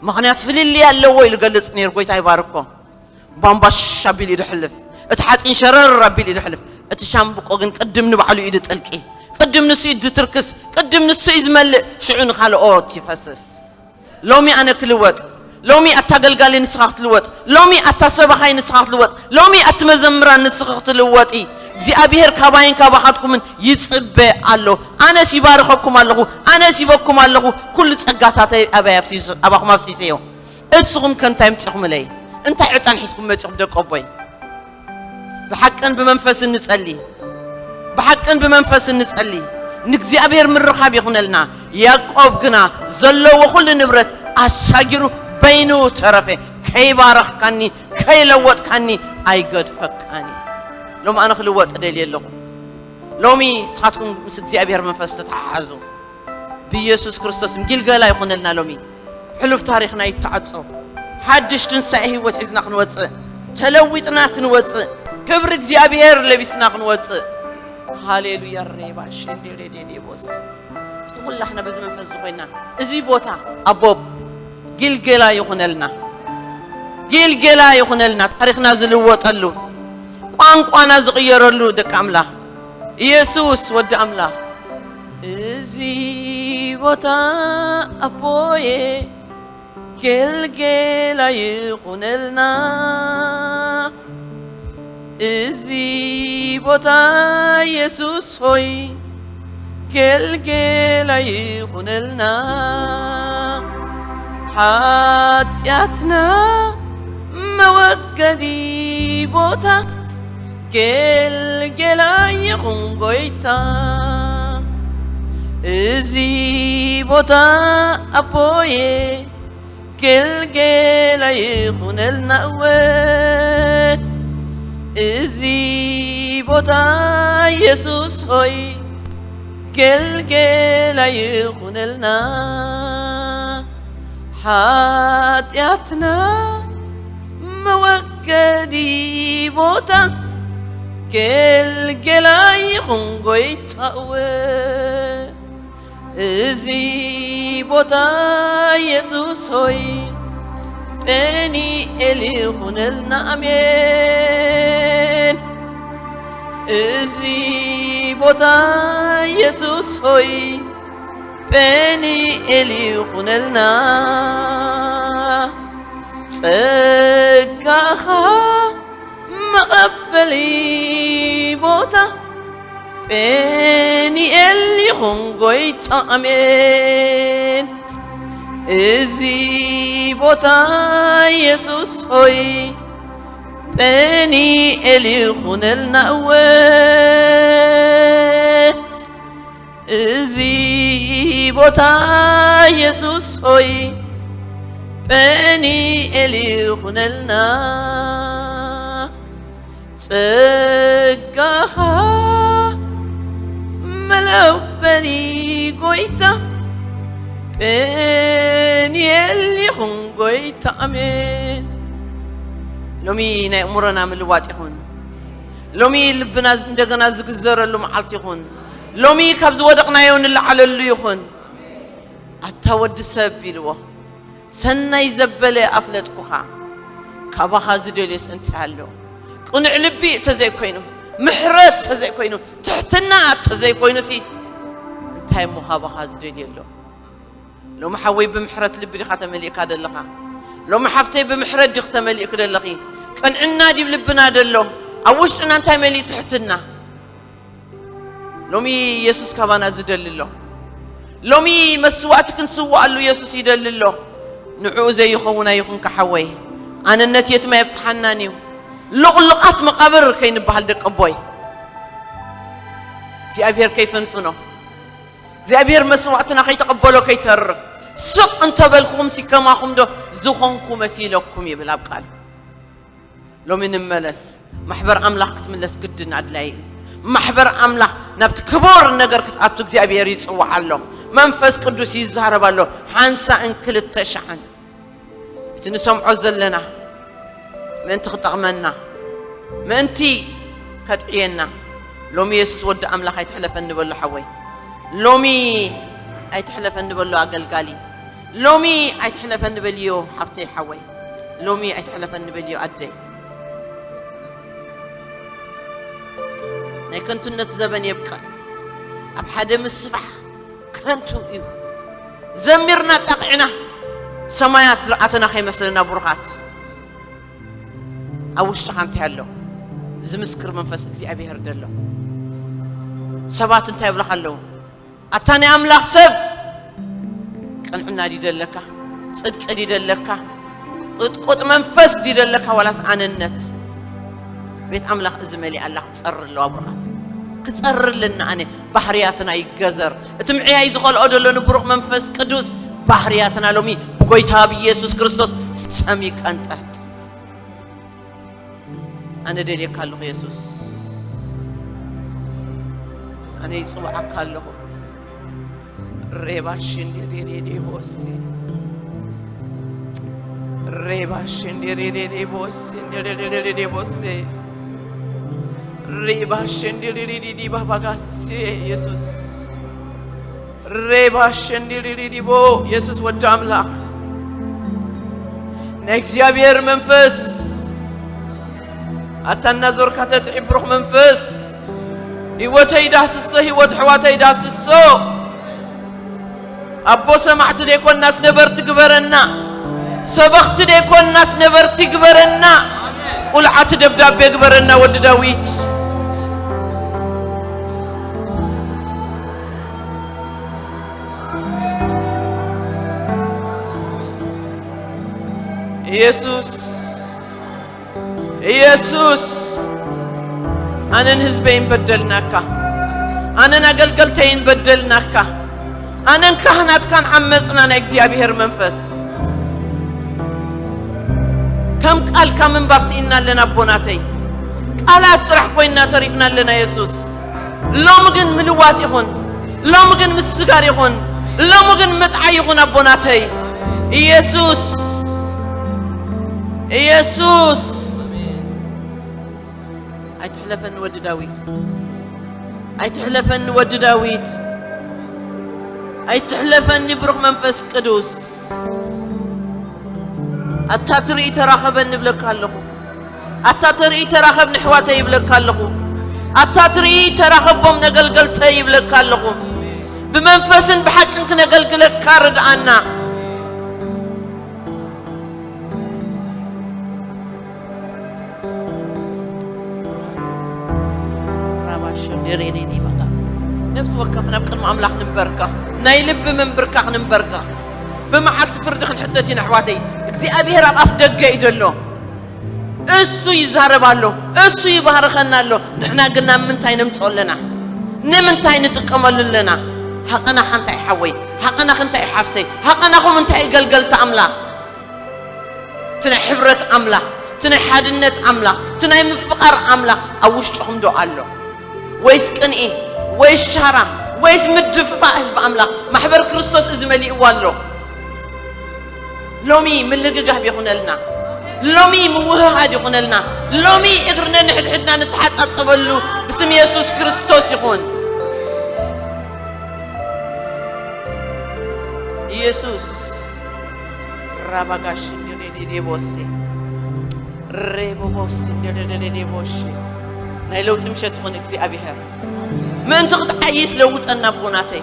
ምኽንያት ፍልልይ ኣለዎ ኢሉ ገልጽ ነይሩ። ጎይታ ይባርኮ። ቧንቧ ሽ ኣቢሉ ኢዱ ሕልፍ፣ እቲ ሓፂን ሸረር ኣቢሉ ኢዱ ሕልፍ፣ እቲ ሻምብቆ ግን ቅድም ንባዕሉ ኢዱ ጥልቂ፣ ቅድም ንሱ ኢዱ ትርክስ፣ ቅድም ንሱ እዩ ዝመልእ፣ ሽዑ ንኻልኦት ይፈስስ። ሎሚ ኣነ ክልወጥ፣ ሎሚ ኣታ ገልጋሊ ንስኻ ክትልወጥ፣ ሎሚ ኣታ ሰባኻይ ንስኻ ክትልወጥ፣ ሎሚ ኣቲ መዘምራን ንስኻ ክትልወጢ እግዚኣብሔር ካባይን ካባኻትኩምን ይጽበ ኣሎ። ኣነስ ይባርኸኩም ኣለኹ፣ ኣነስ ይበኩም ኣለኹ፣ ኩሉ ጸጋታተይ ኣባይ ኣፍሲሱ፣ ኣባኹም ኣፍሲሰዮ። እስኹም ከ እንታይ ምጽኹምለይ? እንታይ ዕጣን ሒዝኩም መጺኹም ደቂ ኣቦይ? ብሓቅን ብመንፈስን ንጸሊ፣ ብሓቅን ብመንፈስን ንጸሊ። ንእግዚኣብሔር ምርኻብ ይኹነልና። ያዕቆብ ግና ዘለዎ ኩሉ ንብረት ኣሳጊሩ በይኑ ተረፈ። ከይባረኽካኒ፣ ከይለወጥካኒ ኣይገድፈካኒ። ሎሚ ኣነ ክልወጥ ደልየ ኣለኹ። ሎሚ ንስኻትኩም ምስ እግዚኣብሔር መንፈስ ተተሓሓዙ። ብኢየሱስ ክርስቶስ ጊልገላ ይኹነልና። ሎሚ ሕሉፍ ታሪኽና ይተዓጾ። ሓድሽ ትንሳኤ ህይወት ሒዝና ክንወጽእ፣ ተለዊጥና ክንወጽእ፣ ክብሪ እግዚኣብሔር ለቢስና ክንወጽእ። ሃሌሉያ። ሬባ ሸንዴሬዴዴቦስ። እስኪ ኩላህና በዚ መንፈስ ዝኾይና እዚ ቦታ ኣቦ ጊልገላ ይኹነልና። ጊልገላ ይኹነልና። ታሪኽና ዝልወጠሉ፣ ቋንቋና ዝቕየረሉ ደቂ ኣምላኽ። ኢየሱስ ወዲ ኣምላኽ። እዚ ቦታ ኣቦየ ገልገላ ይኹነልና። እዚ ቦታ ኢየሱስ ሆይ ገልገላ ይኹነልና። ሓጢኣትና መወገዲ ቦታ ገልገላ ይኹን ጎይታ። እዚ ቦታ ኣቦየ ገልገላ ይኹነልና እወ። እዚ ቦታ ኢየሱስ ሆይ ገልገላ ይኹነልና። ሓጢኣትና መወገዲ ቦታ ገልገላ ይኹን ጎይታ እወ። እዚ ቦታ ኢየሱስ ሆይ ጴኒኤል ይኹነልና። ኣሜን። እዚ ቦታ ኢየሱስ ሆይ ጴኒኤል ይኹነልና። ጸጋኻ መቐበሊ ቦታ ጴኒኤል ይኹን ጎይታ። ኣሜን። እዚ ቦታ ኢየሱስ ሆይ ጴኒኤል ይኹነልና እወ። እዚ ቦታ ኢየሱስ ሆይ ጴኒኤል ይኹነልና። ጸጋኻ መለበኒ ጎይታ ጴኒኤል ይኹን ጎይታ። ኣሜን። ሎሚ ናይ እምሮና ምልዋጥ ይኹን። ሎሚ ልብና እንደገና ዝግዘረሉ መዓልቲ ይኹን። ሎሚ ካብ ዝወደቕናዮ ንለዓለሉ ይኹን። ኣታ ወዲ ሰብ ኢልዎ፣ ሰናይ ዘበለ ኣፍለጥኩኻ። ካባኻ ዝደልዮስ እንታይ ኣሎ? ቅኑዕ ልቢ እንተዘይኮይኑ፣ ምሕረት እንተዘይኮይኑ፣ ትሕትና እንተዘይኮይኑሲ እንታይ እሞ ካባኻ ዝደልዮ ኣሎ? ሎሚ ሓወይ ብምሕረት ልቢ ዲኻ ተመሊእካ ዘለኻ? ሎሚ ሓፍተይ ብምሕረት ዲኽ ተመሊእክ ዘለኺ? ቅንዕና ዲብ ልብና ደሎ? ኣብ ውሽጥና እንታይ መሊእ? ትሕትና። ሎሚ ኢየሱስ ካባና ዝደሊ ኣሎ። ሎሚ መስዋእቲ ክንስዋኣሉ ኢየሱስ ይደሊ ኣሎ። ንዕኡ ዘይኸውን ኣይኹንካ ሓወይ። ኣነነት የትም ኣየብጽሓናን እዩ። ልቑልቓት መቓብር ከይንበሃል ደቂ ኣቦይ። እግዚኣብሔር ከይፈንፍኖ። እግዚኣብሔር መስዋእትና ከይተቐበሎ ከይተርፍ። ስቕ እንተበልኩኹም ሲከማኹም ዶ ዝኾንኩ መሲለኩም ይብል ኣብ ቃል። ሎሚ ንመለስ። ማሕበር ኣምላኽ ክትምለስ ግድን ኣድላይ እዩ። ማሕበር ኣምላኽ ናብቲ ክቡር ነገር ክትኣቱ እግዚኣብሔር ይጽውዓ ኣሎ። መንፈስ ቅዱስ ይዛረብ ኣሎ። ሓንሳእን ክልተ ሻዕን። እቲ ንሰምዖ ዘለና ምእንቲ ክጠቕመና፣ ምእንቲ ከጥዕየና፣ ሎሚ የሱስ ወዲ ኣምላኽ ኣይትሕለፈኒ በሎ ሓወይ። ሎሚ ኣይትሕለፈኒ በሎ ኣገልጋሊ። ሎሚ ኣይትሕለፈኒ በልዮ ሓፍተይ ሓወይ፣ ሎሚ ኣይትሕለፈኒ በልዮ ኣደይ። ናይ ከንቱነት ዘበን የብቅዕ። ኣብ ሓደ ምስፋሕ ከንቱ እዩ። ዘሚርና ጣቕዕና ሰማያት ዝረኣተና ከይመስለና ብሩኻት። ኣብ ውሽጥኻ እንታይ ኣሎ? ዝምስክር መንፈስ እግዚኣብሔር ደሎ። ሰባት እንታይ ይብለኻ ኣለዉ? ኣታ ናይ ኣምላኽ ሰብ፣ ቅንዕና ድዩ ደለካ? ጽድቂ ድዩ ደለካ? ቁጥቁጥ መንፈስ ድዩ ደለካ? ዋላስ ኣነነት? ቤት ኣምላኽ እዚ መሊኣ ኣላ። ክጸሪ ኣለዋ ብሩኻት። ክጸሪ ኣለና። ኣነ ባህርያትና ይገዘር። እቲ ምዕያይ ዝኸልኦ ደሎ ንብሩኽ መንፈስ ቅዱስ ባህርያትና ሎሚ ብጎይታ ብኢየሱስ ክርስቶስ ሰም ይቀንጠጥ። ኣነ ደልየካ ኣለኹ የሱስ። ኣነ ይጽውዓካ ኣለኹ። ሬባ ሽንዲ ሬሬ ዴቦሲ። ሬባ ሽንዲ ሬሬ ዴቦሲ። ሬባ ሽንዲ ሬሬ ዴዲ ባባጋሲ። የሱስ። ሬባ ሸንዲሊሊሊቦ። የሱስ ወዲ ኣምላኽ፣ ናይ እግዚኣብሔር መንፈስ ኣታ እናዞርካ ተጥዒ ብሩኽ መንፈስ፣ ህይወተይ ዳስሶ፣ ህይወት ኣሕዋተይ ዳስሶ። ኣቦ ሰማዕቲ ደይኮናስ ነበርቲ ግበረና፣ ሰበኽቲ ደይኮናስ ነበርቲ ግበረና፣ ቁልዓቲ ደብዳቤ ግበረና ወዲ ዳዊት። ኢየሱስ፣ ኢየሱስ፣ ኣነን ህዝበይን በደልናካ፣ ኣነን ኣገልገልተይን በደልናካ፣ ኣነን ካህናትካን ዓመጽና። ናይ እግዚኣብሔር መንፈስ፣ ከም ቃልካ ምንባር ስኢንና ኣለና ኣቦናተይ፣ ቃላት ጥራሕ ኮይንና ተሪፍና ኣለና የሱስ። ሎሚ ግን ምልዋጥ ይኹን፣ ሎሚ ግን ምስጋር ይኹን፣ ሎሚ ግን ምጥዓይ ይኹን ኣቦናተይ። ኢየሱስ፣ ኢየሱስ፣ ኣይትሕለፈኒ ወዲ ዳዊት፣ ኣይትሕለፈኒ ወዲ ዳዊት፣ ኣይትሕለፈኒ ብሩኽ መንፈስ ቅዱስ። ኣታ ትርኢ ተራኸበኒ እብለካ ኣለኹ። ኣታ ትርኢ ተራኸብ ንሕዋተይ ይብለካ ኣለኹ። ኣታ ትርኢ ተራኸቦም ነገልገልተይ ይብለካ ኣለኹ። ብመንፈስን ብሓቅን ክነገልግለካ ርድኣና። ራባሾ ደሬኔኔ ባጋስ። ነብሲ ወከፍ ናብ ቅድሚ ኣምላኽ ንንበርከኽ። ናይ ልቢ ምንብርካኽ ንንበርከኽ። ብመዓልቲ ፍርዲ ክንሕተት ኢና ኣሕዋተይ። እግዚኣብሔር ኣብ ኣፍ ደገ እዩ ዘሎ። እሱ ይዛረብ ኣሎ፣ እሱ ይባርኸና ኣሎ። ንሕና ግን ናብ ምንታይ ነምጽኦ ኣለና? ንምንታይ ንጥቀመሉ ኣለና? ሃቐናኻ እንታይ ሓወይ? ሃቐናኺ እንታይ ሓፍተይ? ሃቐናኹም እንታይ ገልገልቲ ኣምላኽ? እቲ ናይ ሕብረት ኣምላኽ፣ እቲ ናይ ሓድነት ኣምላኽ፣ እቲ ናይ ምፍቓር ኣምላኽ ኣብ ውሽጥኹም ዶ ኣሎ? ወይስ ቅንኢ፣ ወይስ ሻራ፣ ወይስ ምድፍፋእ ህዝቢ ኣምላኽ? ማሕበር ክርስቶስ እዚ መሊእዎ ኣሎ። ሎሚ ምልግጋብ ይኹነልና። ሎሚ ምውህሃድ ይኹነልና። ሎሚ እግሪ ነንሕድሕድና ንተሓጻጸበሉ ብስም የሱስ ክርስቶስ ይኹን። ኢየሱስ ራባጋሽ እንዲሁ ዴዴ ቦሴ ሬቦቦስ እንዲሁ ዴዴ ቦሼ። ናይ ለውጢ ምሸት ይኹን እግዚኣብሔር። ምእንቲ ክትዓይስ ለውጠና ኣቦናተይ።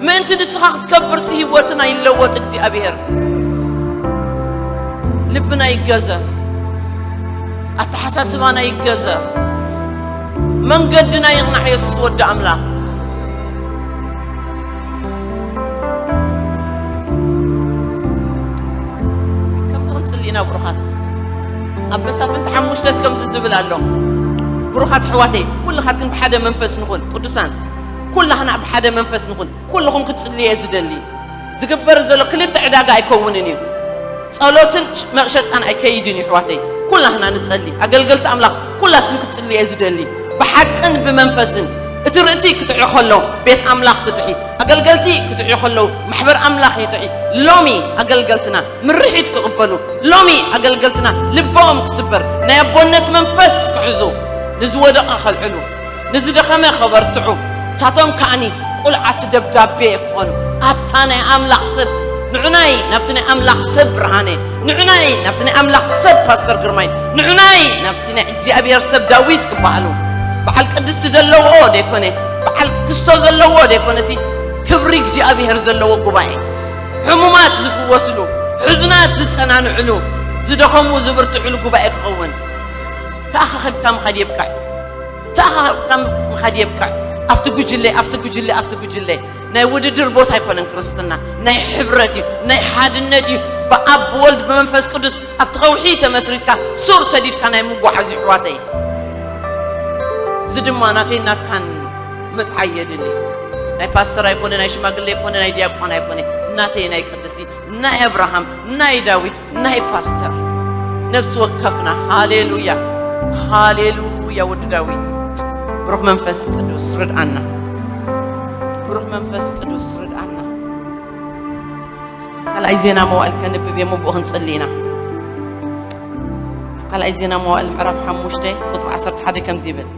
ምእንቲ ንስኻ ክትከብርሲ ህይወትና ይለወጥ እግዚኣብሔር። ልብና ይገዘር፣ ኣተሓሳስባና ይገዘር፣ መንገድና ይቕናዕ የሱስ ወዲ ኣምላኽ። ከምዚ ክንጽሊ ኢና ብሩኻት። ኣብ መሳፍንቲ ሓሙሽተስ ከምዚ ዝብል ኣሎ። ብሩኻት ኣሕዋተይ፣ ኩልኻትክን ብሓደ መንፈስ ንኹን። ቅዱሳን፣ ኩላኽና ብሓደ መንፈስ ንኹን። ኩልኹም ክትጽልዩ እየ ዝደሊ። ዝግበር ዘሎ ክልተ ዕዳጋ ኣይከውንን እዩ። ጸሎትን መሸጣን ኣይከይድን እዩ ኣሕዋተይ። ኩላኽና ንጸሊ። ኣገልገልቲ ኣምላኽ ኩላትኩም ክትጽልዩ እየ ዝደሊ። ብሓቅን ብመንፈስን። እቲ ርእሲ ክትዒ ከሎ ቤት ኣምላኽ ትጥዒ። ኣገልገልቲ ክትዒ ከለዉ ማሕበር ኣምላኽ ይጥዒ። ሎሚ ኣገልገልትና ምርሒት ክቕበሉ፣ ሎሚ ኣገልገልትና ልቦም ክስበር፣ ናይ ኣቦነት መንፈስ ክሕዙ፣ ንዝወደቐ ከልዕሉ፣ ንዝደኸመ ከበርትዑ፣ ሳቶም ከኣኒ ቁልዓት ደብዳቤ ክኾኑ። ኣታ ናይ ኣምላኽ ሰብ፣ ንዑናይ ናብቲ ናይ ኣምላኽ ሰብ ብርሃነ፣ ንዑናይ ናብቲ ናይ ኣምላኽ ሰብ ፓስተር ግርማይ፣ ንዑናይ ናብቲ ናይ እግዚኣብሔር ሰብ ዳዊት ክበሃሉ። በዓል ቅድስቲ ዘለዎ ደይኮነ፣ በዓል ክስቶ ዘለዎ ደይኮነ፣ ሲ ክብሪ እግዚኣብሔር ዘለዎ ጉባኤ፣ ሕሙማት ዝፍወስሉ፣ ሕዙናት ዝጸናንዕሉ፣ ዝደኸሙ ዝብርትዕሉ ጉባኤ ክኸውን። ተኣኻኺብካ ምኻድ የብቅዕ። ተኣኻኺብካ ምኻድ የብቅዕ። ኣብቲ ጉጅለ፣ ኣብቲ ጉጅለ፣ ኣብቲ ጉጅለ። ናይ ውድድር ቦታ ኣይኮነን ክርስትና፣ ናይ ሕብረት እዩ፣ ናይ ሓድነት እዩ። ብኣብ ብወልድ ብመንፈስ ቅዱስ ኣብቲ ከውሒ ተመስሪትካ ሱር ሰዲድካ ናይ ምጓዓዝ እዩ ኣሕዋተይ። እዚ ድማ ናተይ ናትካን ምጥዓይ የድሊ። ናይ ፓስተር ኣይኮነ፣ ናይ ሽማግሌ ኣይኮነ፣ ናይ ዲያቆን ኣይኮነ፣ ናተይ ናይ ቅድስቲ፣ ናይ ኣብርሃም፣ ናይ ዳዊት፣ ናይ ፓስተር ነፍሲ ወከፍና። ሃሌሉያ፣ ሃሌሉያ። ወዲ ዳዊት፣ ብሩኽ መንፈስ ቅዱስ ርድኣና፣ ብሩኽ መንፈስ ቅዱስ ርድኣና። ካልኣይ ዜና መዋእል ከንብብ እየ፣ ምብኡ ክንጽሊ ኢና። ካልኣይ ዜና መዋእል ምዕራፍ ሓሙሽተ ቁጽሪ ዓሰርተ ሓደ ከምዚ ይብል፣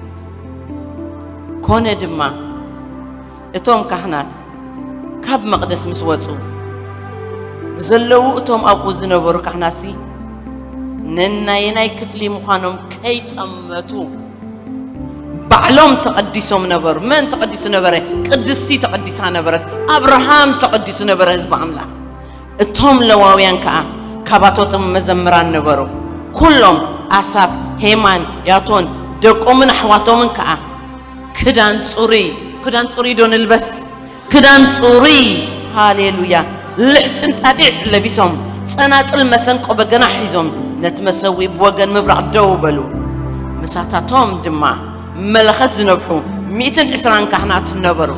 ኮነ ድማ እቶም ካህናት ካብ መቕደስ ምስ ወጹ፣ ብዘለዉ እቶም ኣብኡ ዝነበሩ ካህናትሲ ነናየናይ ክፍሊ ምዃኖም ከይጠመቱ ባዕሎም ተቐዲሶም ነበሩ። መን ተቐዲሱ ነበረ? ቅድስቲ ተቐዲሳ ነበረት። ኣብርሃም ተቐዲሱ ነበረ፣ ህዝቢ ኣምላኽ። እቶም ለዋውያን ከኣ ካባቶቶም መዘምራን ነበሩ። ኩሎም፣ ኣሳፍ፣ ሄማን፣ ያቶን፣ ደቆምን ኣሕዋቶምን ከኣ ክዳን ጽሩይ፣ ክዳን ጽሩይ ዶ ንልበስ? ክዳን ጽሩይ፣ ሃሌሉያ፣ ልሕጽን ጣጢዕ ለቢሶም፣ ጸናጽል፣ መሰንቆ፣ በገና ሒዞም፣ ነቲ መሰውኢ ብወገን ምብራቕ ደው በሉ። ምሳታቶም ድማ መለኸት ዝነፍሑ ሚእትን ዕስራን ካህናት ነበሩ።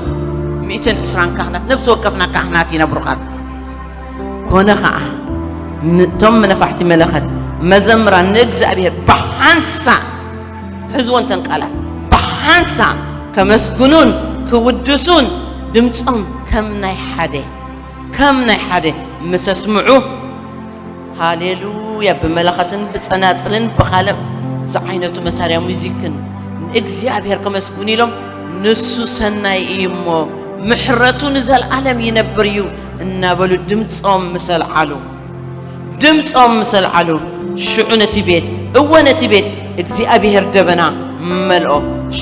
ሚእትን ዕስራን ካህናት፣ ነፍሲ ወከፍና ካህናት ኢና ብሩኻት። ኮነ ኸዓ፣ ም-፣ እቶም መነፋሕቲ መለኸት፣ መዘምራን ንእግዚኣብሔር ብሓንሳእ፣ ሕዝዎ እንተን ቃላት፣ ብሓንሳእ ከመስግኑን ክውድሱን ድምጾም ከም ናይ ሓደ፣ ከም ናይ ሓደ ምስ ኣስምዑ፣ ሃሌሉያ፣ ብመለኸትን ብጸናጽልን ብኻልእ ዝዓይነቱ መሳርያ ሙዚክን ንእግዚኣብሔር ከመስግኑ ኢሎም፣ ንሱ ሰናይ እዩ እሞ ምሕረቱ ንዘለዓለም ይነብር እዩ እናበሉ ድምጾም ምስ ኣልዓሉ፣ ድምጾም ምስ ኣልዓሉ፣ ሽዑ ነቲ ቤት፣ እወ፣ ነቲ ቤት እግዚኣብሔር ደበና መልኦ።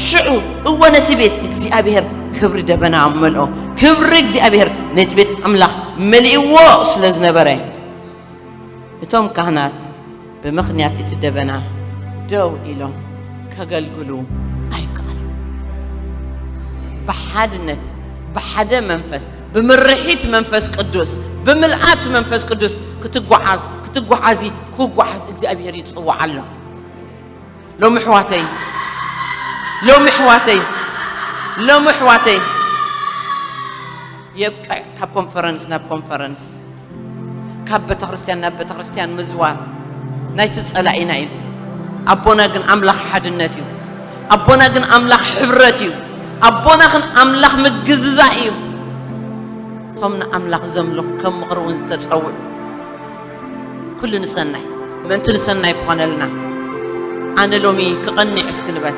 ሽዑ፣ እወ፣ ነቲ ቤት እግዚኣብሔር ክብሪ ደበና መልኦ። ክብሪ እግዚኣብሔር ነቲ ቤት ኣምላኽ መሊእዎ ስለ ዝነበረ፣ እቶም ካህናት ብምኽንያት እቲ ደበና ደው ኢሎም ከገልግሉ ኣይከኣሉን። ብሓድነት፣ ብሓደ መንፈስ፣ ብምርሒት መንፈስ ቅዱስ፣ ብምልኣት መንፈስ ቅዱስ ክትጓዓዝ፣ ክትጓዓዚ፣ ክጓዓዝ እግዚኣብሔር ይጽውዓ ኣሎ። ሎሚ ኣሕዋተይ፣ ሎሚ ኣሕዋተይ፣ ሎሚ ኣሕዋተይ፣ የብቅዕ ካብ ኮንፈረንስ ናብ ኮንፈረንስ፣ ካብ ቤተክርስትያን ናብ ቤተክርስትያን ምዝዋር ናይቲ ጸላኢና እዩ። ኣቦና ግን ኣምላኽ ሓድነት እዩ። ኣቦና ግን ኣምላኽ ሕብረት እዩ። ኣቦና ግን ኣምላኽ ምግዝዛእ እዩ። እቶም ንኣምላኽ ዘምልኹ ከም ምኽሪ እውን ዝተጸውዑ፣ ኩሉ ንሰናይ፣ ምእንቲ ንሰናይ ክኾነልና። ኣነ ሎሚ ክቐንዕ እስኪ ንበል።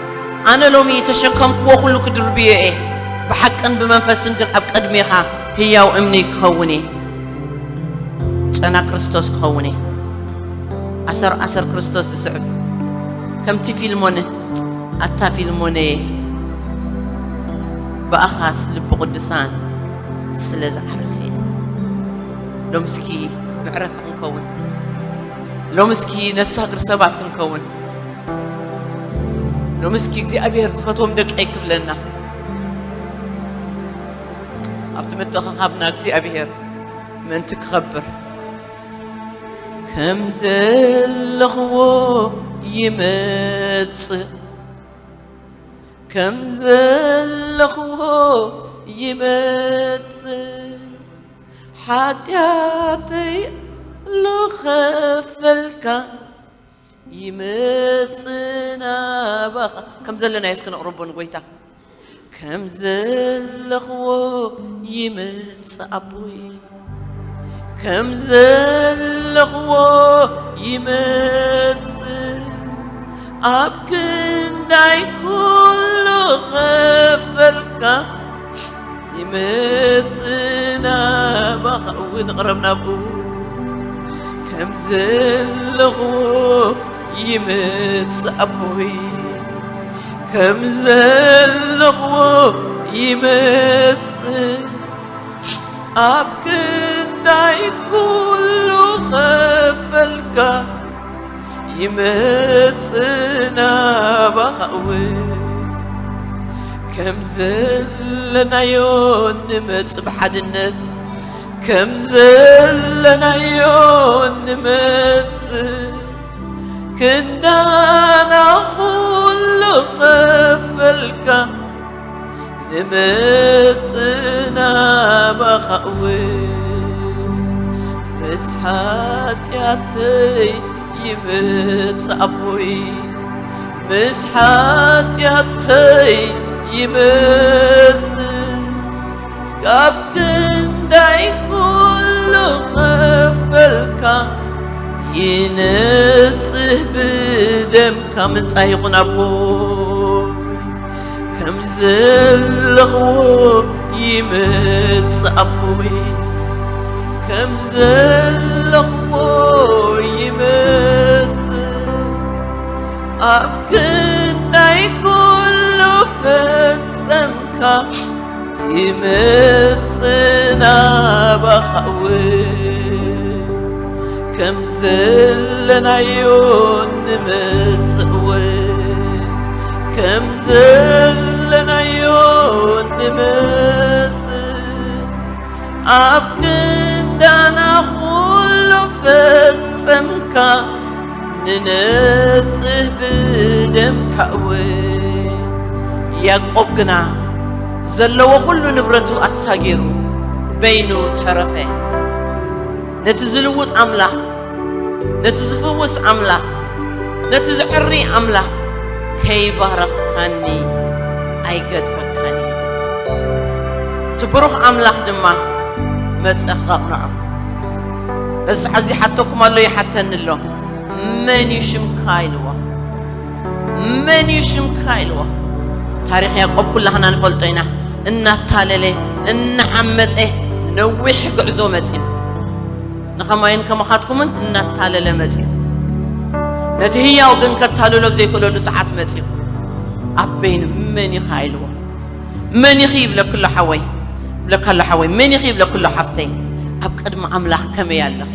ኣነ ሎሚ ተሸከምክዎ ኩሉ ክድርብዮ እየ። ብሓቅን ብመንፈስን ግን ኣብ ቅድሜኻ ህያው እምኒ ክኸውን እየ። ጨና ክርስቶስ ክኸውን እየ። ኣሰር ኣሰር ክርስቶስ ዝስዕብ። ከምቲ ፊልሞነ፣ ኣታ ፊልሞነየ፣ ብኣኻስ ልቢ ቅዱሳን ስለ ዝዓረፈ እየ። ሎምስኪ መዕረፊ ክንከውን፣ ሎምስኪ ነሳግር ሰባት ክንከውን፣ ሎምስኪ እግዚኣብሔር ዝፈትዎም ደቀይ ክብለና፣ ኣብቲ ምትእኽኻብና እግዚኣብሔር ምእንቲ ክኸብር፣ ከም ዘለኽዎ ይመጽእ፣ ከም ዘለኽዎ ይመጽእ፣ ሓጢኣተይ ልኸፈልካ ይመጽእ ናባኻ። ከም ዘለናዮ እስኪ ነቕርቦ ንጎይታ። ከም ዘለኽዎ ይመጽእ ኣቦይ፣ ከም ዘለኽዎ ይመጽእ፣ ኣብ ክንዳይ ኩሉ ኸፈልካ ይመጽእ ናባኻ እውን ንቕረብ ናብኡ። ከም ዘለኽዎ ይመጽእ ኣቦይ፣ ከም ዘለኽዎ ይመጽእ። ኣብ ክንዳይ ኩሉ ከፈልካ ይመጽእ ናባኻ እውን። ከም ዘለናዮ ንመጽእ ብሓድነት፣ ከም ዘለናዮ ንመጽእ። ክንዳና ኩሉ ከፈልካ ንመጽእ ናባኻ እውን። ምስ ሓጢኣተይ ይመጽእ ኣቦይ፣ ምስ ሓጢኣተይ ይመጽእ። ካብ ክንዳይ ኩሉ ከፈልካ ይነጽህ ብደምካ። ምንጻህ ይኹን ኣቦ፣ ከም ዘለኽዎ ይመጽእ ኣቦይ፣ ከም ዘለኽዎ ይመጽእ። ኣብ ክንዳይ ኩሉ ፈጸምካ ይመጽእ ናባኻ እውን። ከም ዘለናዮ ንመጽእ እውን፣ ከም ዘለናዮ ንመጽእ። ኣብ ክንዳና ኩሉ ፈጸምካ ንነጽህ ብደምካ እውን። ያዕቆብ ግና ዘለዎ ኩሉ ንብረቱ ኣሳጊሩ በይኑ ተረፈ። ነቲ ዝልውጥ ኣምላኽ፣ ነቲ ዝፍውስ ኣምላኽ፣ ነቲ ዘዕሪ ኣምላኽ ከይባረኽካኒ ኣይገድፈካን እየ። እቲ ብሩኽ ኣምላኽ ድማ መጸ ከቕንዖ። በዚ ሰዓት እዚ ሓተኩም ኣሎ፣ ይሓተኒ ኣሎ። መን እዩ ሽምካ ኢልዎ። መን እዩ ሽምካ ኢልዎ። ታሪኽ ያዕቆብ ኩላህና ንፈልጦ ኢና። እናታለለ፣ እናዓመጸ፣ ነዊሕ ጉዕዞ መጺኡ። ንኸማይን ከማኻትኩምን እናታለለ መጺኡ። ነቲ ህያው ግን ከታልሎ ኣብ ዘይክእለሉ ሰዓት መጺኡ። ኣብ በይኑ መን ኢኻ ኢልዎ። መን ኢኺ ይብለኪ ኣሎ ሓወይ፣ ይብለካ ኣሎ ሓወይ። መን ኢኺ ይብለኪ ኣሎ ሓፍተይ። ኣብ ቅድሚ ኣምላኽ ከመይ ኣለኺ?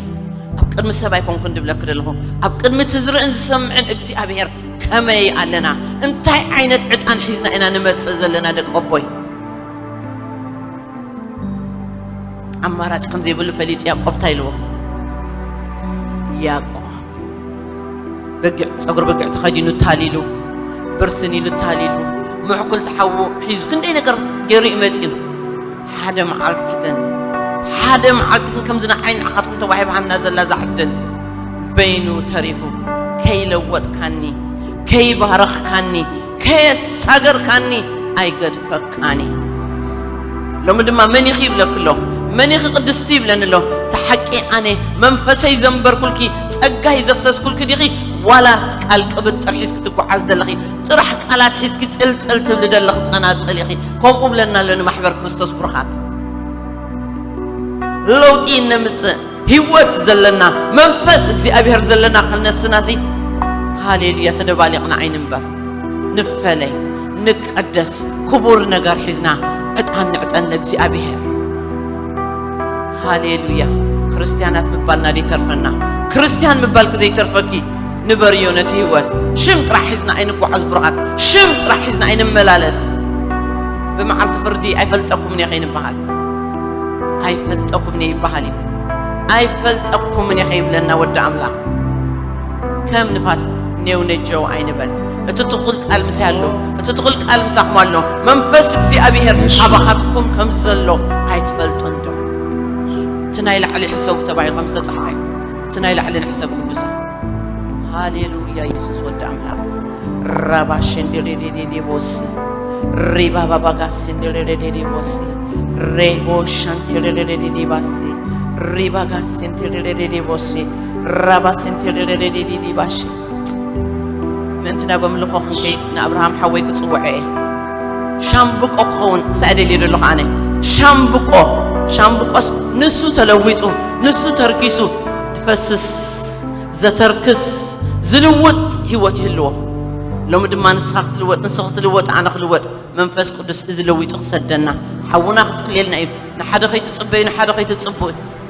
ኣብ ቅድሚ ሰብ ኣይኮንኩን ድብለኪ ዘለኹ። ኣብ ቅድሚ እቲ ዝርእን ዝሰምዕን እግዚኣብሔር ከመይ ኣለና? እንታይ ዓይነት ዕጣን ሒዝና ኢና ንመጽእ ዘለና ደቂ ኣቦይ? ኣማራጭ ከም ዘይብሉ ፈሊጡ ያዕቆብ እንታይ ኢልዎ? ያዕቆብ በጊዕ፣ ጸጉሪ በጊዕ ተኸዲኑ ታሊሉ፣ ብርስን ኢሉ ታሊሉ፣ ምዕኩል ተሓዉ ሒዙ ክንደይ ነገር ገይሩ እዩ መጺኡ። ሓደ መዓልቲ ግን፣ ሓደ መዓልቲ ግን ከምዚ ንዓይ ንዓኻትኩም ተዋሂባና ዘላ እዛ ዕድል በይኑ ተሪፉ ከይለወጥካኒ፣ ከይባረኽካኒ፣ ከየሳገርካኒ ኣይገድፈካን እየ። ሎሚ ድማ መን ኢኺ ይብለኪ ኣሎ፣ መን ኢኺ ቅድስቲ ይብለኒ ኣሎ። እቲ ሓቂ ኣነ መንፈሰይ ዘንበርኩልኪ፣ ጸጋይ ዘፍሰስኩልኪ ዲኺ? ዋላስ ቃል ቅብጥር ሒዝኪ ትጓዓዝ ዘለኺ? ጥራሕ ቃላት ሒዝኪ ጽልጽል ትብሊ ዘለኺ ጸናጽል ኢኺ። ከምኡ ብለና ኣሎ ንማሕበር ክርስቶስ ብሩኻት። ለውጢ እነምጽእ ህይወት ዘለና፣ መንፈስ እግዚኣብሔር ዘለና ከነስናሲ፣ ሃሌሉያ፣ ተደባሊቕና ኣይንንበር። ንፈለይ፣ ንቀደስ፣ ክቡር ነገር ሒዝና ዕጣን ንዕጠን ለእግዚኣብሔር። ሃሌሉያ። ክርስትያናት ምባልና ዘይተርፈና፣ ክርስትያን ምባልኪ ዘይተርፈኪ። ንበርዮ ነቲ ህይወት። ሽም ጥራሕ ሒዝና ኣይንጓዓዝ ብሩኻት፣ ሽም ጥራሕ ሒዝና ኣይንመላለስ። ብመዓልቲ ፍርዲ ኣይፈልጠኩምን እየ ከይንበሃል። ኣይፈልጠኩምን እየ ይበሃል እዩ። ኣይፈልጠኩምን እየ ከይብለና ወዲ ኣምላኽ። ከም ንፋስ ኔው ነጀው ኣይንበል። እቲ ትኹል ቃል ምሳይ ኣሎ፣ እቲ ትኹል ቃል ምሳኹም ኣሎ። መንፈስ እግዚኣብሔር ኣባኻትኩም ከም ዘሎ ኣይትፈልጡን ዶ? እቲ ናይ ላዕሊ ሕሰቡ ተባሂሉ ከም ዝተጻሕፈ፣ እቲ ናይ ላዕሊ ንሕሰብ ቅዱሳን። ሃሌሉያ፣ ኢየሱስ ወዲ ኣምላኽ። ራባ ሸንደሌዴዴዴቦሲ፣ ሪባ ባባጋ ሸንደሌዴዴዴቦሲ፣ ሬቦ ሻንቴሌዴዴዴባሲ፣ ሪባጋ ሸንቴሌዴዴዴቦሲ፣ ራባ ሸንቴሌዴዴዴባሺ። ምእንቲ ናብ ኣምልኾ ክንከይድ ንኣብርሃም ሓወይ ክጽውዖ እየ። ሻምብቆ ክኸውን ሳእደል እየ ዘለኹ ኣነ። ሻምብቆ፣ ሻምብቆስ ንሱ ተለዊጡ፣ ንሱ ተርኪሱ፣ ዝፈስስ፣ ዘተርክስ፣ ዝልውጥ ህይወት ይህልዎ። ሎሚ ድማ ንስኻ ክትልወጥ፣ ንስኺ ክትልወጥ፣ ኣነ ክልወጥ፣ መንፈስ ቅዱስ እዚ ለዊጡ ክሰደና። ሓውና ክጽልየልና እዩ። ንሓደ ከይትጽበዩ፣ ንሓደ ከይትጽብኡ፣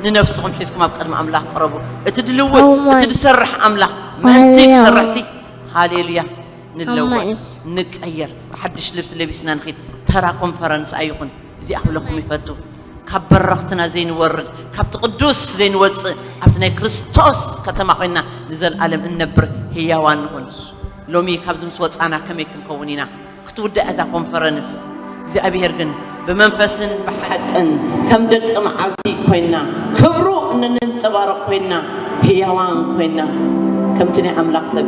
ንነብስኹም ሒዝኩም ኣብ ቅድሚ ኣምላኽ ቅረቡ። እቲ ድልውጥ፣ እቲ ድሰርሕ ኣምላኽ ምእንቲ ክሰርሕሲ፣ ሃሌሉያ፣ ንለወጥ፣ ንቀየር፣ ብሓድሽ ልብሲ ለቢስና ንኺድ። ተራ ኮንፈረንስ ኣይኹን። እዚኣ ክብለኩም ይፈቱ። ካብ በረኽትና ዘይንወርድ፣ ካብቲ ቅዱስ ዘይንወጽእ፣ ኣብቲ ናይ ክርስቶስ ከተማ ኮይና ንዘለኣለም እንነብር ህያዋን ንኹን። ሎሚ ካብዚ ምስ ወጻና ከመይ ክንከውን ኢና? ክትውዳእ እዛ ኮንፈረንስ። እግዚኣብሔር ግን ብመንፈስን ብሓቅን ከም ደቂ መዓልቲ ኮይና፣ ክብሩ እንንጸባረቕ ኮይና፣ ህያዋን ኮይና፣ ከምቲ ናይ ኣምላኽ ሰብ፣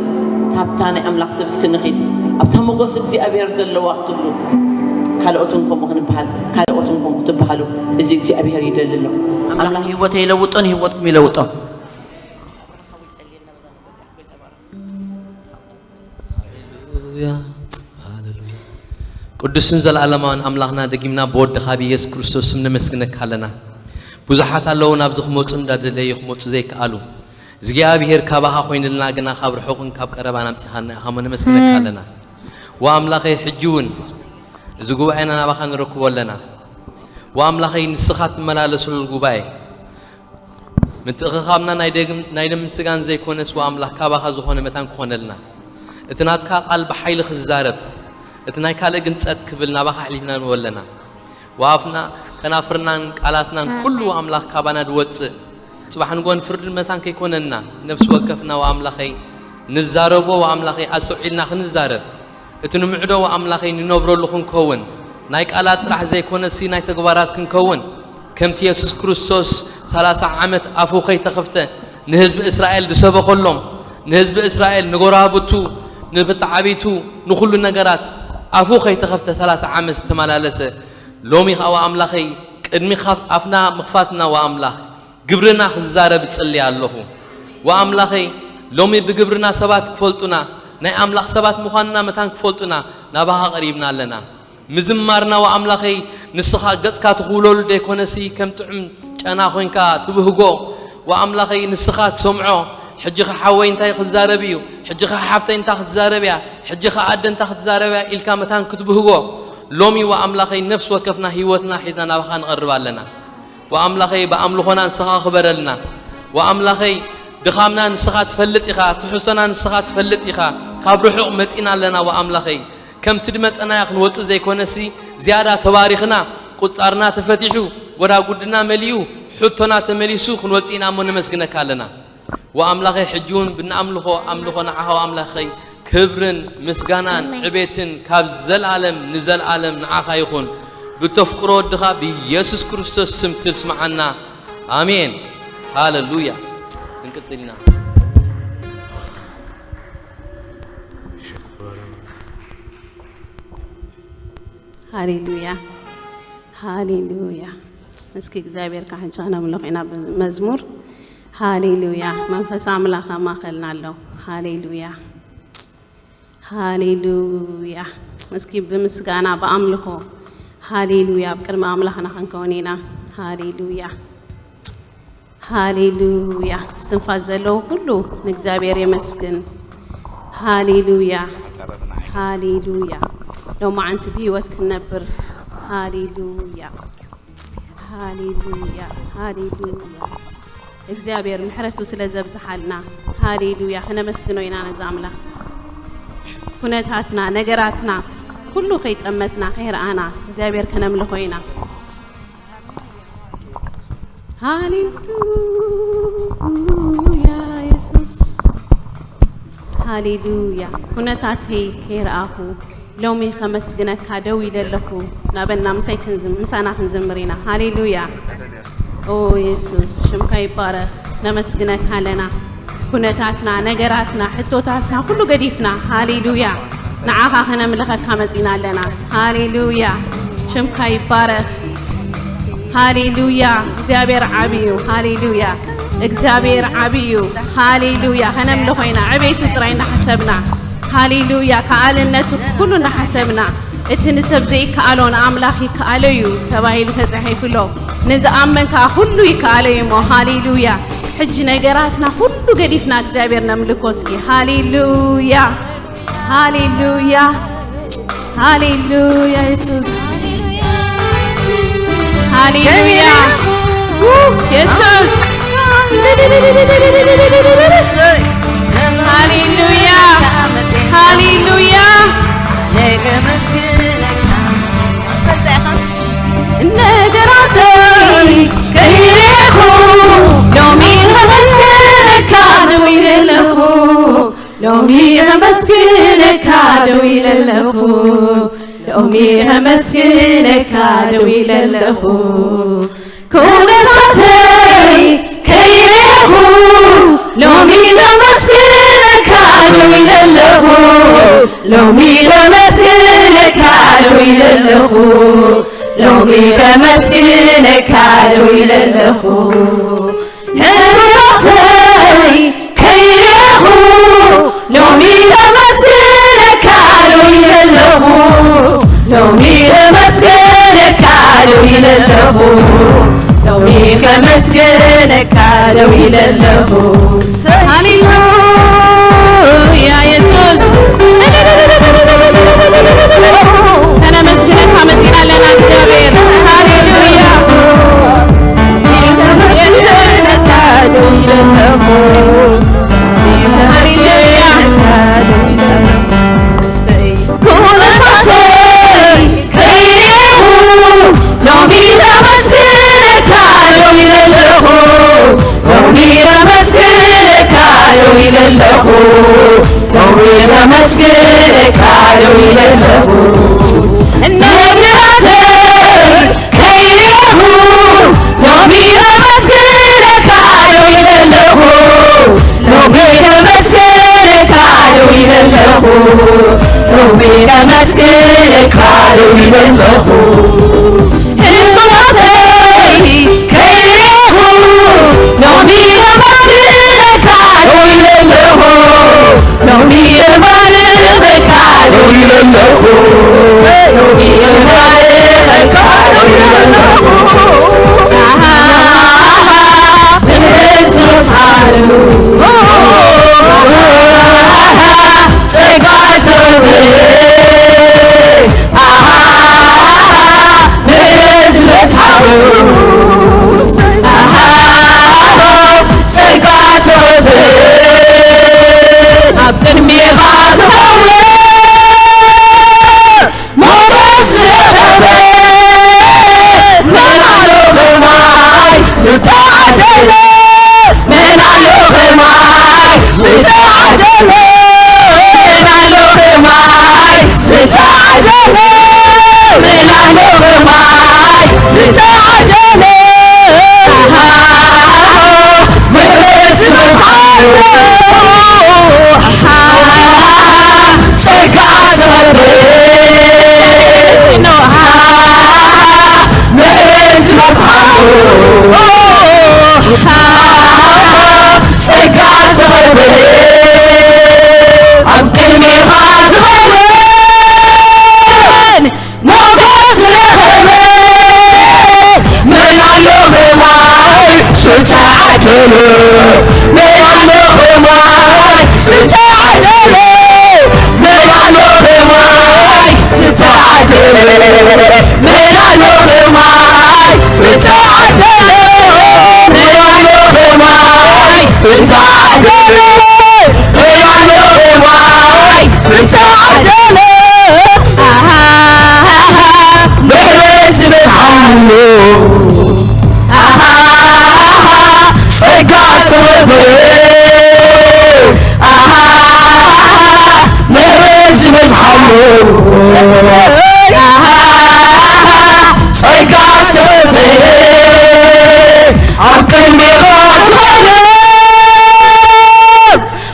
ካብታ ናይ ኣምላኽ ሰብ እስኪ ንኺድ። ኣብታ ሞገስ እግዚኣብሔር ዘለዋ ክትሉ፣ ካልኦትን ከምኡ ክንበሃል፣ ካልኦትን ከምኡ ክትበሃሉ፣ እዚ እግዚኣብሔር ይደሊ ኣሎ። ኣምላኽ ንህይወተይ ይለውጦ፣ ንህይወትኩም ይለውጦ። ሃሌሉያ፣ ሃሌሉያ። ቅዱስን ዘለዓለማውን ኣምላኽና፣ ደጊምና ብወድኻ ብኢየሱስ ክርስቶስ ስም ነመስግነካ ኣለና። ብዙሓት ኣለዉ ናብዚ ክመጹ እንዳደለዩ ክመጹ ዘይከኣሉ። እግዚኣብሔር ካባኻ ኮይንልና ግና ካብ ርሑቕን ካብ ቀረባን ኣምጺኻና ኢኻ እሞ ነመስግነካ ኣለና። ወኣምላኸይ፣ ሕጂ እውን እዚ ጉባኤና ናባኻ ንረክቦ ኣለና። ወኣምላኸይ፣ ንስኻ ትመላለሰሉ ጉባኤ፣ ምትእኽኻብና ናይ ደም-፣ ናይ ደምን ስጋን ዘይኮነስ፣ ወኣምላኽ፣ ካባኻ ዝኾነ መታን ክኾነልና፣ እቲ ናትካ ቃል ብሓይሊ ክዛረብ፣ እቲ ናይ ካልእ ግን ጸጥ ክብል ናባኻ ኣሕሊፍና ንህቦ ኣለና። ወኣፍና፣ ከናፍርናን ቃላትናን ኩሉ፣ ወኣምላኽ፣ ካባና ድወጽእ፣ ጽባሕ ንጎን ፍርድን መታን ከይኮነና፣ ነፍሲ ወከፍና፣ ወኣምላኸይ፣ ንዛረቦ፣ ወኣምላኸይ፣ ኣስተውዒልና ክንዛረብ፣ እቲ ንምዕዶ ኣምላኸይ ንነብረሉ ክንከውን፣ ናይ ቃላት ጥራሕ ዘይኮነሲ ናይ ተግባራት ክንከውን፣ ከምቲ የሱስ ክርስቶስ ሰላሳ ዓመት ኣፉ ከይተኸፍተ ንህዝቢ እስራኤል ዝሰበኸሎም፣ ንህዝቢ እስራኤል፣ ንጎረባብቱ፣ ንብተዓቢቱ፣ ንኹሉ ነገራት ኣፉ ከይተኸፍተ ሰላሳ ዓመት ዝተመላለሰ፣ ሎሚ ኸኣ ኣምላኸይ ቅድሚ ካፍ-፣ ኣፍና ምኽፋትና ወኣምላኽ ግብርና ክዛረብ እጽሊ ኣለኹ። ወኣምላኸይ፣ ሎሚ ብግብርና ሰባት ክፈልጡና፣ ናይ ኣምላኽ ሰባት ምዃንና መታን ክፈልጡና ናባኻ ቀሪብና ኣለና። ምዝማርና ወኣምላኸይ፣ ንስኻ ገጽካ ትኽውለሉ ደይኮነሲ ከም ጥዑም ጨና ኮይንካ ትብህጎ። ወኣምላኸይ፣ ንስኻ ትሰምዖ። ሕጂ ኸ ሓወይ እንታይ ክዛረብ እዩ? ሕጂ ኸ ሓፍተይ እንታይ ክትዛረብ እያ? ሕጂ ኸ ኣደ እንታይ ክትዛረብ እያ? ኢልካ መታን ክትብህጎ። ሎሚ ወኣምላኸይ፣ ነፍሲ ወከፍና ህይወትና ሒዝና ናባኻ ንቐርብ ኣለና። ወኣምላኸይ፣ ብኣምልኾና ንስኻ ክበረልና። ወኣምላኸይ፣ ድኻምና ንስኻ ትፈልጥ ኢኻ፣ ትሕዝቶና ንስኻ ትፈልጥ ኢኻ። ካብ ርሑቕ መጺና ኣለና። ወኣምላኸይ፣ ከምቲ ድመጸናዮ ክንወጽእ ዘይኮነሲ፣ ዝያዳ ተባሪኽና፣ ቁጻርና ተፈቲሑ፣ ጎዳጉድና መሊኡ፣ ሕቶና ተመሊሱ ክንወጽእ ኢና እሞ ነመስግነካ ኣለና። ወኣምላኸይ፣ ሕጂ እውን ብንኣምልኾ ኣምልኾ ንዓኻ ወኣምላኸይ፣ ክብርን ምስጋናን ኣሜን። ዕቤትን ካብ ዘለኣለም ንዘለኣለም ንዓኻ ይኹን። ብተፍቅሮ ወድኻ ብኢየሱስ ክርስቶስ ስም ትስምዓና። ኣሜን። ሃሌሉያ። ክንቅጽል ኢና። ሃሌሉያ፣ ሃሌሉያ። እስኪ እግዚኣብሔር ካሕንቻ ነምልኽ ኢና ብመዝሙር። ሃሌሉያ፣ መንፈስ ኣምላኽ ኣብ ማእከልና ኣሎ። ሃሌሉያ፣ ሃሌሉያ። እስኪ ብምስጋና ብኣምልኾ፣ ሃሌሉያ፣ ኣብ ቅድሚ ኣምላኽና ክንከውን ኢና። ሃሌሉያ፣ ሃሌሉያ። እስትንፋስ ዘለዎ ኩሉ ንእግዚኣብሔር የመስግን። ሃሌሉያ፣ ሃሌሉያ። ሎማዓንቲ ብህይወት ክንነብር። ሃሌሉያ፣ ሃሌሉያ፣ ሃሌሉያ። እግዚኣብሔር ምሕረቱ ስለ ዘብዝሓልና፣ ሃሌሉያ፣ ክነመስግኖ ኢና ነዚ ኣምላኽ። ኩነታትና፣ ነገራትና፣ ኩሉ ከይጠመትና፣ ከይረኣና፣ እግዚኣብሔር ከነምልኾ ኢና። ሃሌሉያ የሱስ፣ ሃሌሉያ። ኩነታተይ ከይረኣኹ ሎሚ ከመስግነካ ደው ኢለ ኣለኹ። ናበልና ምሳይ ክንዝም-፣ ምሳና ክንዝምር ኢና። ሃሌሉያ። ኦ የሱስ፣ ሽምካ ይባረኽ። ነመስግነካ ኣለና። ኩነታትና፣ ነገራትና፣ ሕቶታትና ኩሉ ገዲፍና፣ ሃሌሉያ፣ ንዓኻ ከነምልኸካ መጺና ኣለና። ሃሌሉያ፣ ሽምካ ይባረኽ። ሃሌሉያ፣ እግዚኣብሔር ዓቢ እዩ። ሃሌሉያ፣ እግዚኣብሔር ዓቢ እዩ። ሃሌሉያ፣ ከነምልኾ ኢና ዕቤቱ ጥራይ እናሓሰብና። ሃሌሉያ፣ ከኣልነቱ ኩሉ እናሓሰብና፣ እቲ ንሰብ ዘይከኣሎ ንኣምላኽ ይከኣሎ እዩ ተባሂሉ ተጻሒፉ ኣሎ። ንዝኣመን ከዓ ኩሉ ይከኣሎ እዩ እሞ። ሃሌሉያ። ሕጂ ነገራትና ኩሉ ገዲፍና እግዚኣብሔር ነምልኮ እስኪ። ሃሌሉያ፣ ሃሌሉያ፣ ሃሌሉያ። የሱስ፣ ሃሌሉያ። ው፣ የሱስ፣ ሃሌሉያ፣ ሃሌሉያ። ነገራተይ ቀይሬኹ፣ ሎሚ ከመስግነካ ደው ኢለ ኣለኹ። ሎሚ ከመስግነካ ደው ኢለ ኣለኹ። ሎሚ ከመስግነካ ደው ኢለ ኣለኹ። ኩነታተይ ቀይሬኹ፣ ሎሚ ከመስግነካ ደው ኢለ ኣለኹ። ሎሚ ከመስግነካ ደው ኢለ ኣለኹ። ሎሚ ከመስግነካ ደው ኢለ ኣለኹ። ሕቶታተይ ከይሬኹ፣ ሎሚ ከመስግነካ ደው ኢለ ኣለኹ። ሎሚ ከመስግነካ ደው ኢለ ኣለኹ። ሎሚ ከመስግነካ ደው ኢለ ኣለኹ። ሃሌሉያ የሱስ። ከነመስግነካ መጺና ኣለና እግዚኣብሔር። ሃሌሉያ። የሱስ። ሃሌሉያ። ኩነታተይ ከይሬኹ፣ ሎሚ ከመስግነካ ደው ኢለ ኣለኹ። ሎሚ ከመስግነካ ደው ኢለ ኣለኹ። ሎሚ ከመስግነካ ደው ኢለ ኣለኹ። ነገራተይ ከይሬኹ፣ ሎሚ ከመስግነካ ደው ኢለ ኣለኹ። ሎሚ ከመስግነካ ደው ኢለ ኣለኹ። ሎሚ ከመስግነካ ደው ኢለ ኣለኹ። ሕቶታተይ ከይሬኹ፣ ሎሚ ከመስግነካ ደው ኢለ ኣለኹ። ሎሚ ከመስግነካ ደው ኢለ ኣለኹ። ሎሚ ከመስግነካ ደው ኢለ ኣለኹ። ኣሃ፣ ትህስስ ሃሉ። ኣሃ፣ ጸጋ ሰብእ። ኣሃ፣ ምሕረት ዝበዝሓሉ። ኣሃ፣ ጸጋ ሰብእ። ኣብ ቅድሜኻ ትኸውን። ሞገስ ዝረኸበ መን ኣሎ ከማይ ዝተዓደለ? መን ኣሎ ከማይ ዝተዓደለ? መን ኣሎ ከማይ ዝተዓደለ? መን ኣሎ ከማይ ዝተዓደለ? ኣሃ፣ ምሕረት ዝበዝሓሉ። ኣሃ፣ ጸጋ ዘቐብል። ምሕረት ዝበዝሓሉ። ጸጋ ዘቐብል። ኣብ ቅድሜኻ ዝኸውን። ሞገስ ዝረኸበ መን ኣሎ ከማይ ዝተዓደለ? መን ኣሎ ከማይ ዝተዓደለ? መን ኣሎ ከማይ ዝተዓደለ? መን ኣሎ ከማይ ዝተዓደለ? መን ኣሎ ከማይ ዝተዓደለ? መን ኣሎ ከማይ ዝተዓደለ? ኣሃ፣ ምሕረት ዝበዝሓሉ። ኣሃ፣ ጸጋ ዝተወደበ። ኣሃ፣ ምሕረት ዝበዝሓሉ። ኣሃ፣ ጸጋ ዝተወደበ። ኣብ ቅድሜኻ ዝቐርብ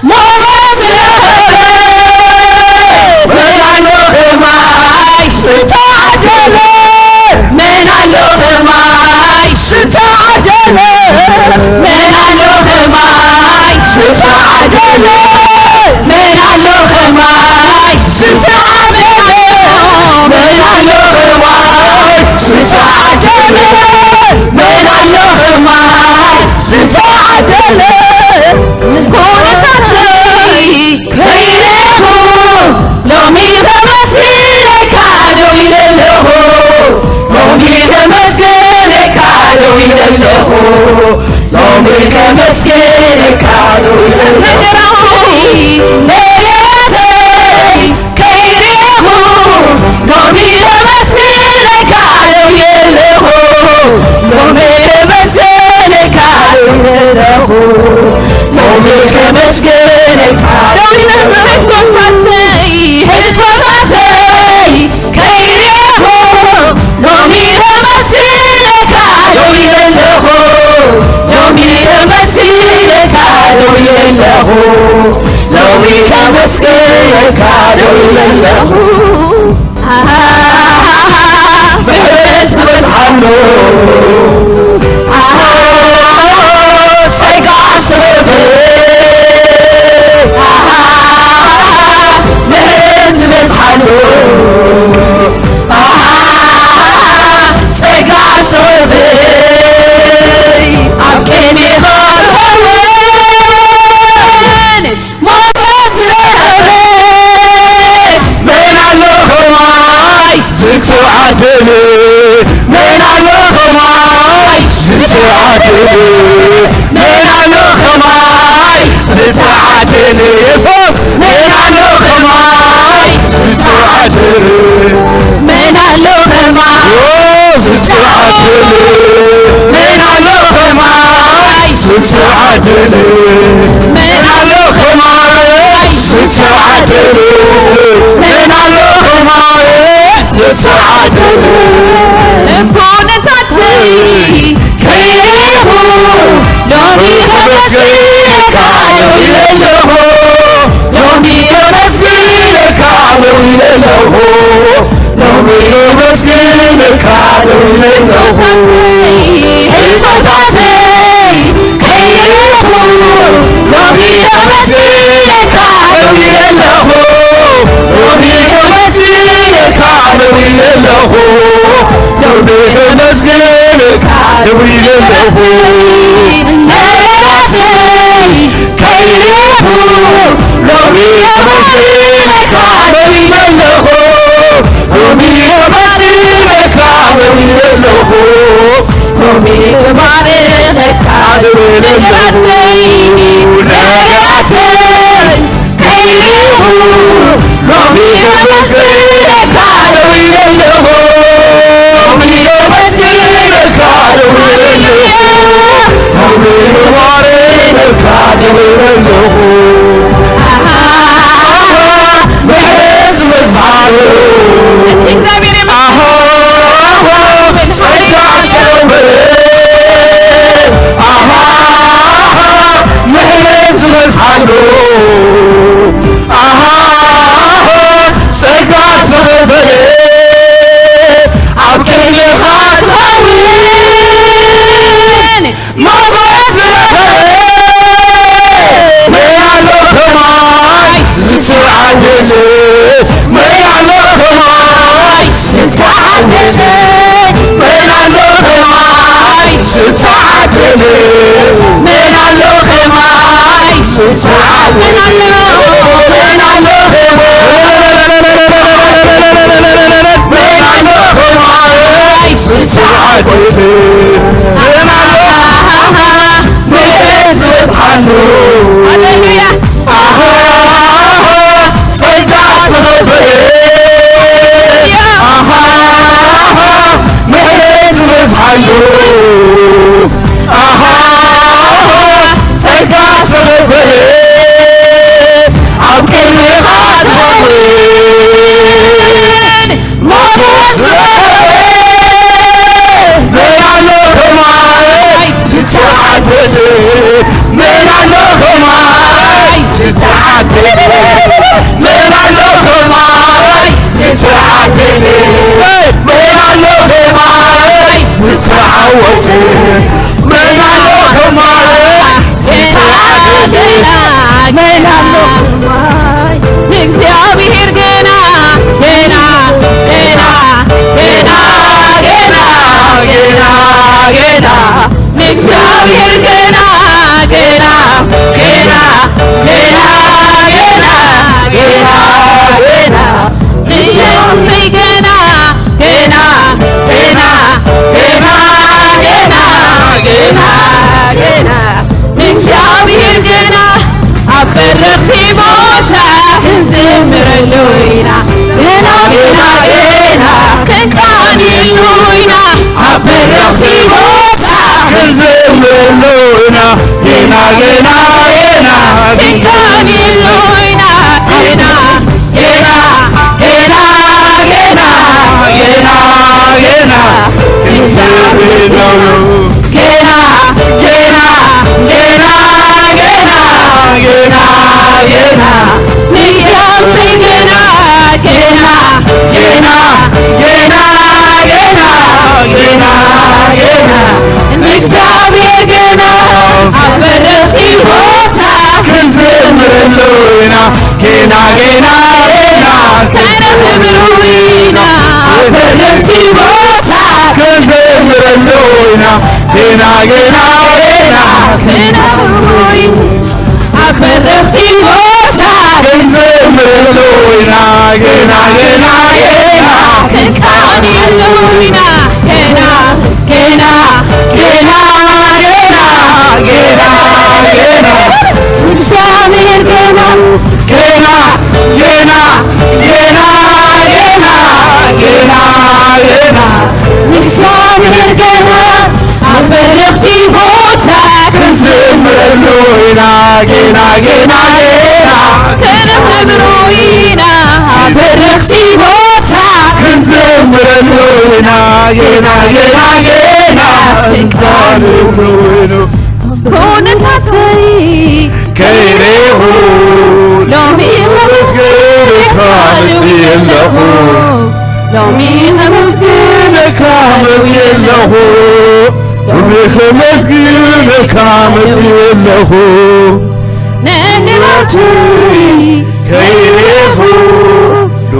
ሞገስ ዝረኸበ መን ኣሎ ከማይ ዝተዓደለ? መን ኣሎ ከማይ ዝተዓደለ? መን ኣሎ ከማይ ዝተዓደለ? መን ኣሎ ከማይ ዝተዓደለ? ከመስግነካ ደው ኢለ ኣለኹ። ምሕረት ዝበዝሓሉ ጸጋ ስበብ ምሕረት ዝበዝሓሉ ጸጋ ስበብ ኣብ ቅድሜኻ ክኸውን ሞገስ ረኸበ። መን ኣሎ ከማይ ዝተዓደለ? መን ኣሎ ከማይ ዝተዓደለ? መን ኣሎ ከማይ ዝተዓደለ? የሱስ መን ኣሎ ከማይ ዝተዓደለ? መን ኣሎ ከማይ ዝተዓደለ? መን ኣሎ ከማይ ዝተዓደለ? መን ኣሎ ከማይ ዝተዓደለ? መን ኣሎ ከማይ ዝተዓደለ? ኩነታተይ ከይረኹ ሎሚ ከመስግነካ ደው ኢለ ኣለኹ። ሎሚ ከመስግነካ ደው ኢለ ኣለኹ። ሎሚ ከመስግነካ ደው ኢለ ኣለኹ። ሕቶታተይ ከይረኹ ሎሚ ከመስግነካ ደው ኢለ ኣለኹ። ሎሚ ከመስግነካ ደው ኢለ ኣለኹ። ሎሚ ከመስግነካ ደው ኢለ ኣለኹ። መረዳእተይ ከይረኹ ሎሚ ከመስግነካ ደው ኢለ ኣለኹ። ሎሚ ከመስግነካ ደው ኢለ ኣለኹ። ሎሚ ክባርኸካ ደው ኢለ ኣለኹ። መረዳእተይ ከይረኹ ሎሚ ከመስግነካ ደው ኢለ ኣለኹ። ሎሚ ከመስግነካ ደው ኢለ ኣለኹ። ሎሚ ክባርኸካ ደው ኢለ ኣለኹ። ምሕረት ዝበዝሓሉ እስኪ እግዚኣብሔር ኣሃ ጸጋ ስለ በለ ኣሃ ምሕረት ዝበዝሓሉ ኣሃ ጸጋ ስለ በለ ኣብ ቅድሜኻ ክኸውን መን ኣሎ ከማይ ዝተዓደለ? መን ኣሎ ከማይ ዝተዓደለ? መን ኣሎ ከማይ ዝተዓደለ? መን ኣሎ ከማይ ዝተዓደለ? መን ኣሎ ከማይ መን ኣሎ ከማይ ዝተዓደለ? መን ኣሎ ምሕረት ዝበዝሓሉ ሃሌሉያ ኣሃ ጸጋ ስለ በለ ኣሃ ምሕረት ዝበዝሓሉ ኣሃ ጸጋ ስለ በለ ኣብ ቅድሜኻ ክኸውን ሞገስ ረኸበ። መን ኣሎ ከማይ ዝተዓደለ? መን ኣሎ ከማይ ዝተዓደለ? መን ኣሎ ከማይ ዝተዓደለ? መን ኣሎ ከማይ ዝተዓወተ? መን ኣሎ ከማይ ዝተዓደለ? መን ኣሎ ከማይ ንእግዚኣብሔር ገና ገና ገና ገና ገና ገና ገና ንእግዚኣብሔር ገና ገና ገና ገና ገና ገና ገና ንኢየሱሰይ ገና ገና ገና ገና ገና ገና ገና ንእግዚኣብሔር ገና ኣብ በረኽቲ ቦታ ክንዝምረሉ ኢና። ገና ገና ገና ክንቃንየሉ ኢና። ኣብ በረኽቲ ቦታ ክንዝምረሉ ኢና። ገና ገና ገና ክንቃንየሉ ኢና። ገና ገና ገና ገና ገና ገና ክንዝምረሉ ገና ገና ገና ገና ገና ገና ጌና ጌና ከነኽብሩ ኢና፣ ኣብ በረኽቲ ቦታ ክንዘምረሉ ኢና። ጌና ጌና ጌና ከነኽብሩ ኢና፣ ኣብ በረኽቲ ቦታ ክንዘምረሉ ኢና። ጌና ጌና ጌና ክንሳቐየሉ ኢና። ጌና ጌና ጌና ጌና ጌና ጌና፣ እግዚኣብሔር ጌና፣ ጌና ጌና ጌና ጌና ጌና ጌና፣ እግዚኣብሔር ጌና፣ ኣብ በረኽቲ ቦታ ክንዝምረሉ ኢና። ጌና ጌና ጌና ከነኽብሮ ኢና፣ ኣብ በረኽቲ ቦታ ክንዝምረሉ ኢና። ጌና ጌና ጌና ክንሳልሉ ኢና። ኩነታተይ ከይሬኹ ሎሚ ከመስግነካ መፅየ ኣለኹ። ሎሚ ከመስግነካ መፅየ ኣለኹ። ሎሚ ከመስግነካ መፅየ ኣለኹ። ነገራተይ ከይሬኹ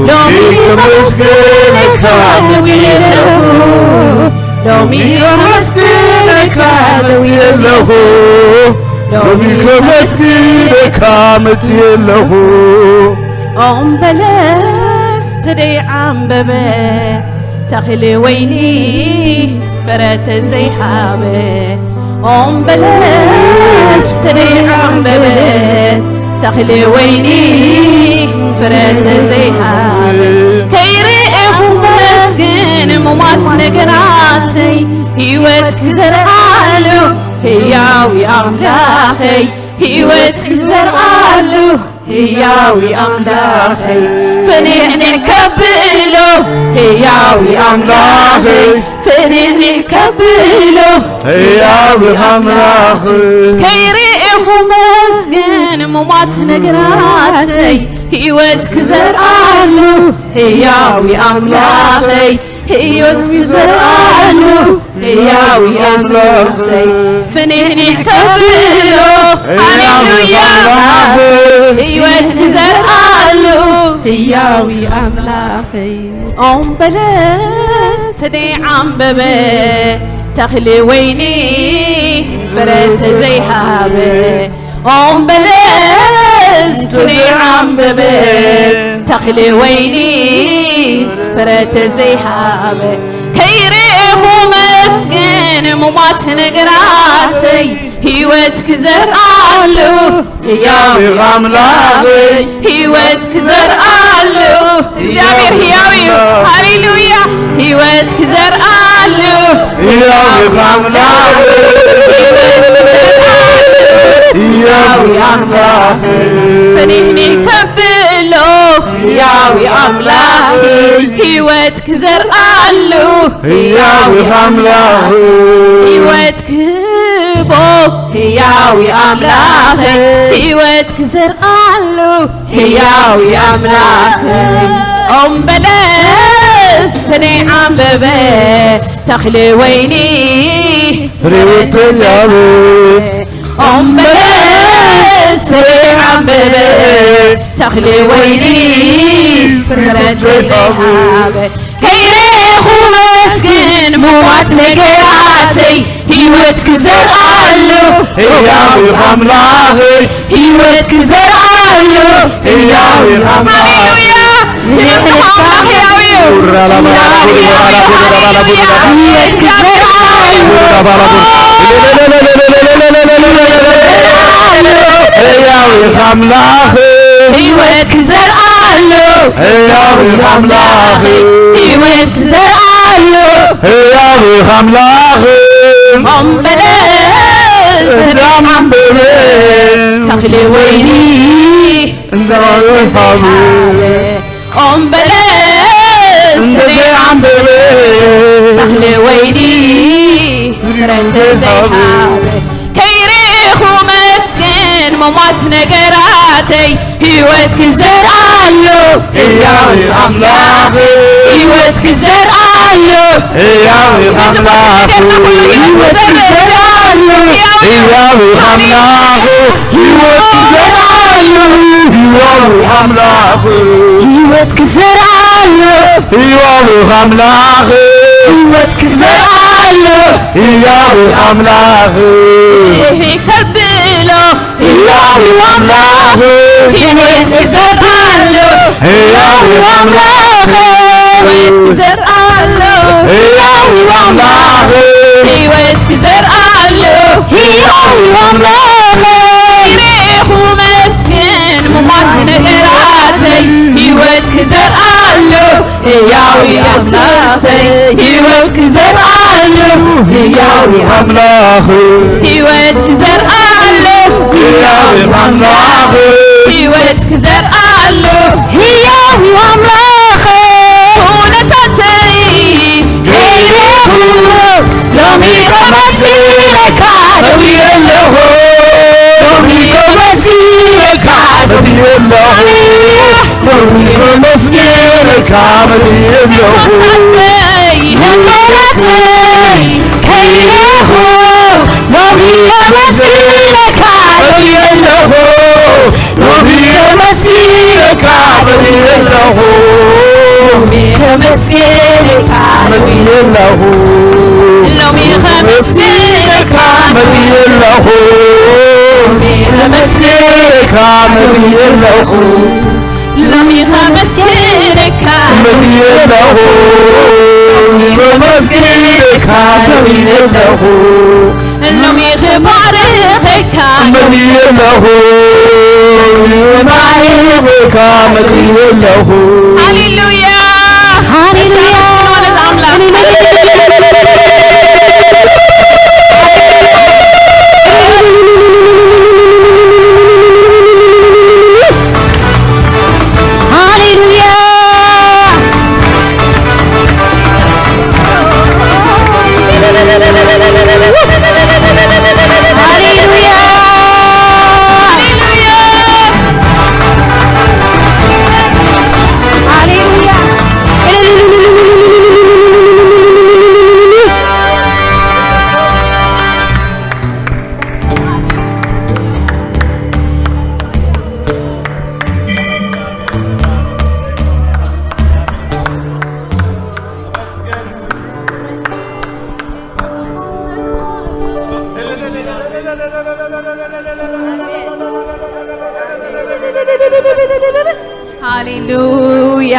ሎሚ ከመስግነካ መፅየ ኣለኹ። ሎሚ ከመስግነካ መፅየ ኣለኹ። ሎሚ ከመስግነካ መፅየ ኣለኹ። ኦም በለስ ተደይ ዓምበበ፣ ተኽሊ ወይኒ ፍረ ተዘይሃበ። ኦም በለስ ተደይ ዓምበበ፣ ተኽሊ ወይኒ ፍረ ተዘይሃበ። ከይርኤኹ መስግን ሙማት ነገራተይ፣ ህይወት ክዘርኣሉ ህያዊ ኣምላኸይ፣ ህይወት ክዘርኣሉ ህያዊ ኣምላኸይ፣ ፍንሕንሕ ከብሎ ህያዊ ኣምላኸይ፣ ፍንሕንሕ ከብሎ ህያዊ ኣምላኽ። ከይርኤኹ መስግን ሙማት ነገራተይ፣ ህይወት ክዘርኣሉ ህያዊ ኣምላኸይ፣ ህይወት ክዘርኣሉ ህያዊ ኣምላኸይ፣ ፍንሕንሕ ከብሎ፣ ሃሌሉያ፣ ህይወት ክዘርኣሉ ህያዊ ኣምላኸይ። ኦም በለስ ተደይ ዓምበበ፣ ተኽሊ ወይኒ ፍረ ተዘይሃበ። ኦም በለስ ተደይ ዓምበበ፣ ተኽሊ ወይኒ ፍረ ተዘይሃበ። ከይርኤኹ መስግን ሙማት ነገራተይ፣ ህይወት ክዘርኣሉ ህያው ኣምላኸይ፣ ህይወት ክዘርኣሉ። እግዚኣብሔር ህያው እዩ። ሃሌሉያ። ህይወት ክዘርኣሉ ህያው ኣምላኸይ፣ ህይወት ክዘርኣሉ ህያው ኣምላኸይ፣ ፍንሕንሕ ከብሎ ህያው ኣምላኸይ፣ ህይወት ክዘርኣሉ ህያው ኣምላኸይ፣ ህይወት ክህቦ ህያው ኣምላኸይ፣ ህይወት ክዘርኣሉ ህያው ኣምላኸይ። ኦም በለስ ተደይ ዓምበበ፣ ተኽሊ ወይኒ ፍሬ ተዛበ። ኦም በለስ ተደይ ዓምበበ፣ ተኽሊ ወይኒ ፍረ ተዘይሃበ። ከይረኤኹ መስግን ሙማት ነገራተይ፣ ህይወት ክዘርኣሉ ህያው ኣምላኸይ፣ ህይወት ክዘርኣሉ ህያው ኣምላኸይ። ሃሌሉያ። ትንቢት ኣምላኽ ህያው እዩ። ህይወት ክዘርኣሉ ህያው ኣምላኽ፣ ህይወት ክዘርኣሉ ህያው ኣምላኽ፣ ህይወት ክዘርኣሉ ህያው ኣምላኽ። ኦም በለስ እዛ ዓምበበ ተኽሊ ወይኒ እንዳረፋበ ኦም በለስ እንተዘይዓምበበ ተኽሊ ወይኒ ፍረ እንተዘይሃበ። ከይርኢኹ መስግን ሙማት ነገራተይ ህይወት ክዘርኣሉ ህያው ኣምላኽ፣ ህይወት ክዘርኣሉ ህያው ኣምላኽ፣ ህይወት ክዘርኣሉ ህያው ኣምላኽ፣ ህይወት ክዘርኣሉ ህያው ኣምላኽ ህይወት ክዘርኣሉ ህያው ኣምላኽ ህይወት ክዘርኣሉ ህያው ኣምላኽ ከብሎ ህያው ኣምላኽ ህይወት ክዘርኣሉ ህያው ኣምላኽ ህይወት ክዘርኣሉ ህያው ኣምላኽ ህይወት ክዘርኣሉ ህያው ኣምላኽ ኢሬኹ መስግን ሙማት ነገራተይ ህይወት ክዘርኣሉ ህያው ኣምላኸይ ህይወት ክዘርኣሉ ህያው ኣምላኽ ህይወት ክዘርኣሉ ህያው ኣምላኽ ህይወት ክዘርኣሉ ህያው ኣምላኸይ ኩነታተይ ገይሬኹ ሎሚ ከመስግነካ መፅእ ኣለኹ ሎሚ ከመስግነካ መፅእ ኣለኹ ሎሚ ከመስግነካ መፅእ ኣለኹ ኩነታተይ ነገራተይ ከይሬኹ ሎሚ ከመስግነካ መፅእ ኣለኹ ሎሚ ከመስግነካ መፅእ ኣለኹ ሎሚ ከመስግነካ መፅእ ኣለኹ ሎሚ ከመስግነካ መፅእ ኣለኹ ሎሚ ከመስግነካ መፅእ ኣለኹ ሎሚ ከመስግነካ መፅእ ኣለኹ ሎሚ ከመስግነካ መፅእ ኣለኹ ሎሚ ክባርኸካ መፅእ ኣለኹ ክባርኸካ መፅእ ኣለኹ ሃሌሉያ ሃሌሉያ ነዚ ኣምላኽ ሃሌሉያ ሃሌሉያ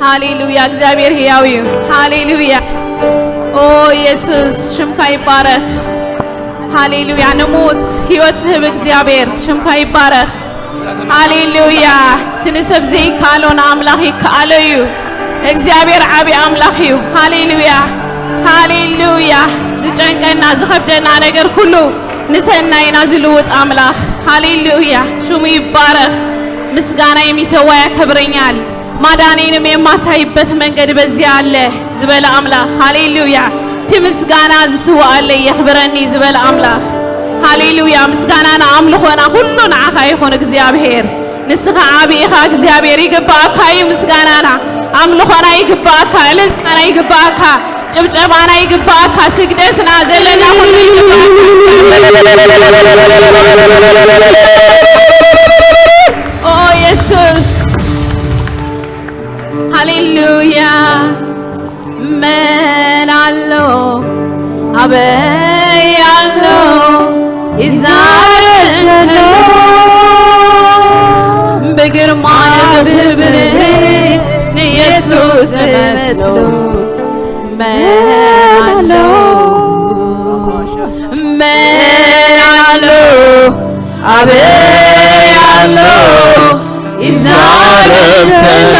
ሃሌሉያ እግዚኣብሔር ህያው እዩ። ሃሌሉያ ኦ ኢየሱስ ሽምካ ይባረኽ። ሃሌሉያ ንሙት ህይወት ትህብ እግዚኣብሔር ሽምካ ይባረኽ። ሃሌሉያ እቲ ንሰብ ዘይከኣሎ ንኣምላኽ ይከኣሎ እዩ። እግዚኣብሔር ዓብዪ ኣምላኽ እዩ። ሃሌሉያ ሃሌሉያ ዝጨንቀና ዝኸብደና ነገር ኩሉ ንሰናይና ዝልውጥ ኣምላኽ ሃሌሉያ ሽሙ ይባረኽ። ምስጋናዬም ይሰዋ ያከብረኛል፣ ማዳኔንም የማሳይበት መንገድ በዚያ አለ ዝበለ ኣምላኽ ሃሌሉያ። እቲ ምስጋና ዝስዋኣለይ የኽብረኒ ዝበለ ኣምላኽ ሃሌሉያ። ምስጋናና ኣምልኾና ኩሉ ንዓኻ ይኹን እግዚኣብሔር። ንስኻ ዓብዪ ኢኻ እግዚኣብሔር፣ ይግባኣካ እዩ ምስጋናና፣ ኣምልኾና ይግባኣካ፣ እልልታና ይግባኣካ። ጭብጨባና ይግባኣካ ስግደትና ዘለና ኩሉ ይግባኣካ ኦ የሱስ ሃሌሉያ መን ኣሎ ኣበይ ኣሎ ይዛረብ እንተሎ ብግርማ ብኽብሪ ንየሱስ ዝመስሎ መን ኣሎ መን ኣሎ ኣበይ ኣሎ ይዛረብ ተሎ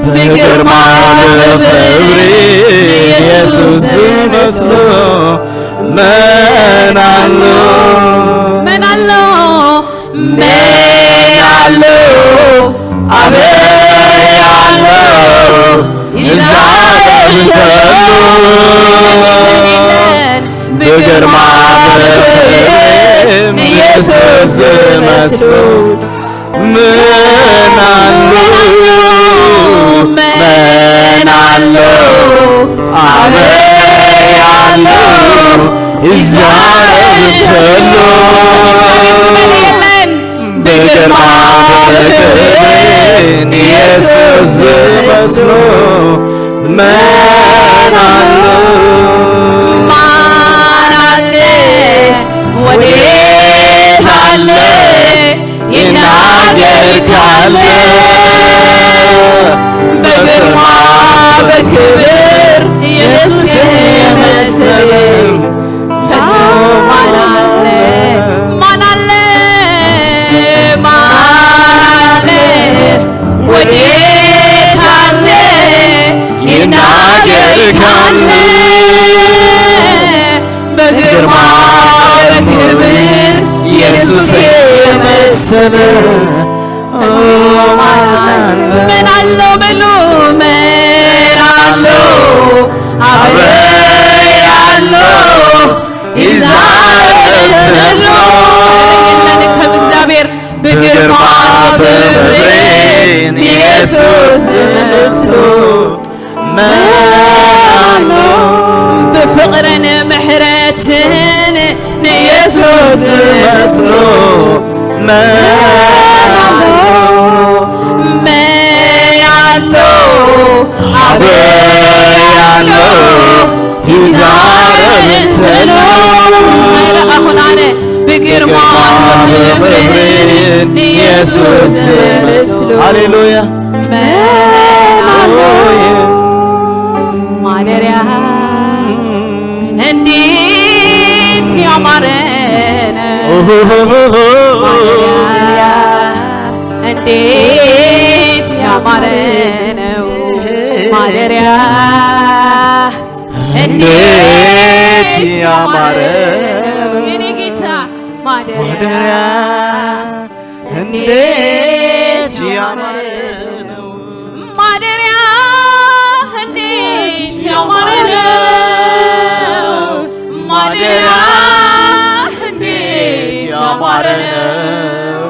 ብግርማ ብኽብሪ ኢየሱስ ዝመስሎ መን ኣሎ መን ኣሎ መን ኣሎ ኣበይ ኣሎ ይዛረብ ተሎ ብግርማ ብኽብሪ ንየሱስ ዝመስሎ መን ኣሎ መን ኣሎ ኣበይ ኣሎ ይዛረብ ተሎ ብግርማ ብክብር ንየሱስ ዝመስሎ መን ኣሎ? ማን ኣለ? ወዴት ኣለ? ይናገርካለ በግርማ በክብር ኢየሱስ የመሰለ ከቶ ማን ኣለ? ማን ኣለ? ማን ኣለ? ወዴት ኣለ? ይናገርካለ በግርማ በክብር ኢየሱስ የመሰለ መን ኣሎ በሉ፣ መን ኣሎ? ኣበይ ኣሎ? ይዛረብ ዘሎ የለን ከም እግዚኣብሔር ብግርማ ብክብሪ ንየሱስ ዝመስሎ መን ኣሎ? ብፍቕርን ምሕረትን ንየሱስ ዝመስሎ መን ኣሎ? መን ኣሎ? ኣበይ ኣሎ? ይዛረብ እንተሎ ኣይረኣኹን ኣነ ብግርማ ብኽብሪ ንየሱስ ዝመስሎ። ሃሌሉያ። መን ኣሎ? ማደሪያ እንዴት ያማረ ነው። ማደሪያ እንዴት ያማረ ነው። ማደሪያ እንዴት ያማረ ነው። የኔ ጌታ ማደሪያ ማደሪያ እንዴት ያማረ ነው። ማደሪያ እንዴት ያማረ ነው። ማደሪያ እንዴት ያማረ ነው።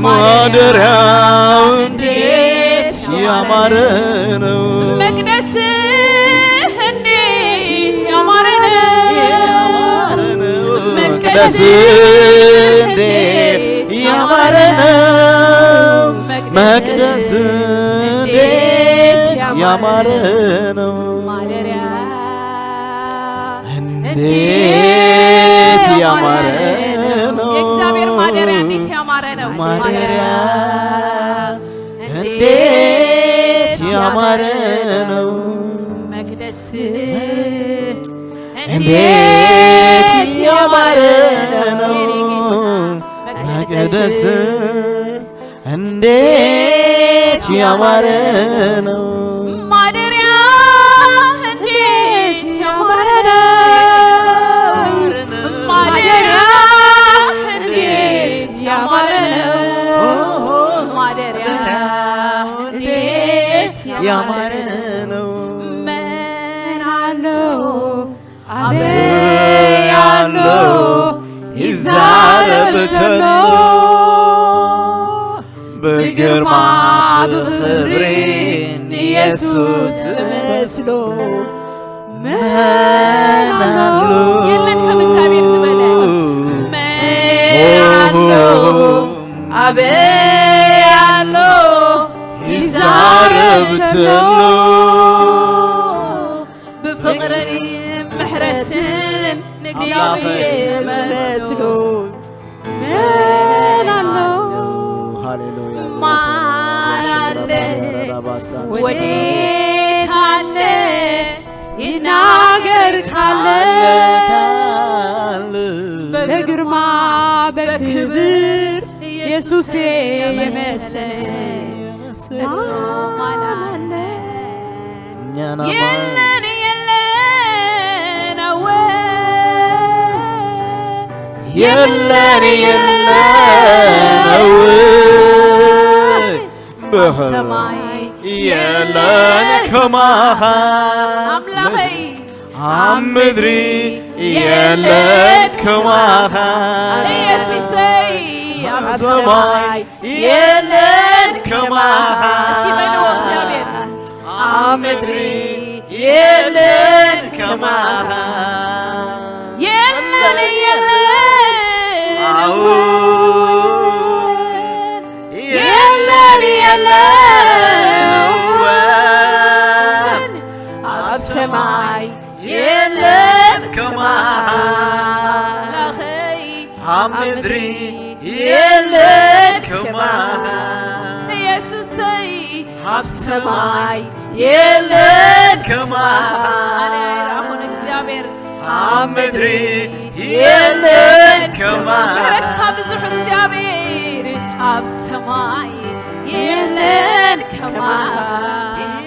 ማደሪያው እንዴት ያማረ ነው። መቅደስ እንዴት ያማረ ነው። ያማረ ነው። መቅደስ እንዴት ያማረ ነው። መቅደስ እንዴት ያማረ ነው። ማደሪያ እንዴት ያማረ ነው። የእግዚአብሔር ማደሪያ እንዴት ያማረ ነው። ማደሪያ እንዴት ያማረ ነው። መቅደስ እንዴት ያማረ ነው። መቅደስ እንዴት ያማረ ነው። ማደሪያ እንዴት ያማረ ነው። ማደሪያ እንዴት ያማረ ነው። ማደሪያ እንዴት ያማረ ነው። መን ኣሎ አበይ ኣሎ ይዛረብ ተሎ ብግርማ ብኽብሪ ንየሱስ ዝመስሎ መን ኣሎ? የለን ከም እግዚኣብሔር ዝበለ። መን ኣሎ? ኣበይ ኣሎ? ይዛረብ ተሎ ብፍቕርን ምሕረትን ንእግዚኣብሔር ዝመስሎ መን ኣሎ? ሃሌሉያ። ማን ኣለ? ወዴት ኣለ? ይናገር ካለ በግርማ በክብር ኢየሱስ የመሰለ ማን አለ? የለን የለን አወ የለን የለን አወ በሰማይ የለን ከማኻ ኣምላኸይ ኣብ ምድሪ የለን ከማኻ ኢየሱሰይ ኣብ ሰማይ የለን ከማኻ እስኪ በልዎ እግዚኣብሔር ኣብ ምድሪ የለን ከማኻ የለን የለን የለውን ኣብ ሰማይ የለን ከማኻ። ኣምላኸይ ኣብ ምድሪ የለን ከማኻ። ኢየሱሰይ ኣብ ሰማይ የለን ከማኻ። ኣነ ኣይረኣኹን እግዚኣብሔር ኣብ ምድሪ የለን ከማኻ። ምሕረትካ ብዙሕ እግዚኣብሔር ኣብ ሰማይ የለን ከማኻ።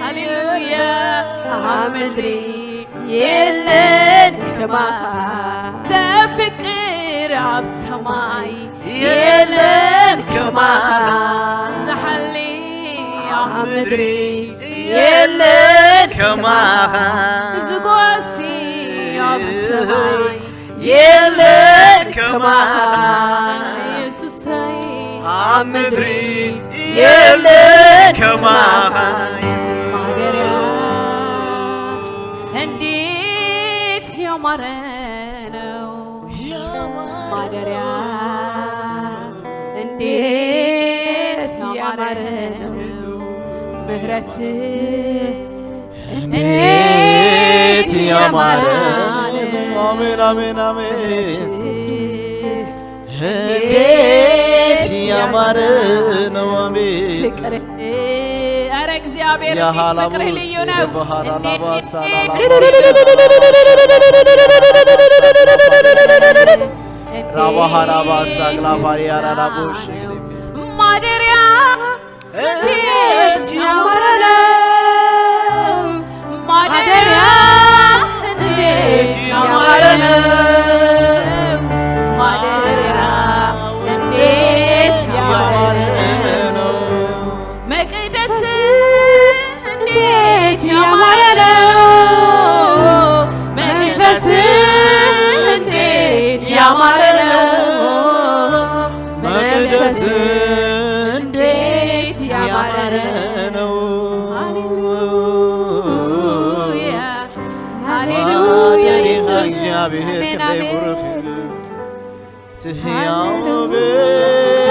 ሃሌሉያ ኣብ ምድሪ የለን ከማኻ። ዘፍቅር ኣብ ሰማይ የለን ከማኻ። ዝሓሊ ኣብ ምድሪ የለን ከማኻ። ዝጓሲ ኣብ ሰማይ የለን ከማኻ። ኢየሱሰይ ኣብ ምድሪ የለን ከማኻ። ማደሪያ እንዴት ያማረ ነው ማደሪያ እንዴት ያማረ ነው። ምህረት እንዴት ያማረ ነው። አሜን፣ አሜን፣ አሜን። እንዴት ያማረ ነው አቤቱ። ኧረ እግዚአብሔር እንዴት ፍቅርህ ልዩ ነው። ራባሃራባሳ ግላፋሪ ያራዳቦሽ ማደሪያ እንዴት ያማረ ነው። ማደሪያ እንዴት ያማረ ነው። ማደሪያ እንዴት ያማረ ነው። መቅደስ እንዴት ያማረ ነው። መንፈስ እንዴት ያማረ ነው። መቅደስ እንዴት ያማረ ነው። ሃሌሉያ፣ ሃሌሉያ፣ ማደሪያ ኢየሱስ። እግዚአብሔር አሜን፣ ክንደይ አሜን። ብሩክ ይሁን። ትህያው ሃሌሉያ።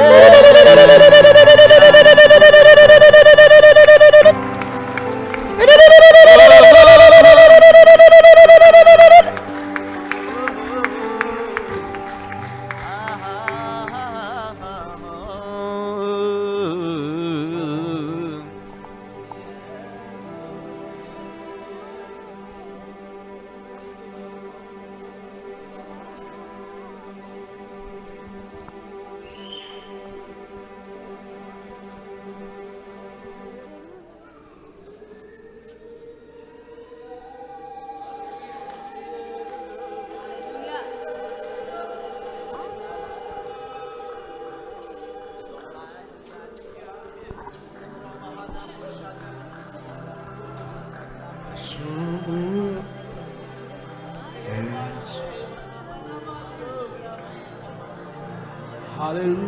ሃሌሉያ፣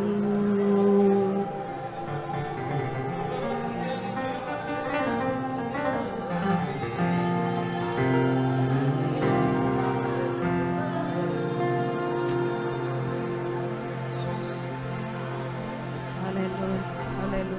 ሃሌሉያ።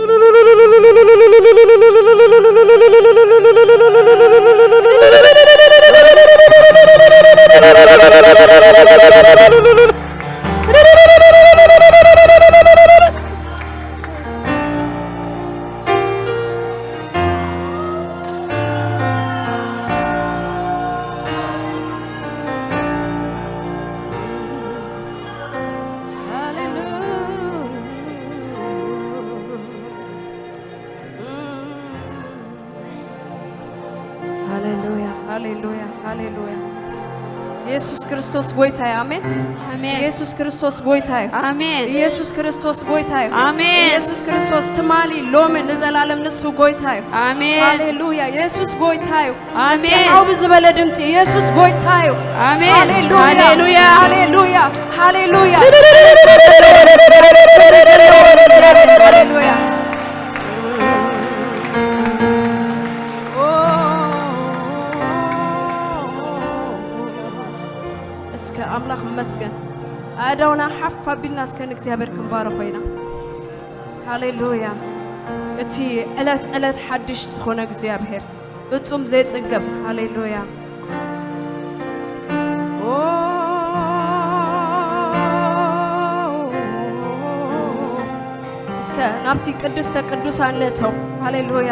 ሃሌሉያ፣ ሃሌሉያ፣ ሃሌሉያ። ኢየሱስ ክርስቶስ ጎይታ እዩ። ኣሜን። ኣሜን። ኢየሱስ ክርስቶስ ጎይታ እዩ። ኣሜን። ኢየሱስ ክርስቶስ ጎይታ እዩ። ኣሜን። ኢየሱስ ክርስቶስ ትማሊ፣ ሎሚ፣ ንዘላለም ንሱ ጎይታ እዩ። ኣሜን። ሃሌሉያ። ኢየሱስ ጎይታ እዩ። ኣሜን። እስኪ ዓው ብዝበለ ድምፂ ኢየሱስ ጎይታ እዩ። ኣሜን። ሃሌሉያ። ሃሌሉያ። ሃሌሉያ። ሃሌሉያ። ሃሌሉያ። እስከ ኣምላኽ ይመስገን። ኣእዳውና ሓፍ ኣቢልና እስከ ንእግዚኣብሔር ክንባረኾ ኢና። ሃሌሉያ። እቲ ዕለት ዕለት ሓድሽ ዝኾነ እግዚኣብሔር ፍጹም ዘይጽገብ። ሃሌሉያ። ኦ፣ እስከ ናብቲ ቅድስተ ቅዱሳን ንእተው። ሃሌሉያ።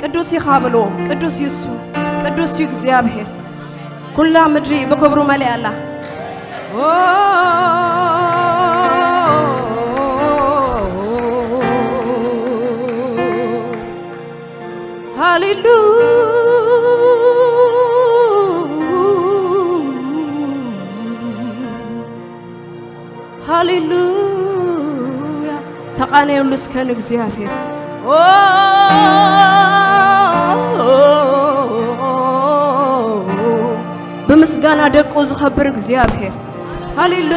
ቅዱስ ኢኻ በልዎ። ቅዱስ እዩ እሱ። ቅዱስ እዩ እግዚኣብሔር። ኩላ ምድሪ ብኽብሩ መሊኣ ኣላ። ኦ፣ ሃሌሉ-፣ ሃሌሉያ። ተቓነየሉ እስከ ንእግዚኣብሔር። ኦ፣ ብምስጋና ደቁ ዝኸብር እግዚኣብሔር። ሃሌሉ-፣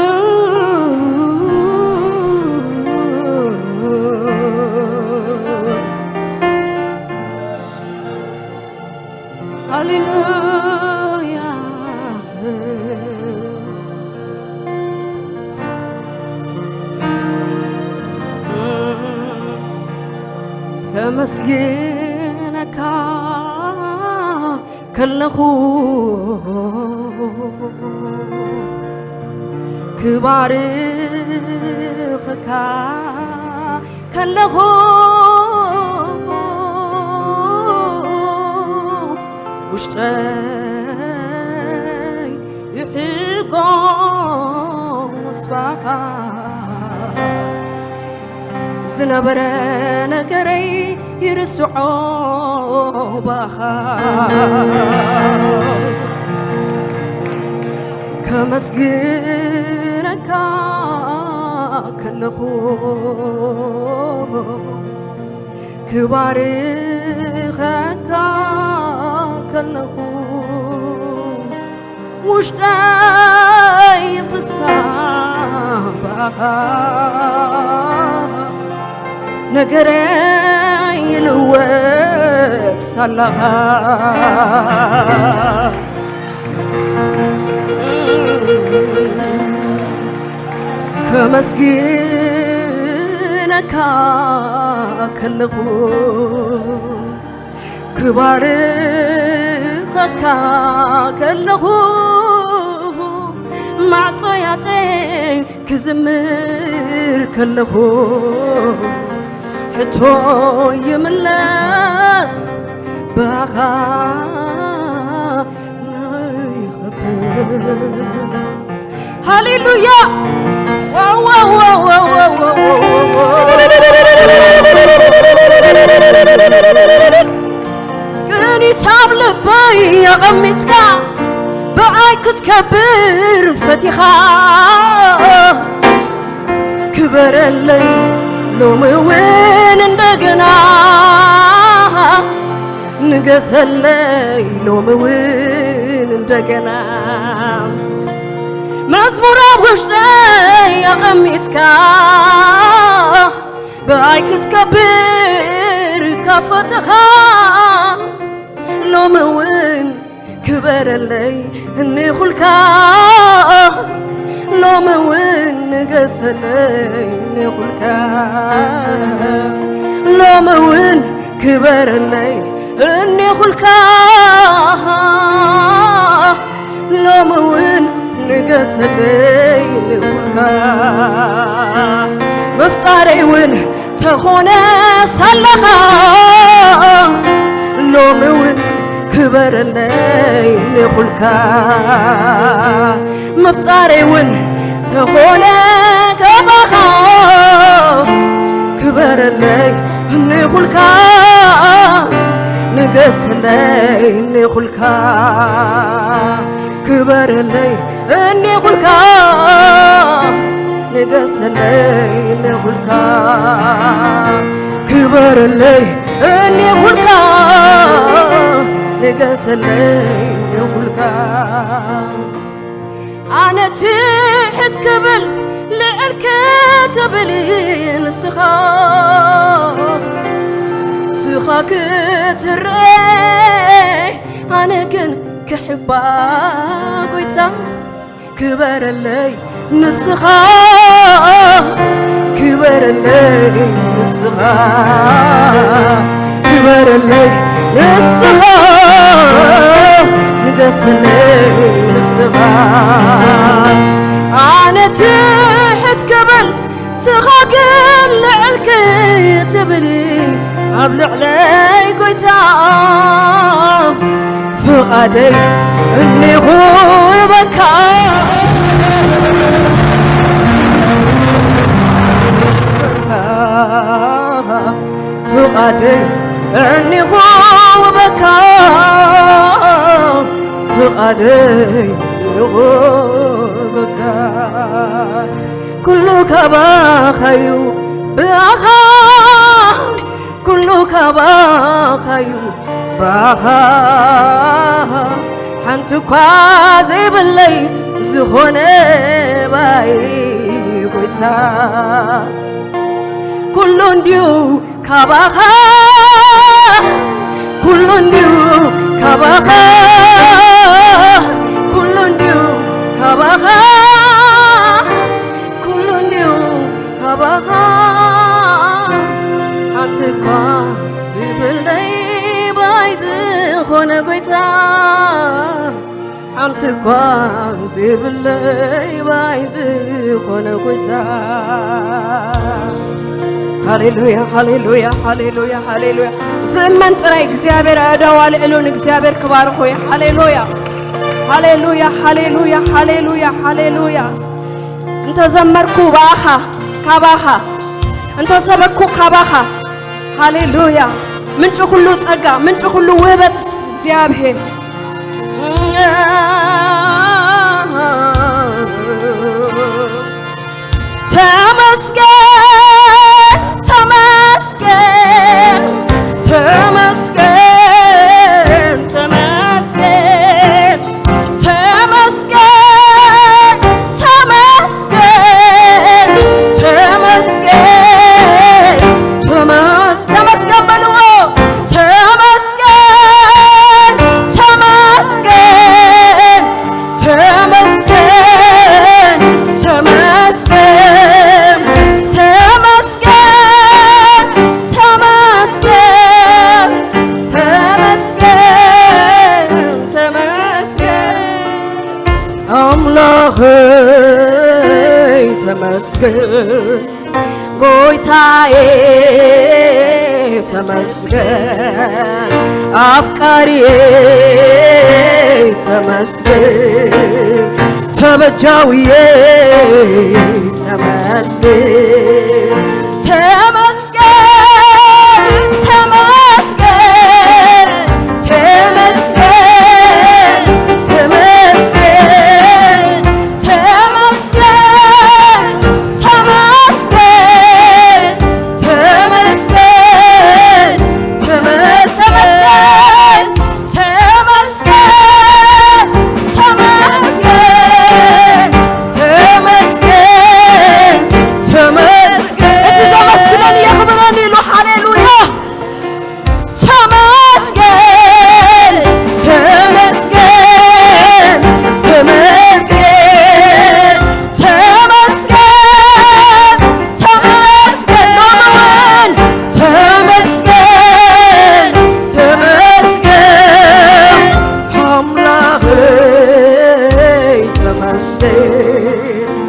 ሃሌሉያ። ከመስግነካ ከለኹ፣ ክባርኸካ ከለኹ፣ ውሽጠይ ይሕጎስ ባኻ። ዝነበረ ነገረይ ይርስዖ ባኻ። ከመስግነካ ከለኹ፣ ክባርኸካ ከለኹ፣ ውሽጠይ ይፍሳህ ባኻ፣ ነገረይ ይልወጥ ሳላኻ። ከመስግነካ ከለኹ፣ ክባርኸካ ከለኹ፣ ማዕጾ ያጸ ክዝምር ከለኹ፣ ሕቶ ይምለስ ብኣኻ ናይ ኸብር። ሃሌሉያ። ዋው፣ ዋው፣ ዋው። ቅኒት ኣብ ልበይ ኣቐሚጥካ፣ ብኣይ ክትከብር ፈቲኻ፣ ክበረለይ ሎሚ እውን እንደገና፣ ንገሰለይ ሎሚ እውን እንደገና። መዝሙር ኣብ ውሽጠይ ኣቐሚጥካ፣ ብኣይ ክትከብር ካብ ፈተኻ፣ ሎሚ እውን ክበረለይ እኒኹልካ፣ ሎሚ እውን ንገሰለይ እኒኹልካ፣ ሎሚ እውን ክበረለይ እኒኹልካ፣ ሎሚ እውን ንገሰለይ እኒኹልካ። ምፍጣረይ እውን ተኾነ ሳለኻ፣ ሎሚ እውን ክበረለይ እኒኹልካ። ምፍጣረይ እውን ተኾነ ካባኻ፣ ክበረለይ እኒኹልካ፣ ንገሰለይ እኒኹልካ። ክበረለይ እኒኹልካ፣ ንገሰለይ እኒኹልካ። ክበረለይ እኒኹልካ፣ ንገሰለይ እኒኹልካ። ኣነ ትሕት ክብል ልዕል ክትብል ንስኻ፣ ንስኻ ክትረአ፣ ኣነ ግን ክሕባ ጎይታ። ክበረለይ ንስኻ፣ ክበ ክበረለይ ንስኻ፣ ክበረለይ ንስኻ፣ ንገሰለይ ንስኻ። ኣነ ትሕት ክብል፣ ስኻ ግን ልዕል ክትብል፣ ኣብ ልዕለይ ጎይታ፣ ፍቓደይ እኒኹ እበካ። ፍቓደይ እኒኹ እበካ። ፍቓደይ እኒኹ እበካ። ኩሉ ካባኻዩ ብኣኻ፣ ኩሉ ካባኻዩ ብኣኻ። ሓንቲ እኳ ዘይብለይ ዝኾነ ባይ ጎይታ፣ ኩሉ እንድዩ ካባኻ፣ ኩሉ እንድዩ ካባኻ፣ ኩሉ እንድዩ ካባኻ፣ ኩሉ እንድዩ ካባኻ። ሓንቲ እኳ ዘይብለይ ባይ ዝኾነ ጎይታ፣ ሓንቲ እኳ ዘይብለይ ባይ ዝኾነ ጎይታ። ሃሌሉያ፣ ሃሌሉያ፣ ሃሌሉያ፣ ሃሌሉያ። ዝእመን ጥራይ እግዚኣብሔር ኣእዳው ኣልዕሉ፣ ንእግዚኣብሔር ክባርኾ እዩ። ሃሌሉያ፣ ሃሌሉያ፣ ሃሌሉያ፣ ሃሌሉያ፣ ሃሌሉያ። እንተ ዘመርኩ ብኣኻ፣ ካባኻ፣ እንተ ሰበኩ ካባኻ። ሃሌሉያ። ምንጪ ኩሉ ጸጋ፣ ምንጪ ኩሉ ውህበት እግዚኣብሔር። ተመስገን፣ ተመስገን፣ ተመስገን፣ ተመስገን፣ ተመስገን፣ ተመስገን፣ ተመስገን፣ ተመስ-፣ ተመስገን በልዎ። ተመስገን፣ ተመስገን፣ ተመስገን፣ ተመስገን፣ ተመስገን፣ ተመስገን፣ ተመስገን፣ ተመስገን። ኣምላኸይ ተመስገን፣ ጎይታዬ ተመስገን፣ ኣፍቃሪዬ ተመስገን፣ ተበጃዊዬ ተመስገን፣ ተመስገን፣ ተመስገን፣ ተመስገን፣ ተመስገን፣ ተመስገን፣ ተመስገን፣ ተመስገን፣ ተመስገን፣ ተመስገን፣ ተመስገን፣ ተመስገን፣ ተመስገን። እቲ ዘመስግነኒ የኽብረኒ ኢሉ። ሃሌሉያ። ተመስገን፣ ተመስገን፣ ተመስገን፣ ተመስገን፣ ተመስገን፣ ሎሚ እውን ተመስገን፣ ተመስገን፣ ኣምላኸይ ተመስገን፣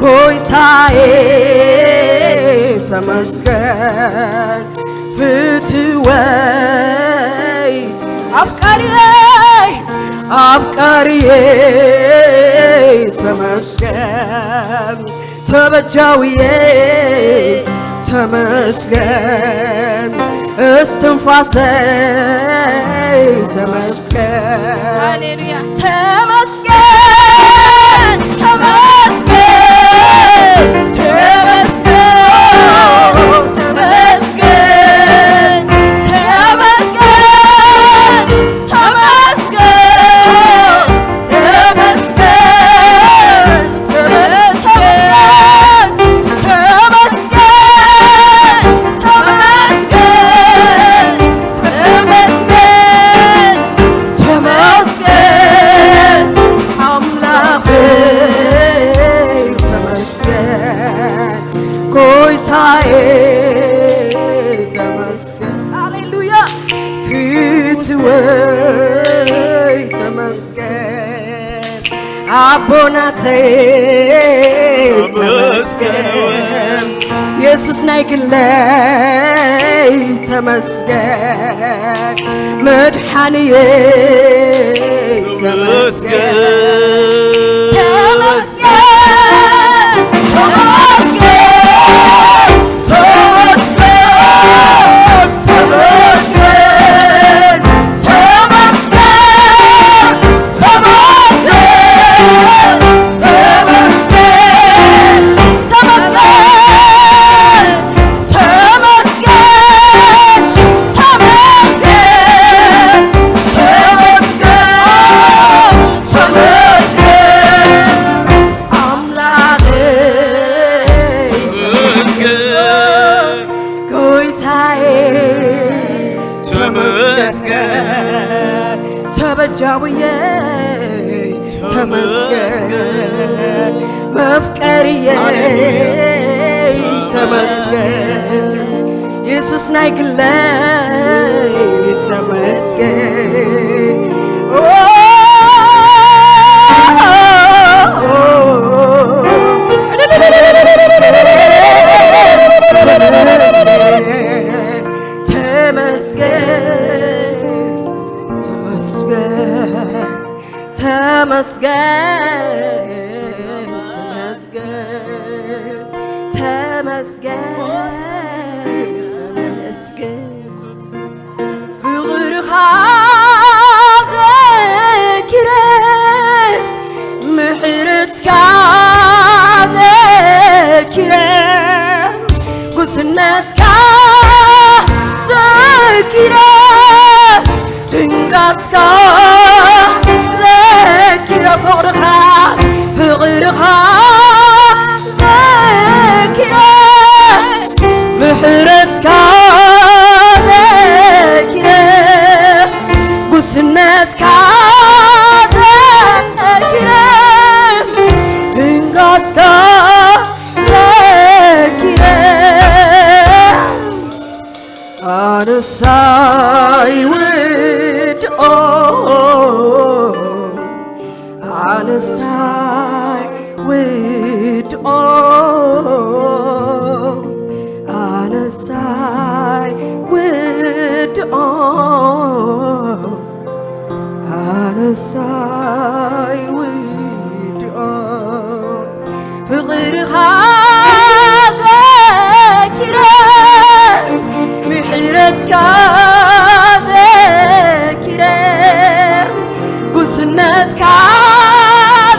ጎይታዬ ተመስገን። ፍትወይ ኣፍቃሪየይ፣ ኣፍቃሪየ ተመስገን፣ ተበጃውየ ተመስገን፣ እስትንፋሰይ ተመስገን። ሃሌሉያ። ተመስገን፣ ተመስገን፣ ተመስገን፣ ተመስገን፣ ተመስገን፣ ተመስገን፣ ተመስገን፣ ተመስገን፣ ተመስገን፣ ተመስገን፣ ተመስገን፣ ተመስገን፣ ኣቦናተይ ተመስገን፣ የሱስ ናይ ግለይ ተመስገን፣ መድሓንየይ ተመስገን። ተመስገን፣ ተመስገን፣ ተመስገን፣ ተመስገን፣ ተመስገን፣ ተመስገን፣ ተመስገን፣ ተመስገን፣ ተመስገን፣ ተመስገን፣ ተመስገን። ኣምላኸይ ተመስገን። ጎይታዬ ተመስገን። ተበጃውየይ ተመስገን። መፍቀርየይ ተመስገን። የሱስ ናይ ግለይ ተመስገን። ኦ፣ ተመስገን፣ ተመስገን፣ ተመስገን፣ ተመስገን፣ ተመስገን፣ ተመስገን። ፍቕርኻ ዘኪረ፣ ምሕረትካ ዘኪረ፣ ጉስነትካ ዘኪረ፣ ድንጋጽካ ዘኪረ፣ ፍቕርኻ፣ ፍቕርኻ ዘኪረ፣ ምሕረትካ ዘኪረ፣ ጉስነትካ ዘኪረ፣ ድንጋጽካ ዘኪረ፣ ኣነሳይ ውድኦ፣ ኣነሳይ ውድኦ፣ ኣነሳይ ውድኦ፣ ኣነሳይ ውድኦ፣ ፍቕርኻ ዘኪረ፣ ምሕረትካ ዘኪረ፣ ጉስነትካ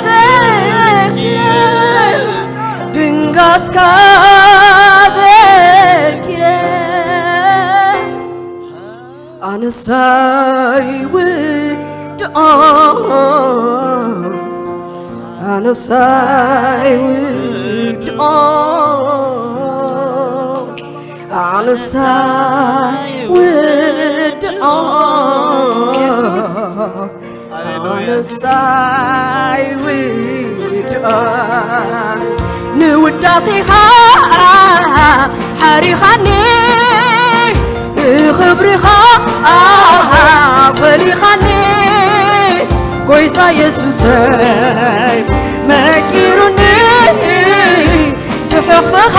ዘኪረ፣ ድንጋጽካ ዘኪረ፣ ኣነሳይ ውድኦ፣ ኣነሳይ ውድኦ፣ ኣነሳይ ውድኦ፣ የሱስ። ሃሌሉያ። ኣነሳይ ውድኣ ንውዳሴኻ ሓሪኻኒ፣ ንኽብርኻ ኾሊኻኒ፣ ጎይታ የሱሰይ መቂሩኒ። ትሕኽብኻ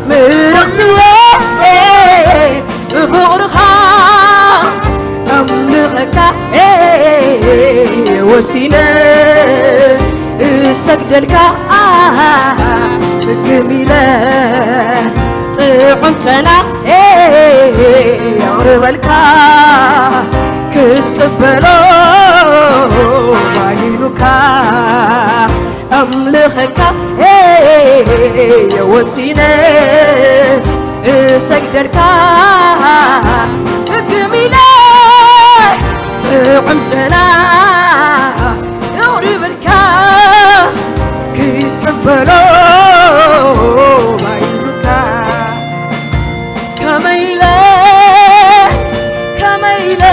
ምርኽትየ ብፍቕርኻ ኣምልኸካ ወሲነ እሰግደልካ ፍግም ኢለ ጥዑም ጨና የቕርበልካ ክትቅበሎ ባይሉካ ኣምልኸካ ወሲነ እሰግደልካ ፍግም ኢለ ጥዑም ጨና የቕርበልካ ክትቅበሎ ባይሉካ ከመይ ኢለ ከመይ ኢለ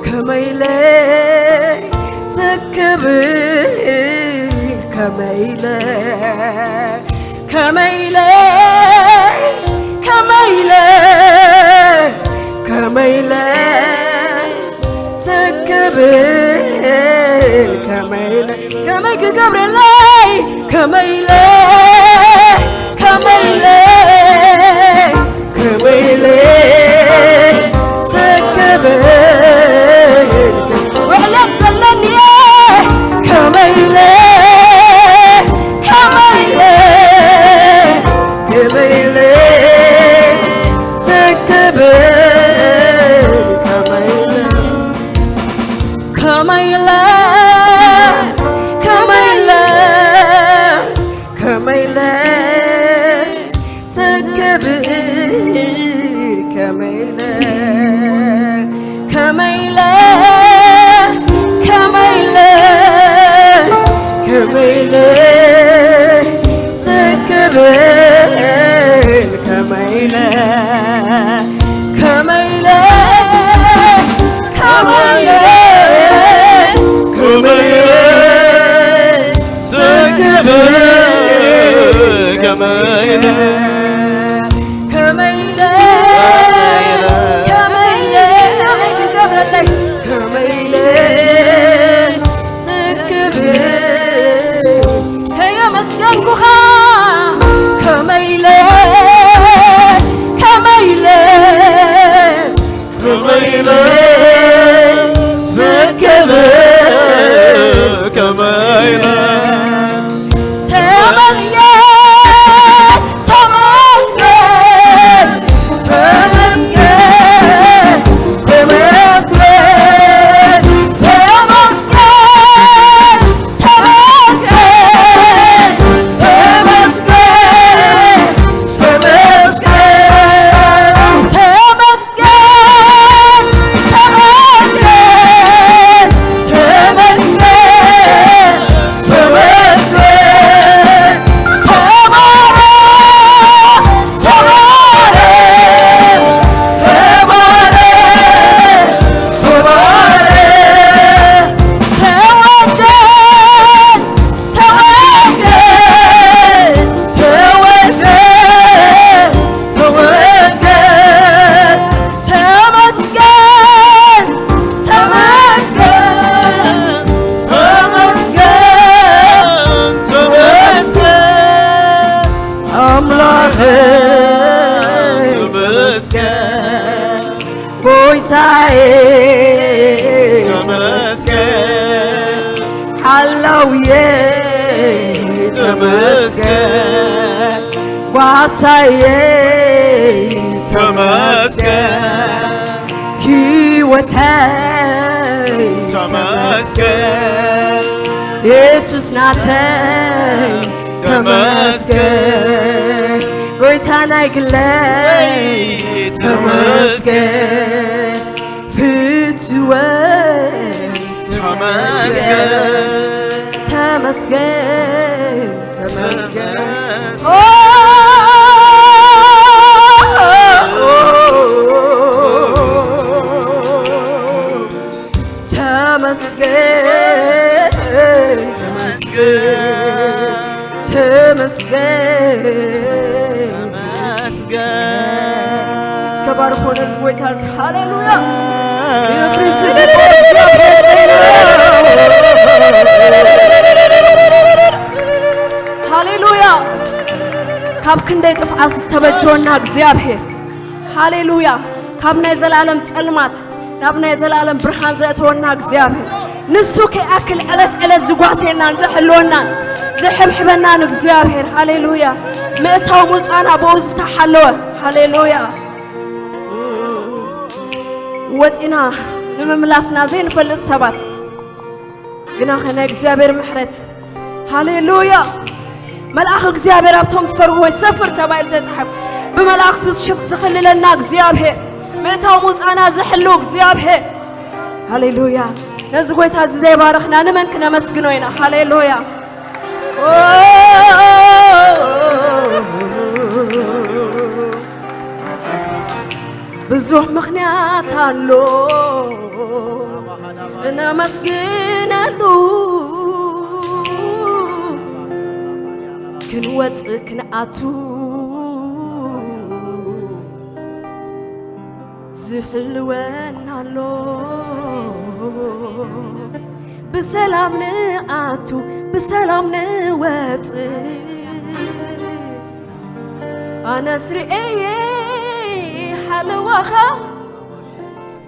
ከመይ ኢለ ዝክብል ከመይ ኢለ ከመይ ኢለ ከመይ ኢለ ከመይ ኢለ ዝክብል ከመይ ኢለ፣ ከመይ ኢለ፣ ከመይ ኢለ ሰከበ። ውዕለት ዘለኒ እየ። ከመይ ኢለ፣ ከመይ ኢለ፣ ከመይ ኢለ ሰከበ። ከመይ ኢለ፣ ከመይ ኢለ፣ ከመይ ኢለ፣ ከመይ ኢለ ሰክብር፣ ከመይ ኢለ፣ ከመይ ኢለ፣ ከመይ ኢለ፣ ከመይ ኢለ ሰክብር፣ ከመይ ኢለ፣ ከመይ ኢለ፣ ከመይ ኢለ፣ ከመይ ኢለ ሰክብር፣ ከመይ ኢለ፣ ከመይ ኢለ፣ ከመይ ኢለ፣ ከመይ ኢለ፣ ከመይ ኢለ፣ ከመይ ኢለ ሰክብር፣ ከየመስገንኩኻ፣ ከመይ ኢለ፣ ከመይ ኢለ፣ ከመይ ኢለ ሰከበ፣ ከመይ ኢለ ተመስገን፣ ተመስገን፣ ተመስገን፣ ተመስገን፣ ተመስገን፣ ተመስገን፣ ተመስገን፣ ተመስገን፣ ተመስገን፣ ተመስገን፣ ተመስገን፣ ተባረክ፣ ተባረክ፣ ተባረክ፣ ተባረክ። ተመስገን፣ ተመስገን፣ ተመስገን፣ ተመስገን፣ ተመስገን፣ ተመስገን፣ ተመስገን፣ ኣምላኸይ ተመስገን። ጎይታዬ ተመስገን። ሓላውዬ ተመስገን። ጓሳዬ ተመስገን። ህይወተይ ተመስገን። የሱስ ናተይ ተመስገን። ጎይታ ናይ ግለይ ተመስገን። ፍትወይ ተመስገን። ተመስገን፣ ተመስገን። ኦ፣ ተመስገን፣ ተመስገን፣ ተመስገን። እስከ ባርኮ ነዚ ጎይታ እዚ። ሃሌሉያ። ክብሪ ዝግባእ እግዚኣብሔር። ሃሌሉያ። ካብ ክንደይ ጥፍኣት ዝተበጀወና እግዚኣብሔር። ሃሌሉያ። ካብ ናይ ዘላለም ጸልማት ናብ ናይ ዘላለም ብርሃን ዘእተወና እግዚኣብሔር። ንሱ ከይኣክል ዕለት ዕለት ዝጓስየናን ዝሕልወናን ዝሕብሕበናን እግዚኣብሔር። ሃሌሉያ። ምእታው ምውጻና ብኡ ዝተሓለወ። ሃሌሉያ። ወጺና ንምምላስና ዘይንፈልጥ ሰባት ግናኸ ናይ እግዚኣብሔር ምሕረት። ሃሌሉያ። መልኣኽ እግዚኣብሔር ኣብቶም ዝፈርህዎ ይሰፍር ተባሂሉ ተጻሒፉ። ብመላእኽቱ ዝሽፍ-፣ ዝኽልለና እግዚኣብሔር፣ ምእታው ምውጻና ዝሕሉ እግዚኣብሔር። ሃሌሉያ። ነዚ ጎይታ እዚ ዘይባረኽና ንመን ክነመስግኖ ኢና? ሃሌሉያ። ኦ፣ ብዙሕ ምኽንያት ኣሎ እነመስግነሉ፣ ክንወጽእ ክንኣቱ ዝሕልወና ኣሎ። ብሰላም ንኣቱ ብሰላም ንወፅእ ኣነስ ርእየ ሓለዋኻ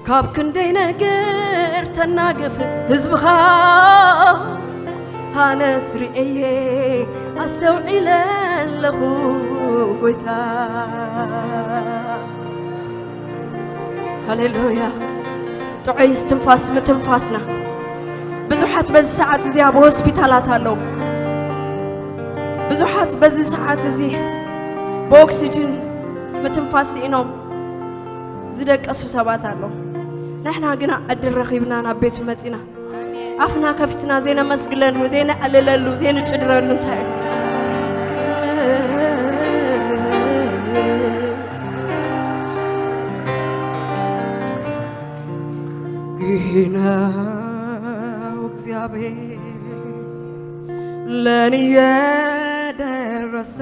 ካብ ክንደይ ነገር ተናግፍ ህዝብኻ ኣነስ ርእየ ኣስተውዒለ ኣለኹ ጎይታ። ሃሌሉያ። ጥዑይ ትንፋስ ምትንፋስና። ብዙሓት በዚ ሰዓት እዚ ኣብ ሆስፒታላት ኣለዉ። ብዙሓት በዚ ሰዓት እዚ ብኦክሲጅን ምትንፋስ ስኢኖም ዝደቀሱ ሰባት ኣለዉ። ንሕና ግና ዕድል ረኺብና ናብ ቤቱ መጺና ኣፍና ከፊትና ዘይነመስግነሉ ዘይነዕልለሉ ዘይንጭድረሉ እንታይ እዩ? ይህ ነው እግዚአብሔር ለኔ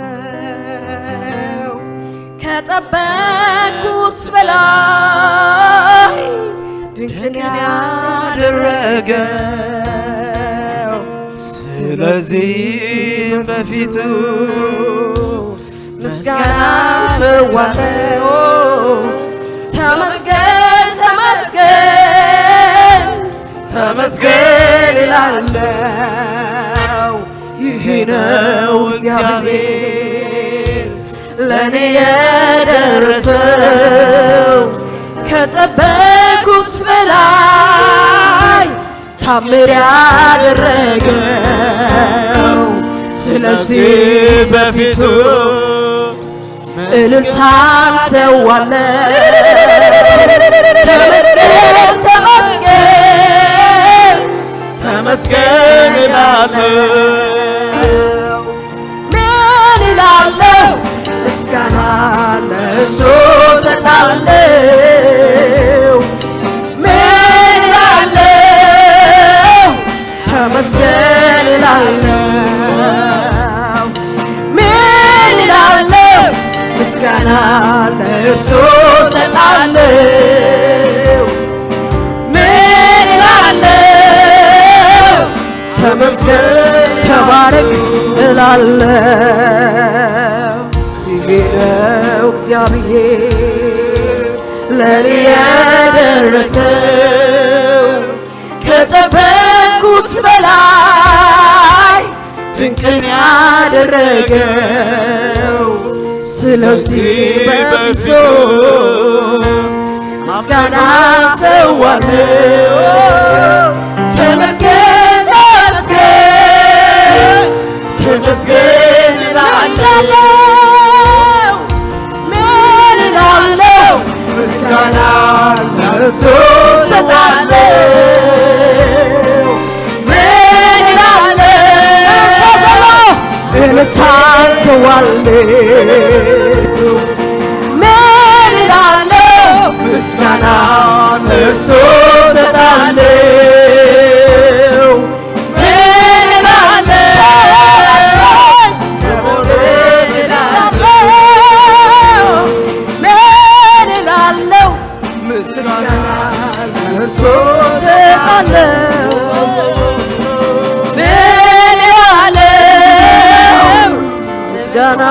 የደረሰው ከጠበቅኩት በላይ ድንቅን ያደረገው። ስለዚህ በፊቱ ምስጋና ሰዋለው። ተመስገን ተመስገን ተመስገን እላለው። ይሄ ነው እግዚአብሔር ለኔ የደረሰው ከጠበቅኩት በላይ ታምር ያደረገው። ስለዚህ በፊቱ እልልታን ሰዋለው። ተመስገን ተመስገን ተመስገን እላለው። ምን እላለው? ምስጋና ለእሱ ሰጣለው። ምን እላለው? ተመስገን እላለው። ምን እላለው? ምስጋና ለእሱ ሰጣለው። ምን እላለው? ተመስገን ተባረክ እላለው። ይሄ ነው እግዚአብሔር ለኔ የደረሰው ከጠበቅኩት በላይ ድንቅን ያደረገው። ስለዚህ በፊቱ ምስጋና ሰዋለው። ተመስገን ተመስገን ተመስገን እላለው። ምን እላለው? ምስጋና ለእሱ ሰጣለው። ምን እላለው? እልልታን ሰዋለው። ምን እላለው? ምስጋና ለእሱ ሰጣለው። ምን እላለው? ምን እላለው? ምስጋና ለእሱ ሰጣለው። ምን እላለው? ምስጋና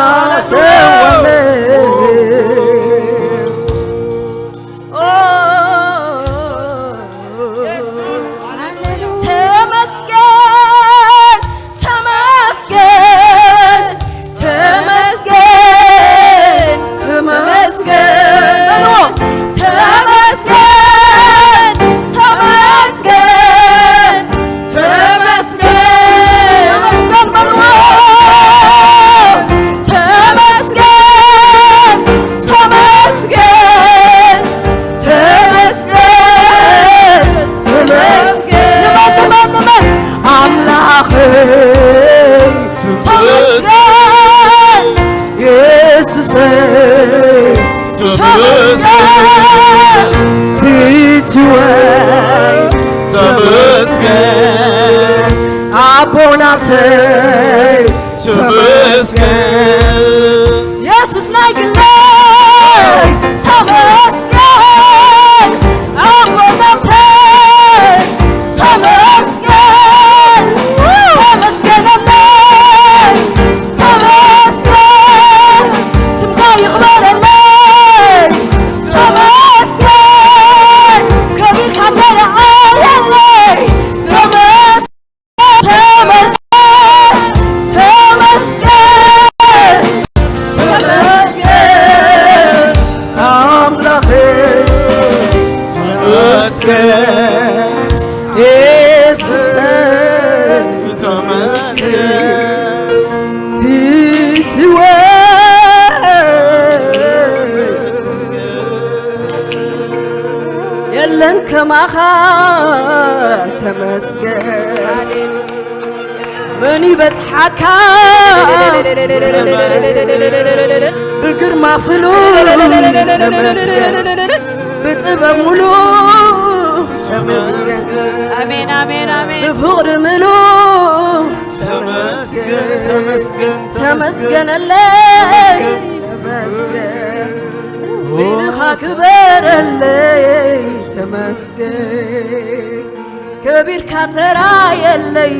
ሰዋለው። ኦ፣ ተመስገን ተመስገን ተመስገን ተመስገን በሉ። ተመስገን ተመስገን ተመስገን ተመስገን በሉ። ተመስገን ተመስገን ተመስገን ተመስገን። ንበል፣ ንበል፣ ንበል። ኣምላኸይ ተመስገን፣ ኢየሱሰይ ተመስገን፣ ፊትወይ ተመስገን፣ ኣቦናተይ ተመስገን። ኢየሱስ ናይ ግለይ ተመስገን፣ ኣቦናተይ ተመስገን። ለን ከማኻ ተመስገን። መን ይበጽሓካ ብግርማ ፍሉይ ተመስገን። ብጥበብ ሙሉ ተመስገን። ኣሜን ኣሜን ኣሜን። ብፍቕሪ ምሉ ተመስገን ተመስገን ተመስገነለይ ተመስገን። ኢልኻ ክበረለይ ተመስገን። ከቢርካ ተራየለይ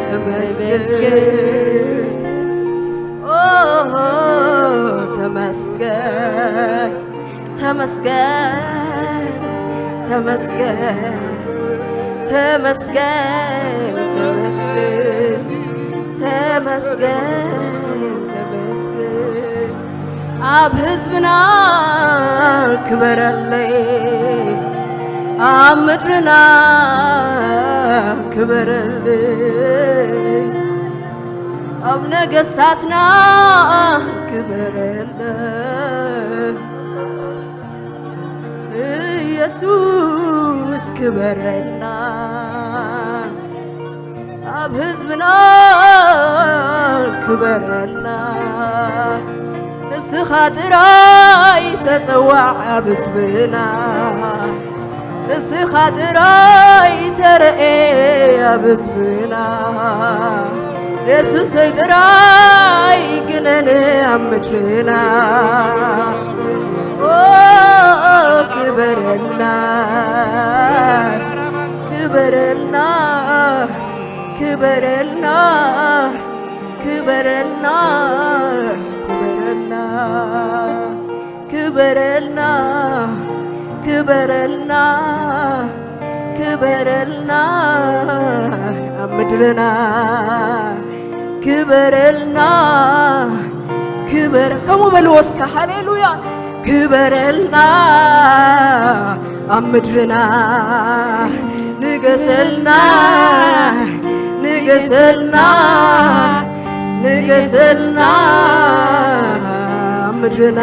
ተመስገን። ኦ ተመስገን ተመስገን ተመስገን ተመስገን ተመስገን ተመስገን ተመስገን። ኣብ ህዝብና ክበረለይ፣ ኣብ ምድርና ክበረለይ፣ ኣብ ነገስታትና ክበረለይ። ኢየሱስ ክበረልና፣ ኣብ ህዝብና ክበረልና። ንስኻ ጥራይ ተጸዋዕ ኣብ ህዝብና፣ ንስኻ ጥራይ ተረኤ ኣብ ህዝብና። የሱሰይ ጥራይ ግነን ኣብ ምድርና። ኦ ክበረልና፣ ክበረልና፣ ክበረልና፣ ክበረልና፣ ክበረልና፣ ክበረልና፣ ክበረልና፣ ኣብ ምድርና ክበረልና። ክበር ከምኡ በልዎ እስከ ሃሌሉያ። ክበረልና ኣብ ምድርና ንገሰልና፣ ንገሰልና፣ ንገሰልና ኣብ ምድርና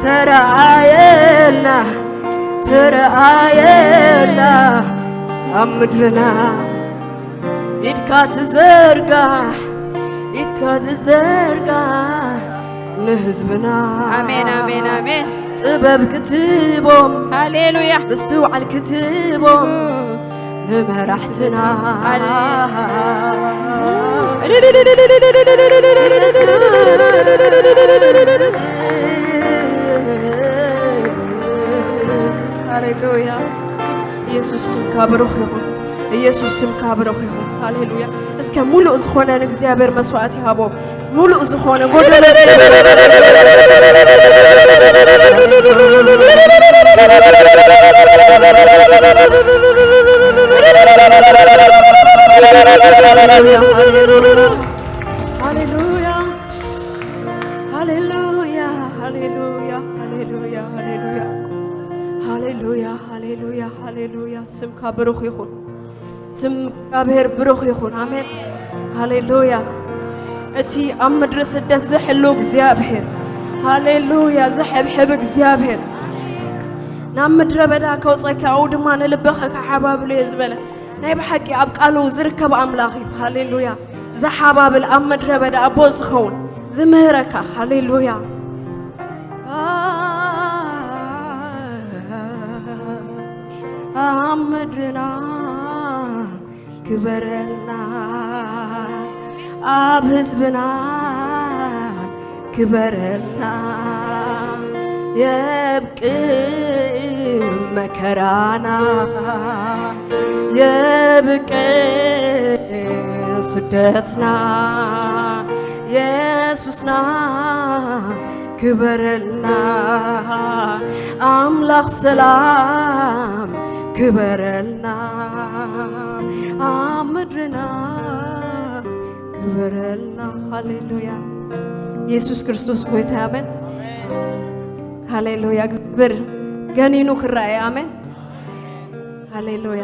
ተረኣየልና፣ ተረኣየልና ኣብ ምድርና። ኢድካ ትዘርጋሕ፣ ኢድካ ትዘርጋሕ ንህዝብና። ኣሜን ኣሜን ኣሜን። ጥበብ ክትቦም፣ ሃሌሉያ። ምስትውዓል ክትቦም ንመራሕትና። ሃሌሉያ። ኢየሱስ ስምካ ብሩኽ ይኹን። ኢየሱስ ስምካ ብሩኽ ይኹን። ሃሌሉያ። እስከ ሙሉእ ዝኾነ ንእግዚኣብሔር መስዋዕት ይሃቦ። ሙሉእ ዝኾነ ጎደሎ ሃሌሉያ፣ ሃሌሉያ፣ ሃሌሉያ፣ ሃሌሉያ፣ ሃሌሉያ፣ ሃሌሉያ፣ ሃሌሉያ፣ ሃሌሉያ። ስምካ ብሩኽ ይኹን። ስም እግዚኣብሔር ብሩኽ ይኹን። ኣሜን። ሃሌሉያ። እቲ ኣብ ምድሪ ስደት ዝሕሉ እግዚኣብሔር፣ ሃሌሉያ፣ ዝሕብሕብ እግዚኣብሔር፣ ናብ ምድረ በዳ ከውፀካ፣ ኣብኡ ድማ ንልብኻ ክሓባብሎ እየ ዝበለ፣ ናይ ብሓቂ ኣብ ቃሉ ዝርከብ ኣምላኽ እዩ። ሃሌሉያ። ዝሓባብል፣ ኣብ ምድረ በዳ ኣቦ ዝኸውን፣ ዝምህረካ። ሃሌሉያ። ኣብ ምድርና ክበረልና፣ ኣብ ህዝብና ክበረልና። የብቅዕ መከራና፣ የብቅዕ ስደትና፣ የሱስና ክበረልና። ኣምላኽ ሰላም ክበረልና፣ ኣብ ምድርና ክበረልና። ሃሌሉያ። የሱስ ክርስቶስ ጎይታ፣ ኣሜን። ሃሌሉያ። እግዚኣብሔር ገኒኑ ክረኣየ። ኣሜን። ሃሌሉያ።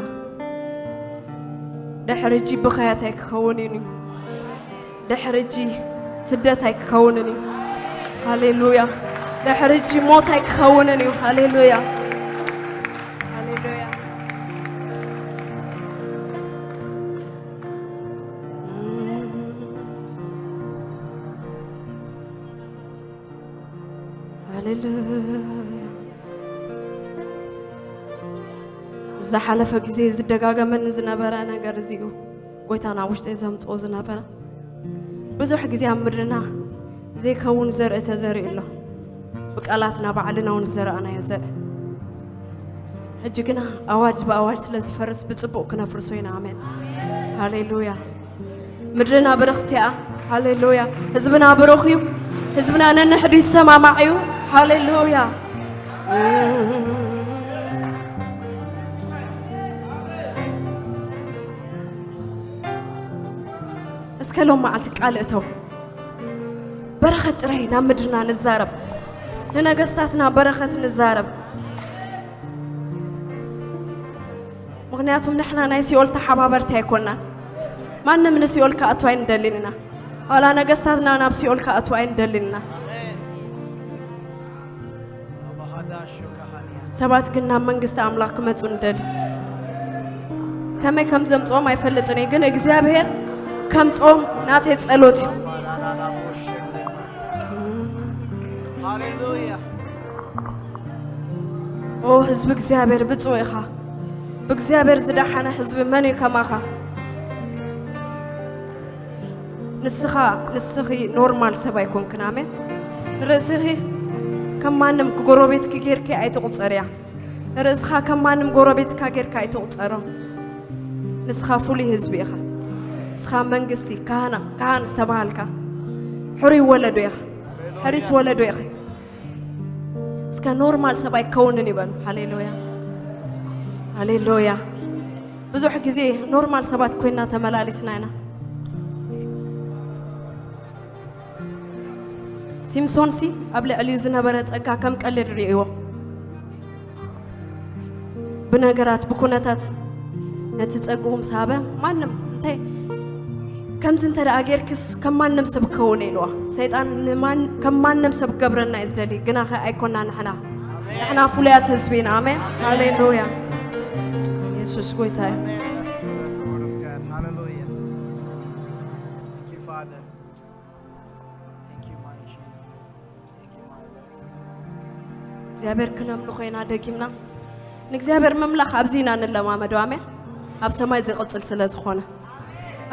ድሕሪ ሕጂ ብኸያት ኣይክኸውንን እዩ። ድሕሪ ሕጂ ስደት ኣይክኸውንን እዩ። ሃሌሉያ። ድሕሪ ሕጂ ሞት ኣይክኸውንን እዩ። ሃሌሉያ። ሃሌሉያ። ዝሓለፈ ግዜ ዝደጋገመኒ ዝነበረ ነገር እዚ እዩ። ጎይታ ናብ ውሽጠይ ዘምጽኦ ዝነበረ። ብዙሕ ግዜ ኣብ ምድርና ዘይከውን ዘርኢ ተዘሪኡ ኣሎ። ብቃላትና ባዕልና እውን ዝዘራእናዮ ዘርኢ። ሕጂ ግና ኣዋጅ ብኣዋጅ ስለ ዝፈርስ ብጽቡቕ ክነፍርሶ ኢና። ኣሜን። ሃሌሉያ። ምድርና ብርኽቲ እያ። ሃሌሉያ። ህዝብና ብሩኽ እዩ። ህዝብና ነንሕዱ ይሰማማዕ እዩ። ሃሌሉያ። እስከ ሎም መዓልቲ ቃል እተው። በረኸት ጥራይ ናብ ምድርና ንዛረብ። ንነገስታትና በረኸት ንዛረብ። ምኽንያቱም ንሕና ናይ ሲኦል ተሓባበርቲ ኣይኮናን። ማንም ንሲኦል ክኣቱ ኣይንደልን ኢና። ዋላ ነገስታትና ናብ ሲኦል ክኣቱ ኣይንደልን ኢና። ሰባት ግን ናብ መንግስቲ ኣምላኽ ክመጹ ንደሊ። ከመይ ከም ዘምጽኦም ኣይፈልጥን እየ፣ ግን እግዚኣብሔር ከምጽኦም ናተይ ጸሎት እዩ። ሃሌሉያ። ኦ ህዝቢ እግዚኣብሔር ብፁዕ ኢኻ። ብእግዚኣብሔር ዝደሓነ ህዝቢ መን እዩ ከማኻ? ንስኻ ንስኺ ኖርማል ሰብ ኣይኮንክን። ኣሜን። ንርእስኺ ከም ማንም ጎረቤትኪ ጌርኪ ኣይትቑጸርያ። ንርእስኻ ከም ማንም ጎረቤትካ ጌርካ ኣይትቑጸሮ። ንስኻ ፍሉይ ህዝቢ ኢኻ። ንስኻ መንግስቲ፣ ካህና፣ ካህን ዝተባሃልካ ሕሩይ ወለዶ ኢኻ። ሕሪት ወለዶ ኢኻ። እስከ ኖርማል ሰብ ኣይከውንን ይበሉ። ሃሌሉያ፣ ሃሌሉያ። ብዙሕ ግዜ ኖርማል ሰባት ኮይና ተመላሊስና ኢና። ሲምሶንሲ ኣብ ልዕሊኡ ዝነበረ ጸጋ ከም ቀልድ ርእይዎ። ብነገራት፣ ብኩነታት ነቲ ጸግኡ ምስ ሃበ፣ ማንም እንታይ ከምዚ እንተ ደኣ ጌርክስ ከም ማንም ሰብ ክኸውን ኢልዋ። ሰይጣን ንማን-፣ ከም ማንም ሰብ ክገብረና እዩ ዝደሊ፣ ግናኸ ኣይኮና ንሕና። ንሕና ፍሉያት ህዝቢ ኢና። ኣሜን። ሃሌሉያ። የሱስ ጎይታ እዩ። Amen. That's true. That's the word of God. Hallelujah. Thank you, Father. Thank you, my Jesus. Thank you, my Lord. እግዚኣብሔር ክነምልኾ ኢና ደጊምና። ንእግዚኣብሔር ምምላኽ ኣብዚ ኢና ንለማመዶ። ኣሜን። ኣብ ሰማይ ዝቕጽል ስለ ዝኾነ።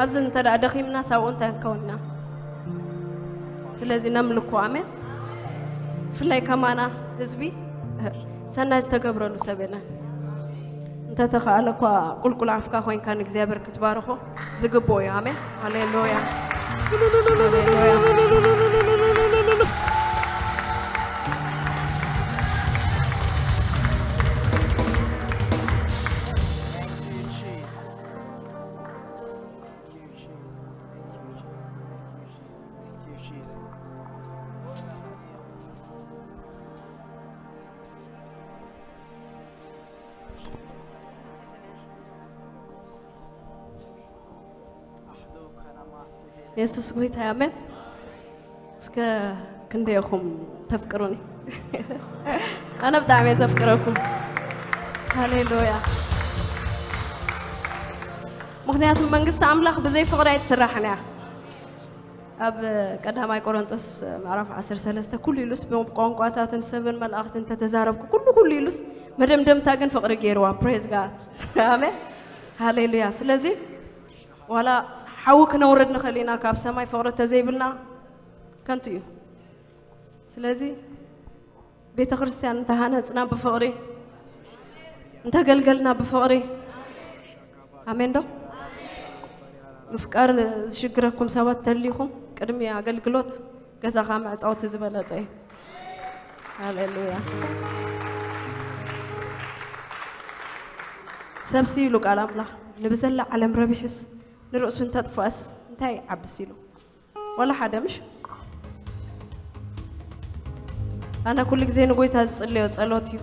ኣብዚ እንተ ደኣ ደኺምና ሳብኡ እንታይ ክንከውን ኢና? ስለዚ ነምልኮ። ኣሜን። ብፍላይ ከማና ህዝቢ ሰናይ ዝተገብረሉ ሰብ የለን። እንተተኻእለ እኳ ቁልቁል ኣፍካ ኮይንካ ንእግዚኣብሔር ክትባርኾ ዝግብኦ እዩ። ኣሜን። ሃሌሉያ። ሃሌሉያ። Thank you, Jesus. Thank you, Jesus. Thank you, Jesus. Thank you, Jesus. Thank you, Jesus. የሱስ ጎይታ ኣሜን። እስከ ክንደይ ኢኹም ተፍቅሩኒ? ኣነ ብጣዕሚ እየ ዘፍቅረኩም። ሃሌሉያ። ምኽንያቱም መንግስቲ ኣምላኽ ብዘይ ፍቕሪ ኣይትስራሕን እያ። ኣብ ቀዳማይ ቆሮንጦስ ምዕራፍ ዓሰርተ ሰለስተ ኩሉ ኢሉስ ብቋንቋታትን ሰብን መላእኽትን እንተተዛረብኩ ኩሉ ኩሉ ኢሉስ መደምደምታ ግን ፍቕሪ ገይርዋ። ፕሬዝ ጋድ። ኣሜን። ሃሌሉያ። ስለዚ ዋላ ሓዊ ክነውርድ ንኽእል ኢና፣ ካብ ሰማይ ፍቕሪ ተዘይብልና ከንቱ እዩ። ስለዚ ቤተ ክርስቲያን እንተሃነጽና ብፍቕሪ፣ እንተገልገልና ብፍቕሪ፣ ኣሜን ዶ? ምፍቃር ዝሽግረኩም ሰባት ተልይኹም ቅድሚ ኣገልግሎት ገዛኻ ምዕጻው እቲ ዝበለጸ እዩ። ሃሌሉያ። ሰብሲ ኢሉ ቃል ኣምላኽ ንብዘላ ዓለም ረቢሑስ ንርእሱ እንተጥፍኣስ እንታይ ይዓብስ ኢሉ። ዋላ ሓደ ምሽ። ኣነ ኩሉ ግዜ ንጎይታ ዝጽልዮ ጸሎት እዩ።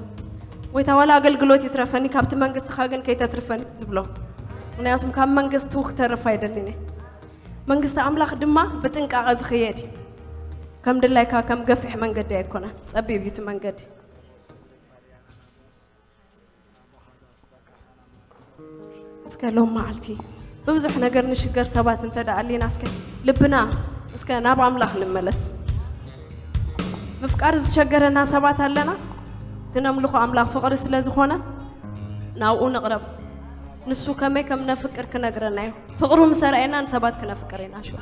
ጎይታ ዋላ ኣገልግሎት ይትረፈኒ ካብቲ መንግስትኻ ግን ከይተትርፈኒ ዝብሎ። ምክንያቱም ካብ መንግስቱ ክተርፍ ኣይደልን እየ። መንግስቲ ኣምላኽ ድማ ብጥንቃቐ ዝኽየድ እዩ። ከም ድላይካ ከም ገፊሕ መንገዲ ኣይኮነን። ጸቢብ እዩ እቲ መንገዲ። እስከ ሎም መዓልቲ ብብዙሕ ነገር ንሽገር ሰባት እንተ ደኣ ኣሊና እስከ ልብና እስከ ናብ ኣምላኽ ንመለስ። ምፍቃር ዝሸገረና ሰባት ኣለና። እቲ ነምልኾ ኣምላኽ ፍቕሪ ስለ ዝኾነ ናብኡ ንቕረብ። ንሱ ከመይ ከም ነፍቅር ክነግረና እዩ። ፍቕሩ ምስ ኣርኣየና ንሰባት ክነፍቅር ኢና። ሽው።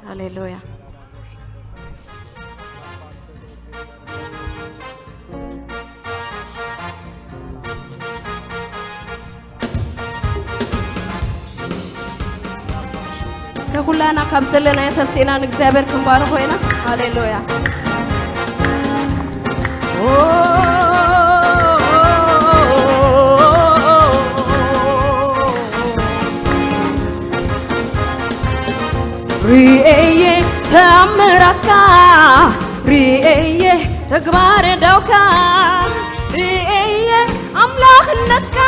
ሃሌሉያ። እስከ ኩላና ካብ ዘለናዮ ተሲእና ንእግዚኣብሔር ክንባርኾ ኢና። ሃሌሉያ። ሪኤየ ተኣምራትካ፣ ሪኤየ ተግባር ዳውካ፣ ሪኤየ ኣምላኽነትካ፣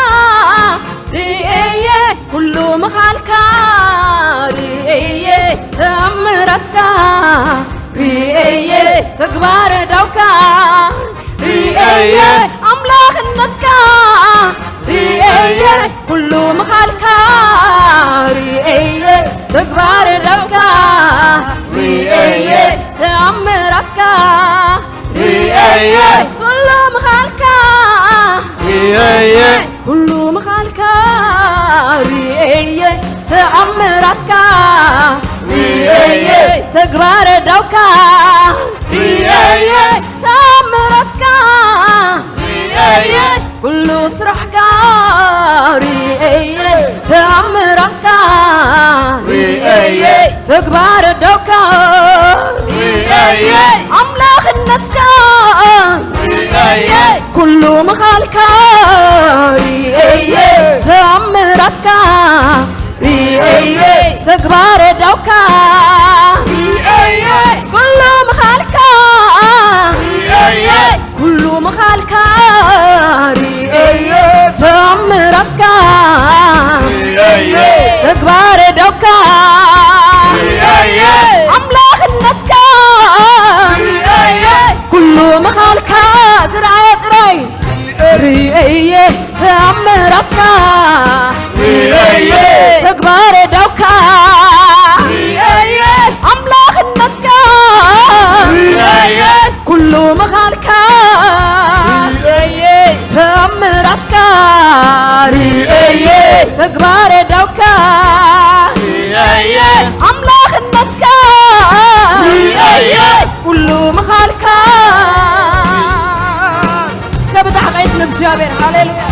ሪኤየ ኩሉ ምኻልካ፣ ሪኤየ ተኣምራትካ፣ ሪኤየ ተግባር ዳውካ፣ ሪኤየ ኣምላኽነትካ፣ ሪኤየ ኩሉ ምኻልካ፣ ሪኤየ ተግባር ዳውካ፣ ሪኤየ ተኣምራትካ፣ ሪኤየ ኩሉ ምኻልካ፣ ሪኤየ ኩሉ ምኻልካ፣ ሪኤየ ተኣምራትካ፣ ሪኤየ ተግባር ዳውካ፣ ሪኤየ ተኣምራትካ፣ ሪኤየ ኩሉ ስራሕካ፣ ሪኤየ ተኣምራትካ፣ ሪኤየ ተግባር ዳውካ፣ ሪኤየ ኣምላኽነትካ፣ ሪኤየ ኩሉ ምኻልካ፣ ሪኤየ ተኣምራትካ፣ ሪኤየ ተግባር ዳውካ፣ ሪኤየ ኩሉ ምኻልካ፣ ሪኤየ ኩሉ ምኻልካ፣ ሪኤየ ተኣምራትካ፣ ሪኤየ ተግባር ዳውካ፣ ሪኤየ ኣምላኽነትካ፣ ሪኤየ ኩሉ ምኻልካ፣ ዝረኣየ ጥራይ ሪኤየ ተኣምራትካ፣ ሪኤየ ተግባር ዳውካ፣ ሪኤየ ኣምላኽነትካ፣ ሪኤየ ኩሉ ምኻልካ፣ ሪኤየ ተኣምራትካ፣ ሪኤየ ተግባር ዳውካ፣ ሪኤየ ኣምላኽነትካ፣ ሪኤየ ኩሉ ምኻልካ። እስከ ብታሕቀይት ንእግዚኣብሔር። ሃሌሉያ።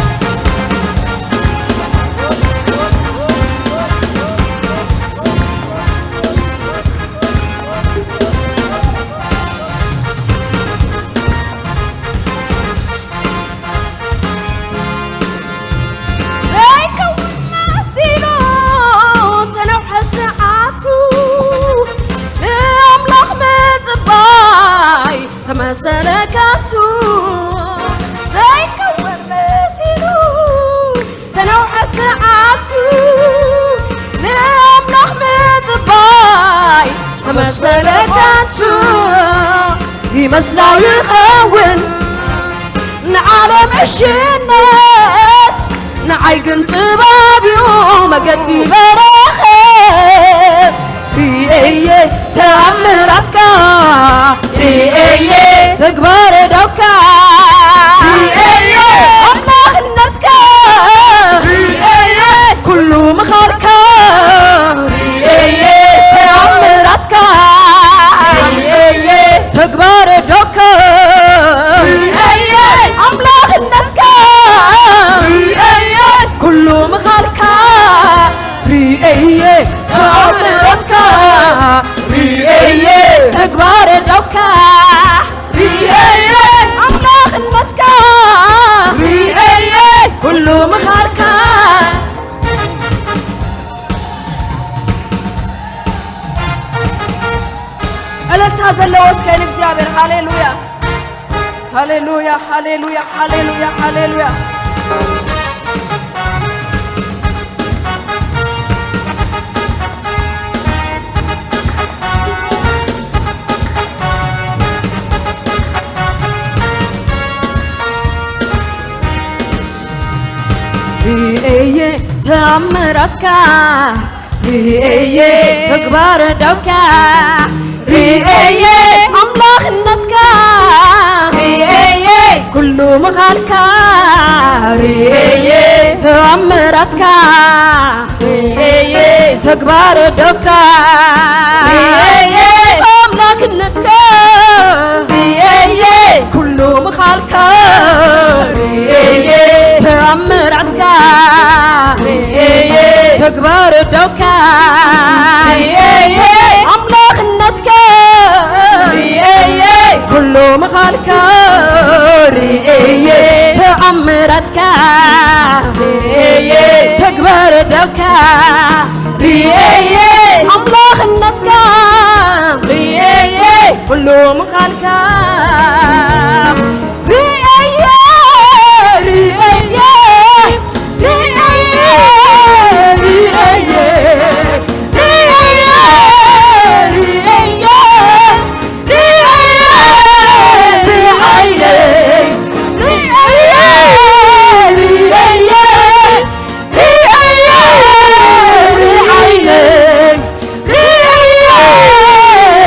ዘይከውን መሲሉ ተነውሐ ሰዓቱ፣ ንኣምላኽ ምጽባይ ተመሰለ ከንቱ። ዘይከውን መሲሉ ተነውሐ ሰዓቱ፣ ንኣምላኽ ምጽባይ ተመሰለ ከንቱ። ይመስላ ይኸውን ንዓለም ዕሽነት፣ ንዓይ ግን ጥበብ እዩ መገዲ በረኸት። ሪኤየ ተኣምራትካ፣ ሪኤየ ተግባር ዳውካ፣ ሪኤየ ኣምላኽነትካ፣ ሪኤየ ኩሉ ምኻልካ፣ ሪኤየ ተኣምራትካ፣ ሪኤየ ተግባር ዳውካ፣ ሪኤየ ኣምላኽነትካ፣ ሪኤየ ኩሉ ምኻልካ፣ ሪኤየ ተኣምራትካ፣ ሪኤየ ተግባር ዳውካ፣ ሪኤየ ኣምላኽነትካ፣ ሪኤየ ኩሉ ምኻልካ። እልልታ ዘለዎ እስከ ንእግዚኣብሔር። ሃሌሉያ፣ ሃሌሉያ፣ ሃሌሉያ፣ ሃሌሉያ፣ ሃሌሉያ። ሪኤየ ተኣምራትካ፣ ሪኤየ ተግባር ዳውካ፣ ሪኤየ ኣምላ ኣምላኽነትካ ርእየ፣ ኩሉ ምኻልካ ርእየ፣ ተኣምራትካ ርእየ፣ ተግባር ደውካ ርእየ፣ ኣምላኽነትካ ርእየ፣ ኩሉ ምኻልካ ርእየ፣ ተኣምራትካ ርእየ፣ ተግባር ደውካ ርእየ፣ ኣምላኽነትካ ርእየ፣ ኩሉ ምኻልካ ርእየ፣ ተኣምራትካ ርእየ፣ ተግባር ደውካ ርእየ፣ ኣምላኽነትካ ርእየ፣ ኩሉ ምኻልካ ርእየ፣ ርእየ፣ ርእየ፣ ርእየ፣ ርእየ፣ ርእየ፣ ርእየ፣ ርእየ፣ ርእየ፣ ርእየ፣ ርእየ፣ ርእየ፣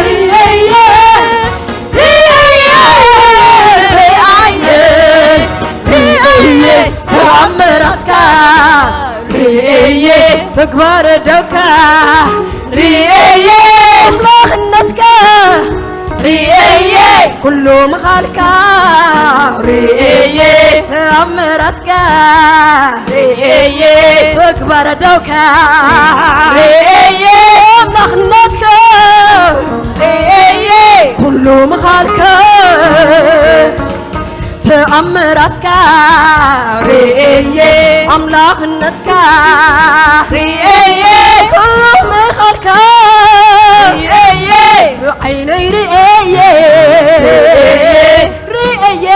ርእየ፣ ርእየ፣ ርእየ፣ ርእየ፣ ተኣምራትካ ርእየ፣ ተግባር ደውካ ርእየ፣ ኣምላኽነትካ ርእየ፣ ኩሉ ምኻልካ ርእየ፣ ተኣምራትካ ርእየ፣ ተግባር ደውካ ርእየ፣ ኣምላኽነትካ ርእየ፣ ኩሉ ምኻልካ ተኣምራትካ ርእየ፣ ኣምላኽነትካ ርእየ፣ ኩሉ ምኻልካ ርእየ፣ ብዓይነይ ርእየ፣ ርእየ፣ ርእየ፣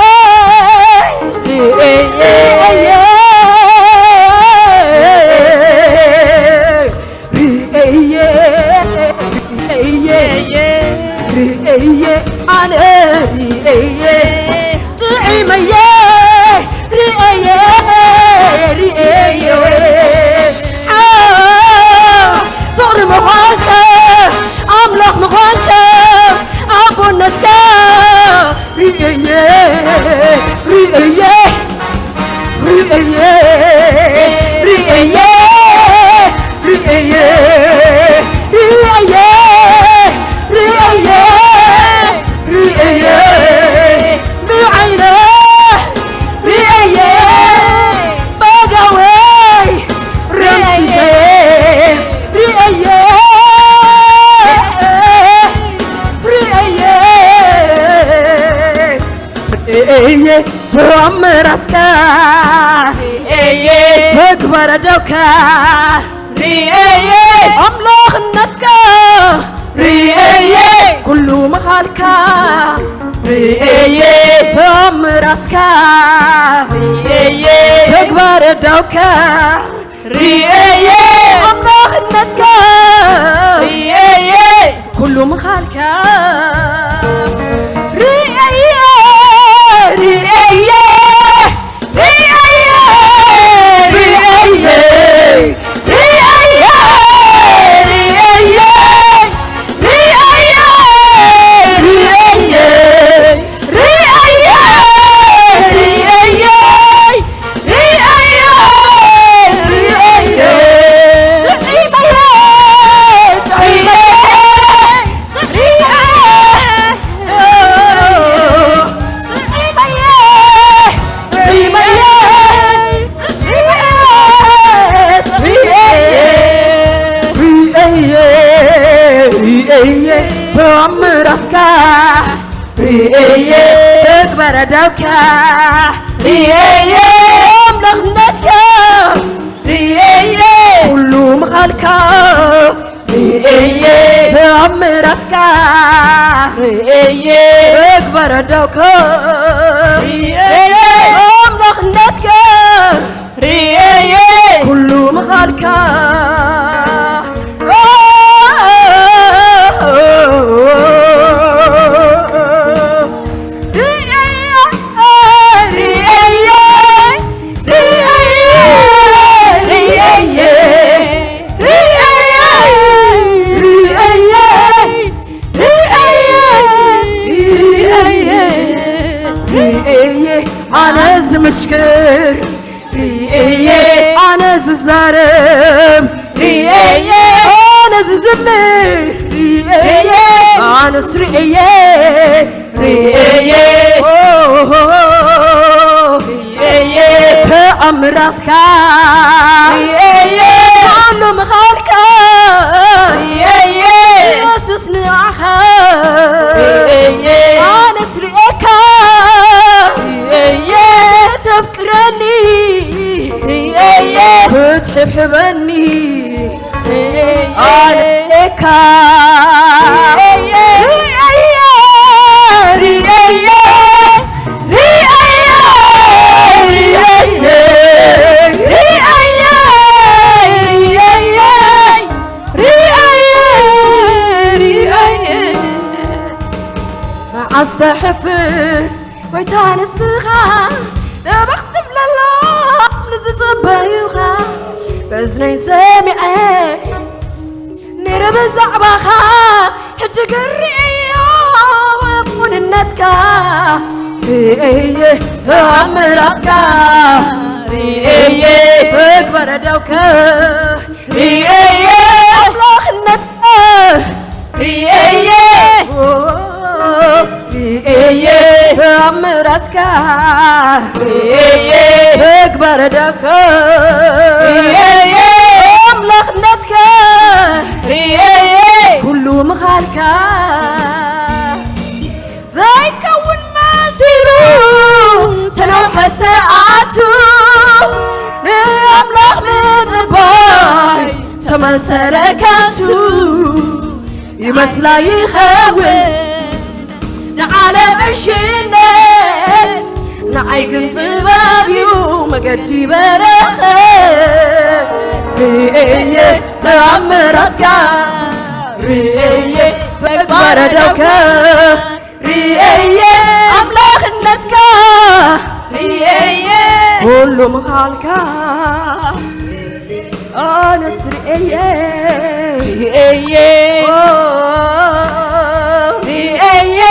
ርእየ። ርእየ፣ ርእየ፣ ርእየ፣ ኣነ ርእየ፣ ጥዒመየ፣ ርእየ፣ ርእየ፣ ኣ፣ ፍቕሪ ምዃንካ፣ ኣምላኽ ምዃንካ፣ ኣቦነትካ፣ ርእየ፣ ርእየ፣ ርእየ፣ ርእየ፣ ርእየ፣ ርእየ፣ ርእየ፣ ርእየ፣ ብዓይነ ርእየ፣ ባዳወይ ረምሲሰ ርእየ፣ ርእየ፣ ርእየ፣ ተኣምራትካ ርእየ፣ ተግባር ደውካ ርእየ፣ ኣምላኽነትካ ርእየ፣ ኩሉ ምኻልካ ርእየ፣ ተኣምራትካ ርእየ፣ ተግባር ደውካ ርእየ፣ ኣምላኽነትካ ርእየ፣ ኩሉ ምኻልካ ርእየ፣ ርእየ፣ ርእየ፣ ርእየ፣ ርእየ፣ ርእየ፣ ርእየ፣ ርእየ፣ ርእየ፣ ርእየ፣ ርእየ፣ ጥዒመየ፣ ጥዒመየ፣ ጥዒመየ፣ ጥዒመየ፣ ጥዒመየ፣ ጥዒመየ፣ ርእየ፣ ርእየ፣ ተኣምራትካ ርእየ፣ ተግባር ደውካ ርእየ፣ ኣምላኽነትካ ርእየ፣ ኩሉ ምኻልካ ርእየ፣ ተኣምራትካ ርእየ፣ ተግባር ደውካ ርእየ፣ ኣምላኽነትካ ርእየ፣ ኩሉ ምኻልካ ርእየ፣ ርእየ፣ ርእየ፣ ርእየ፣ ርእየ፣ ርእየ፣ ርእየ፣ ምስክር ርእየ ኣነ ዝዛረብ ርእየ ኣነ ዝዝምር ርእየ ኣነስ ርእየ ርእየ ርእየ ተኣምራትካ ርእየ ኩሉ ምኻልካ ርእየ ኢየሱስ ንዓኻ ርእየ ኣነስ ርእየካ ርእየ ተፍቅረኒ ርእየ ክትሕብሕበኒ ርእየ ኣነስ ርእየካ ርእየ ርእየ ርእየ ርእየ ርእየ ርእየ መዓስ ተሕፍር ጎይታ ንስኻ ደበኽ ትብለላ ንዝጸበዩኻ በዝነይ ሰሚዐ ነይረ ብዛዕባኻ ሕጂ ግን ርእዮ እሙንነትካ ርእየ ተኣምራትካ ርእየ ተግባረ ደውከ ርእየ ኣምላኽነትካ ርእየ ርእየ ተኣምራትካ ርእየ ተግባረ ደውከ ርእየ ኣምላኽነትካ ርእየ ኩሉ ምኻልካ ዘይከውን መሲሉ ተነውሐ ሰዓቱ ንኣምላኽ ምጽባይ ተመሰረ ከንቱ ይመስላ ይኸውን ንዓለም ዕሽነት ንዓይ ግን ጥበብ እዩ መገዲ በረኸት ርእየ ተኣምራትካ ርእየ ተግባረ ደውከ ርእየ ኣምላኽነትካ ርእየ ኩሉ ምኻልካ ኣነስ ርእየ ርእየ ኦ፣ ርእየ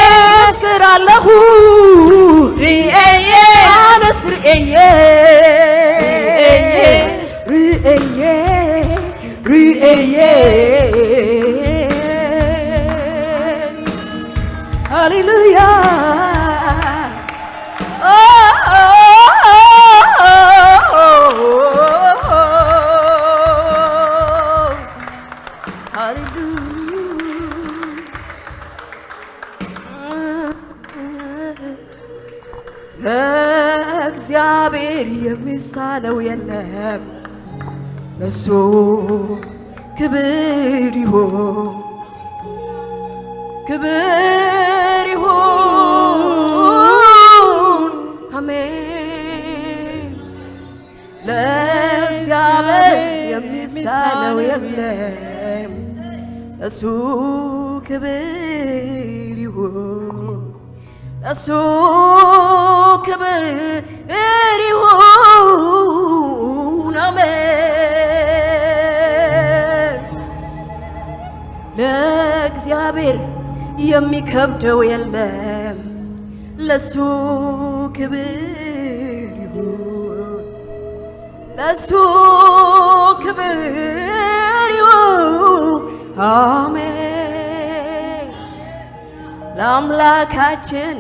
መስክር ኣለኹ ርእየ ኣነስ ርእየ ርእየ ርእየ ሃሌሉያ ሃሌሉያ ለእግዚአብሔር የሚሳነው የለም። ለሱ ክብር ይሁን፣ ክብር ይሁን። አሜን። ለእግዚአብሔር የሚሳነው የለም። ለሱ ክብር ይሁን። ለሱ ክብር ይሁን። አሜን። ለእግዚአብሔር የሚከብደው የለም። ለሱ ክብር ይሁን። ለሱ ክብር ይሁን። አሜን። ለአምላካችን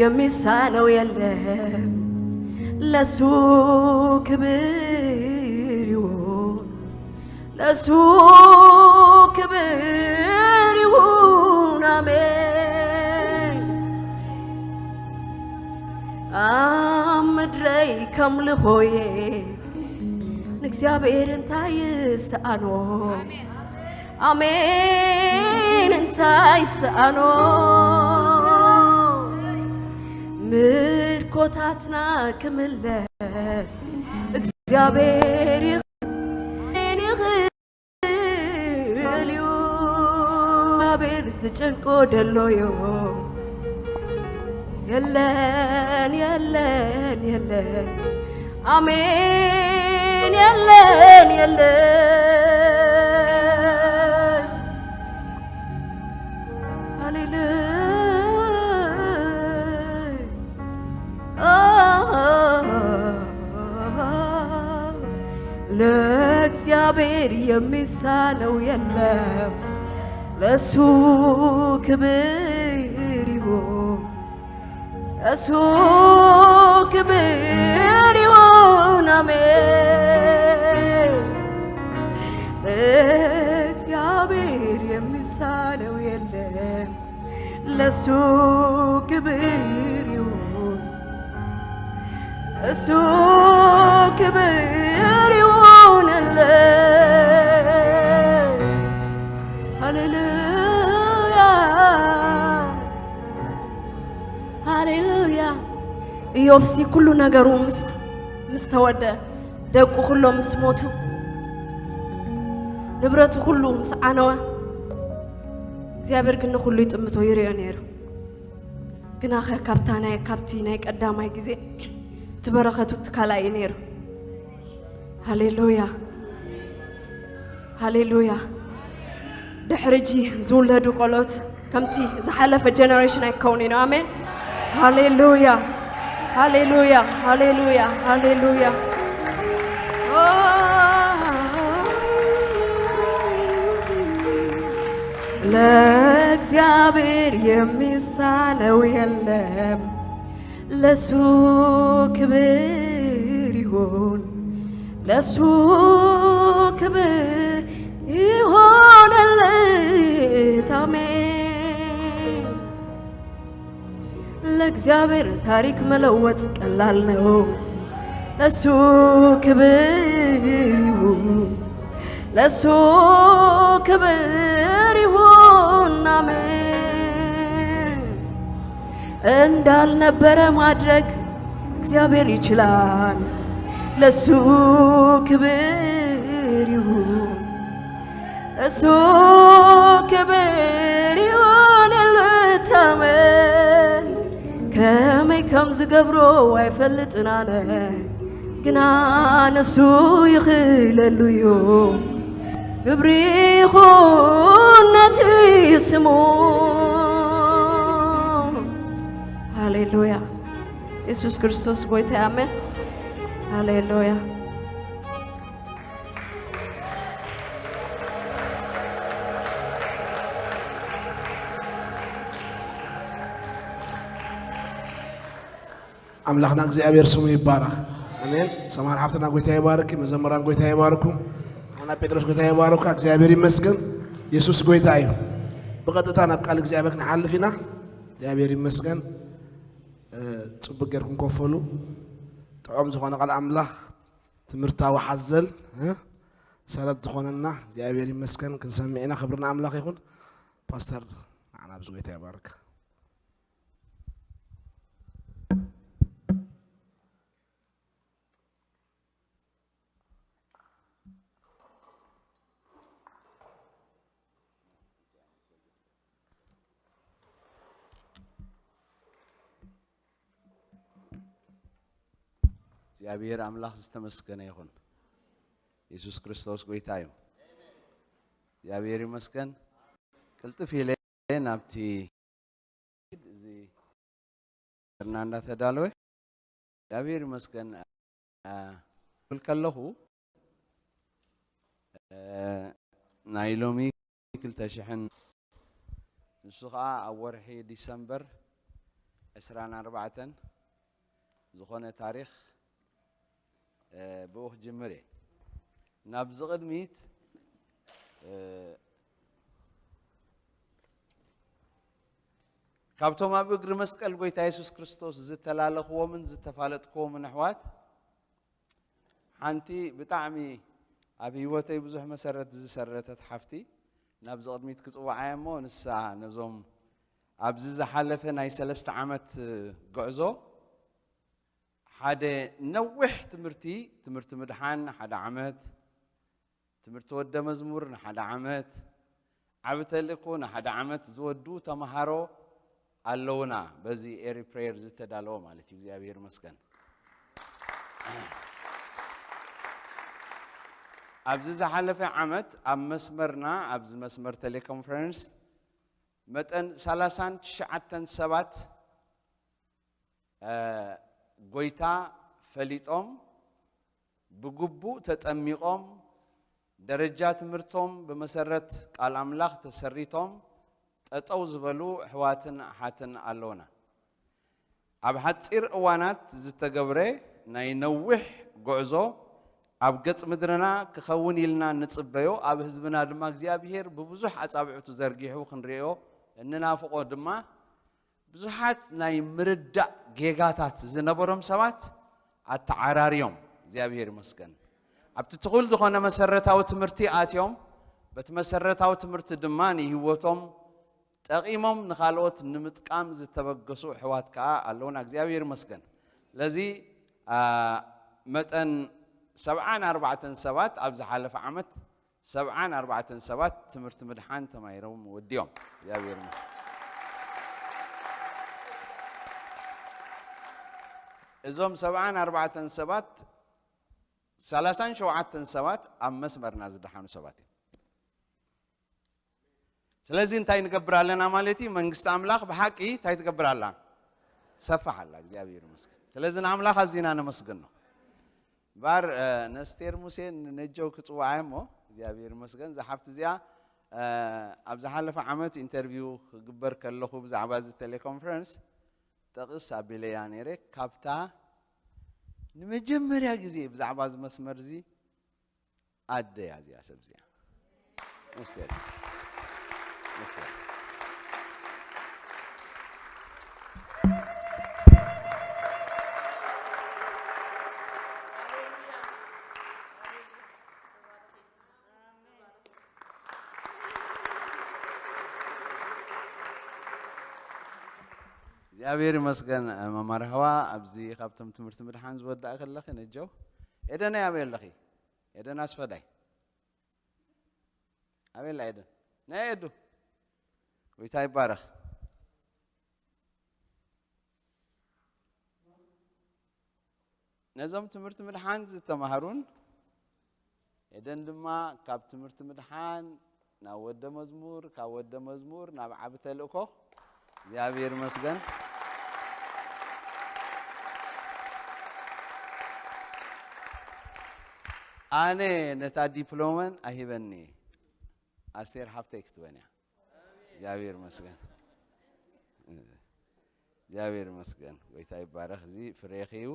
የሚሳነው የለም። ለሱ ክብር ይሁን፣ ለሱ ክብር ይሁን። አሜን። ኣብ ምድረይ ከምልኾየ ንእግዚኣብሔር እንታይ ይስኣኖ? ኣሜን። እንታይ ይስኣኖ? ምርኮታትና ክምለስ እግዚኣብሔር ይኽእል እዩ። እግዚኣብሔር ዝጨንቆ ደሎ የዎ የለን፣ የለን፣ የለን። ኣሜን። የለን፣ የለን። ሃሌሉያ። ኦ፣ እግዚአብሔር የሚሳነው የለም። ለሱ ክብር ይሁን፣ ለሱ ክብር ይሁን። አሜን። ለእግዚአብሔር የሚሳነው የለም። ለሱ ክብር ይሁን፣ እሱ ክብር ይሁንለት። ሃሌሉያ፣ ሃሌሉያ። ኢዮብሲ ኩሉ ነገሩ ምስ፣ ምስ ተወደ፣ ደቁ ኩሎም ምስ ሞቱ፣ ንብረቱ ኩሉ ምስ ዓነወ፣ እግዚኣብሔር ግን ንኹሉ ይጥምቶ ይርእዮ ነይሩ። ግናኸ ካብታ ናይ፣ ካብቲ ናይ ቀዳማይ ግዜ እቲ በረኸቱ እቲ ካልኣይ እዩ ነይሩ። ሃሌሉያ፣ ሃሌሉያ። ድሕሪ እጂ ዝውለዱ ቆልኦት ከምቲ ዝሓለፈ ጀነሬሽን ኣይከውን ኢና። ኣሜን። ሃሌሉያ፣ ሃሌሉያ፣ ሃሌሉያ፣ ሃሌሉያ። ለእግዚአብሔር የሚሳነው የለም። ለሱ ክብር ይሁን፣ ለሱ ክብር ይሆንለት። አሜን። ለእግዚአብሔር ታሪክ መለወጥ ቀላል ነው። ለሱ ክብር ይሁን፣ ለሱ ክብር ይሁን። አሜን። እንዳልነበረ ማድረግ እግዚአብሔር ይችላል። ለሱ ክብር ይሁን፣ እሱ ክብር ይሁንለት። ኣሜን። ከመይ ከም ዝገብሮ ኣይፈልጥን ኣነ፣ ግና ንሱ ይኽእለሉ እዩ። ክብሪ ይኹን ነቲ ስሙ። ሃሌሉያ። የሱስ ክርስቶስ ጎይታ፣ ኣሜን። ሃሌሉያ። ኣምላኽና እግዚኣብሔር ስሙ ይባረኽ። ኣሜን። ሰማር ሓፍትና ጎይታ ይባርክ፣ መዘምራን ጎይታ ይባርኩ፣ ሓና ጴጥሮስ ጎይታ ይባርኩ። እግዚኣብሔር ይመስገን። የሱስ ጎይታ እዩ። ብቐጥታ ናብ ቃል እግዚኣብሔር ክንሓልፍ ኢና። እግዚኣብሔር ይመስገን። እ፣ ጽቡቅ ጌርኩም ኮፈሉ። ጥዑም ዝኾነ ቃል ኣምላኽ፣ ትምህርታዊ ሓዘል፣ እ፣ ሰረት ዝኾነና እግዚኣብሔር ይመስገን። ክንሰምዕ ኢና። ክብሪ ንኣምላኽ ይኹን። ፓስተር፣ ንዓና ኣብዚ ጎይታ ይባርክ። እግዚኣብሔር ኣምላኽ ዝተመስገነ ይኹን። የሱስ ክርስቶስ ጎይታ እዩ። እግዚኣብሔር ይመስገን። ቅልጥፍ ኢለ ናብቲ እዚ ርና እንዳተዳለወ እግዚኣብሔር ይመስገን። እ፣ ክብል ከለኹ፣ እ፣ ናይ ሎሚ ክልተ ሽሕን ንሱ ኸዓ ኣብ ወርሒ ዲሰምበር ዕስራን ኣርባዕተን ዝኾነ ታሪኽ፣ እ፣ ብኡ ክጅምር እየ። ናብዚ ቅድሚት፣ እ፣ ካብቶም ኣብ እግሪ መስቀል ጎይታ የሱስ ክርስቶስ ዝተላለኽዎምን ዝተፋለጥክዎምን ኣሕዋት፣ ሓንቲ ብጣዕሚ ኣብ ህይወተይ ብዙሕ መሰረት ዝሰረተት ሓፍቲ ናብዚ ቅድሚት ክጽውዓ እየ እሞ፣ ንሳ ነዞም ኣብዚ ዝሓለፈ ናይ ሰለስተ ዓመት ጉዕዞ ሓደ ነዊሕ ትምህርቲ፣ ትምህርቲ ምድሓን ሓደ ዓመት፣ ትምህርቲ ወደ መዝሙር ንሓደ ዓመት፣ ዓቢ ተልእኮ ንሓደ ዓመት ዝወዱ ተምሃሮ ኣለውና። በዚ ኤሪ ፕሬየር ዝተዳለወ ማለት እዩ። እግዚኣብሔር ይመስገን። ኣብዚ ዝሓለፈ ዓመት ኣብ መስመርና፣ ኣብዚ መስመር ቴሌኮንፈረንስ መጠን ሰላሳን ትሽዓተን ሰባት፣ እ፣ ጎይታ ፈሊጦም፣ ብግቡእ ተጠሚቖም፣ ደረጃ ትምህርቶም ብመሰረት ቃል ኣምላኽ ተሰሪቶም ጠጠው ዝበሉ ኣሕዋትን ኣሓትን ኣለውና። ኣብ ሓጺር እዋናት ዝተገብረ ናይ ነዊሕ ጉዕዞ ኣብ ገጽ ምድርና ክኸውን ኢልና እንጽበዮ፣ ኣብ ህዝብና ድማ እግዚኣብሔር ብብዙሕ ኣጻብዕቱ ዘርጊሑ ክንርእዮ እንናፍቆ ድማ ብዙሓት ናይ ምርዳእ ጌጋታት ዝነበሮም ሰባት ኣተዓራርዮም፣ እግዚኣብሔር ይመስገን። ኣብቲ ትኹል ዝኾነ መሰረታዊ ትምህርቲ ኣትዮም፣ በቲ መሰረታዊ ትምህርቲ ድማ ንህይወቶም ጠቒሞም ንኻልኦት ንምጥቃም ዝተበገሱ ኣሕዋት ከኣ ኣለውና፣ እግዚኣብሔር ይመስገን። ስለዚ፣ ኣ፣ መጠን ሰብዓን ኣርባዕተን ሰባት ኣብ ዝሓለፈ ዓመት ሰብዓን ኣርባዕተን ሰባት ትምህርቲ ምድሓን ተማሂሮም ወዲኦም። እግዚኣብሔር ይመስገን። እዞም ሰብዓን ኣርባዕተን ሰባት፣ ሰላሳን ሸውዓተን ሰባት ኣብ መስመርና ዝደሓኑ ሰባት እዮም። ስለዚ እንታይ ንገብር ኣለና ማለት እዩ? መንግስቲ ኣምላኽ ብሓቂ እንታይ ትገብር ኣላ? ትሰፍሕ ኣላ። እግዚኣብሔር ይመስገን። ስለዚ ንኣምላኽ ኣዚና ነመስግኖ። እምበኣር፣ እ፣ ነስቴር ሙሴን ነጀው ክጽውዓ እሞ፣ እግዚኣብሔር ይመስገን። እዛ ሓፍቲ እዚኣ፣ እ፣ ኣብ ዝሓለፈ ዓመት ኢንተርቪው ክግበር ከለኹ ብዛዕባ እዚ ቴሌኮንፈረንስ ጠቕስ ኣቢለያ ነይረ። ካብታ ንመጀመርያ ግዜ ብዛዕባ እዚ መስመር እዚ ኣደ እያ እዚኣ ሰብ እዚኣ። ነስቴር። ነስቴር። እግዚኣብሔር ይመስገን። መማር ህዋ ኣብዚ ካብቶም ትምህርቲ ምድሓን ዝወዳእ ከለኺ ነጀው ኤደነይ ኣበይ ኣለኺ? ኤደን ኣስፈዳይ። ኣበይ ኣላ ኤደን? ናይ ኤዱ። ጎይታ ይባረኽ። ነዞም ትምህርቲ ምድሓን ዝተማህሩን ኤደን ድማ ካብ ትምህርቲ ምድሓን ናብ ወደ መዝሙር፣ ካብ ወደ መዝሙር ናብ ዓቢ ተልእኮ። እግዚኣብሔር ይመስገን። ኣነ ነታ ዲፕሎመን ኣሂበኒ፣ ኣስቴር ሓፍተይ ክትበን እያ። እግዚኣብሔር ይመስገን። እግዚኣብሔር ይመስገን። ጎይታ ይባረኽ። እዚ ፍሬኺ እዩ፣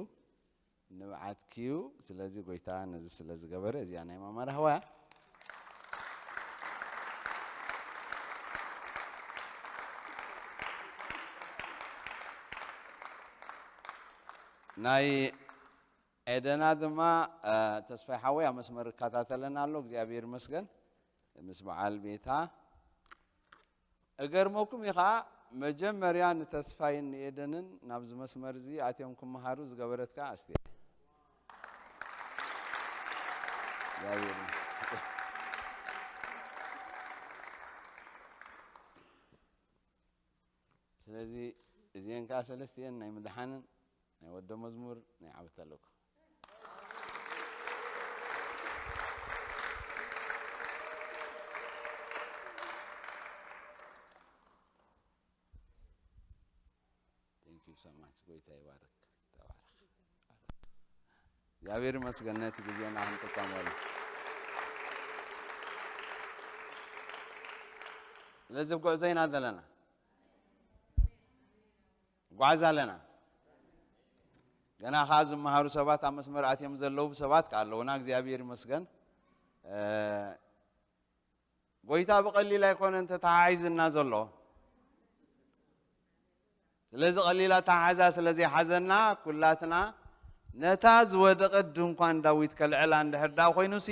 ንብዓትኪ እዩ። ስለዚ ጎይታ ነዚ ስለ ዝገበረ እዚኣ ናይ ማማ ራህዋ እያ። ናይ ኤደና ድማ፣ እ፣ ተስፋይ ሓወይ ኣብ መስመር ይከታተለና ኣሎ። እግዚኣብሔር ይመስገን። ምስ በዓል ቤታ እገርመኩም እዩ ኸዓ፣ መጀመርያ ንተስፋይን ንኤደንን ናብዚ መስመር እዚ ኣትዮም ክመሃሩ ዝገበረት ከኣ ኣስቴር። እግዚኣብሔር ይመስገን። ስለዚ እዚአን ከኣ ሰለስቲአን ናይ ምድሓንን ናይ ወደ መዝሙር ናይ ዓቢ ተልእኮ። Thank you so much። ጎይታ ይባርክ። ተባረክ። እግዚኣብሔር ይመስገን ነቲ ግዜና ክንጥቀመሉ። ስለዚ ኣብ ጉዕዞ ኢና ዘለና። ጓዕዝ ኣለና። ገና ኸዓ ዝመሃሩ ሰባት ኣብ መስመር ኣትዮም ዘለዉ ሰባት ከኣ ኣለዉና። እግዚኣብሔር ይመስገን። እ፣ ጎይታ ብቐሊል ኣይኮነን ተተሓሒዝና ዘሎ። ስለዚ ቀሊል ኣተሓሕዛ ስለ ዘይሓዘና፣ ኩላትና ነታ ዝወደቐት ድንኳን ዳዊት ከልዕላ እንድሕር ደኣ ኮይኑሲ፣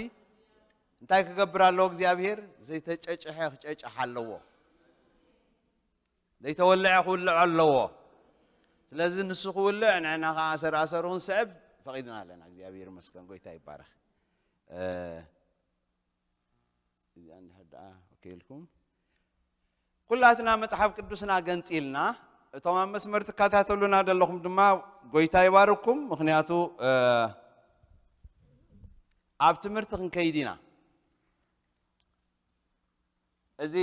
እንታይ ክገብር ኣለዎ እግዚኣብሔር? ዘይተጨጭሐ ክጨጭሕ ኣለዎ። ዘይተወልዐ ክውልዕ ኣለዎ። ስለዚ ንሱ ክውልዕ፣ ንሕና ኸዓ ኣሰር ኣሰሩ ክንስዕብ ፈቒድና ኣለና። እግዚኣብሔር ይመስገን፣ ጎይታ ይባረኽ። እ፣ እዚኣ እንድሕር ደኣ ኦኬ ኢልኩም። ኩላትና መጽሓፍ ቅዱስና ገንጺልና፣ እቶም ኣብ መስመር ትከታተሉና ዘለኹም ድማ ጎይታ ይባርኩም። ምኽንያቱ፣ እ፣ ኣብ ትምህርቲ ክንከይድ ኢና። እዚ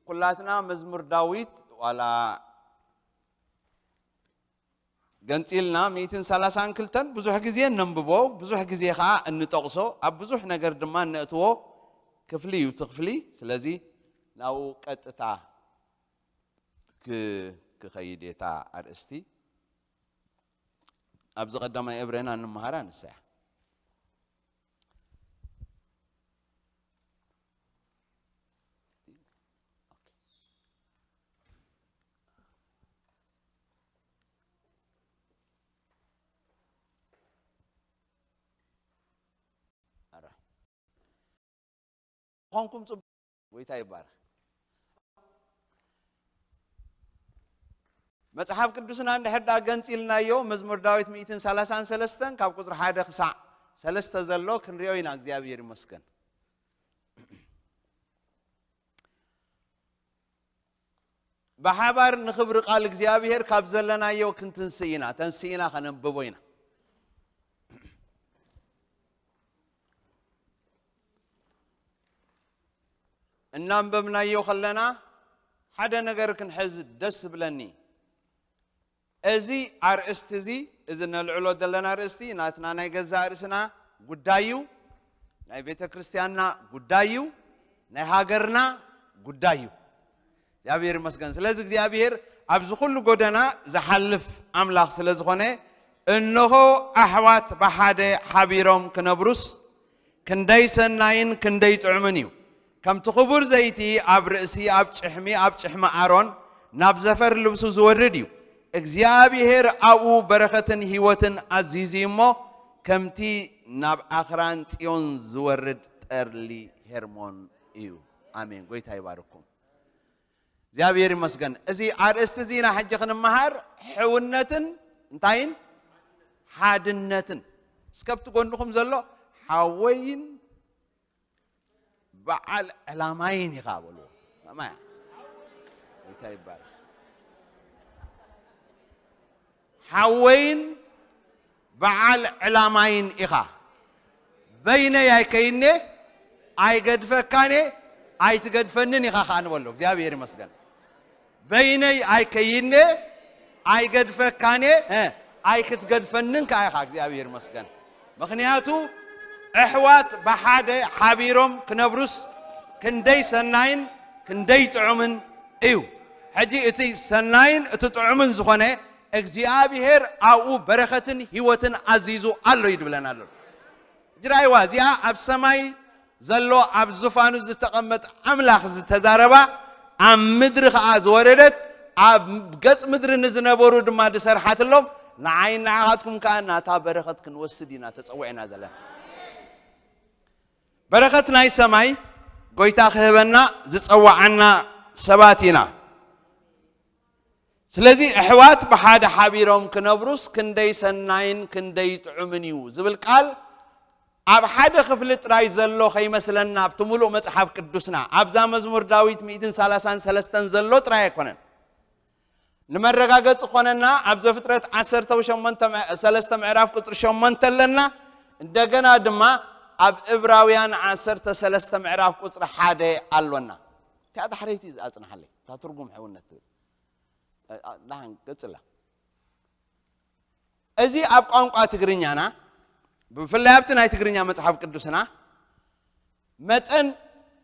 ኩላትና መዝሙር ዳዊት ዋላ ገንጺልና ሚእትን ሰላሳን ክልተን ብዙሕ ግዜ እነንብቦ፣ ብዙሕ ግዜ ኸዓ እንጠቕሶ፣ ኣብ ብዙሕ ነገር ድማ እነእትዎ ክፍሊ እዩ እቲ ክፍሊ። ስለዚ ናብኡ ቀጥታ ክ- ክኸይድ እየ። እታ ኣርእስቲ ኣብዚ ቀዳማይ እብረና እንመሃራ ንሳ እያ። ኣረ። ኾንኩም ጽቡቕ። ጎይታ ይባረኽ። መጽሓፍ ቅዱስና እንድሕር ደኣ ገንጺልናዮ፣ መዝሙር ዳዊት ሚእትን ሰላሳን ሰለስተን ካብ ቁጽሪ ሓደ ክሳዕ ሰለስተ ዘሎ ክንሪኦ ኢና። እግዚኣብሔር ይመስገን። ብሓባር ንኽብሪ ቃል እግዚኣብሔር ካብ ዘለናዮ ክንትንስእ ኢና። ተንስእና ከነንብቦ ኢና። እናንበብናዮ ከለና ሓደ ነገር ክንሕዝ ደስ ዝብለኒ። እዚ ኣርእስቲ እዚ፣ እዚ ነልዕሎ ዘለና ኣርእስቲ ናትና ናይ ገዛእ ርእስና ጉዳይ እዩ። ናይ ቤተ ክርስቲያንና ጉዳይ እዩ። ናይ ሃገርና ጉዳይ እዩ። እግዚኣብሔር ይመስገን። ስለዚ እግዚኣብሔር ኣብዚ ኩሉ ጎደና ዝሓልፍ ኣምላኽ ስለ ዝኾነ፣ እንሆ ኣሕዋት ብሓደ ሓቢሮም ክነብሩስ ክንደይ ሰናይን ክንደይ ጥዑምን እዩ። ከምቲ ክቡር ዘይቲ ኣብ ርእሲ ኣብ ጭሕሚ ኣብ ጭሕሚ ኣሮን ናብ ዘፈር ልብሱ ዝወርድ እዩ። እግዚኣብሔር ኣብኡ በረኸትን ህይወትን ኣዚዙ እዩ እሞ፣ ከምቲ ናብ ኣኽራን ጽዮን ዝወርድ ጠርሊ ሄርሞን እዩ። ኣሜን። ጎይታ ይባርኩም። እግዚኣብሔር ይመስገን። እዚ ኣርእስቲ እዚ ኢና ሕጂ ክንመሃር፣ ሕውነትን እንታይን ሓድነትን። እስከ ኣብቲ ጎንኹም ዘሎ ሓወይን በዓል ዕላማይን ኢኻ በልዎ። ማማያ፣ ጎይታ ይባረኽ። ሓወይን በዓል ዕላማይን ኢኻ። በይነይ ኣይከይኔ፣ ኣይገድፈካኔ፣ ኣይትገድፈንን ኢኻ ኸኣ ንበሎ። እግዚኣብሔር ይመስገን። በይነይ ኣይከይኔ፣ ኣይገድፈካኔ፣ እ፣ ኣይክትገድፈንን ከኣ ኢኻ። እግዚኣብሔር ይመስገን። ምኽንያቱ ኣሕዋት ብሓደ ሓቢሮም ክነብሩስ ክንደይ ሰናይን ክንደይ ጥዑምን እዩ። ሕጂ እቲ ሰናይን እቲ ጥዑምን ዝኾነ እግዚኣብሔር ኣብኡ በረኸትን ህይወትን ኣዚዙ ኣሎ እዩ ድብለና ኣሎ። ሕጂ ራእይዋ እዚኣ ኣብ ሰማይ ዘሎ ኣብ ዙፋኑ ዝተቐመጠ ኣምላኽ ዝተዛረባ፣ ኣብ ምድሪ ኸዓ ዝወረደት፣ ኣብ ገጽ ምድሪ ንዝነበሩ ድማ ዝሰርሓትሎም፣ ንዓይን ንዓኻትኩም ከኣ ናታ በረኸት ክንወስድ ኢና ተጸዊዕና ዘለና። በረኸት ናይ ሰማይ ጎይታ ክህበና ዝጸዋዓና ሰባት ኢና። ስለዚ ኣሕዋት ብሓደ ሓቢሮም ክነብሩስ ክንደይ ሰናይን ክንደይ ጥዑምን እዩ ዝብል ቃል ኣብ ሓደ ክፍሊ ጥራይ ዘሎ ከይመስለና፣ ኣብቲ ምሉእ መጽሓፍ ቅዱስና፣ ኣብዛ መዝሙር ዳዊት ሚእትን ሰላሳን ሰለስተን ዘሎ ጥራይ ኣይኮነን። ንመረጋገጺ ኮነና ኣብ ዘፍጥረት ዓሰርተ ሸሞንተ ምዕ-፣ ሰለስተ ምዕራፍ ቁጽሪ ሸሞንተ ኣለና። እንደገና ድማ ኣብ ዕብራውያን ዓሰርተ ሰለስተ ምዕራፍ ቁጽሪ ሓደ ኣሎና። እቲኣ ዳሕረይቲ ኣጽንሓለይ፣ እታ ትርጉም ሕውነት ትብል። እ፣ እ፣ ደሓን ቀጽላ። እዚ ኣብ ቋንቋ ትግርኛና፣ ብፍላይ ኣብቲ ናይ ትግርኛ መጽሓፍ ቅዱስና፣ መጠን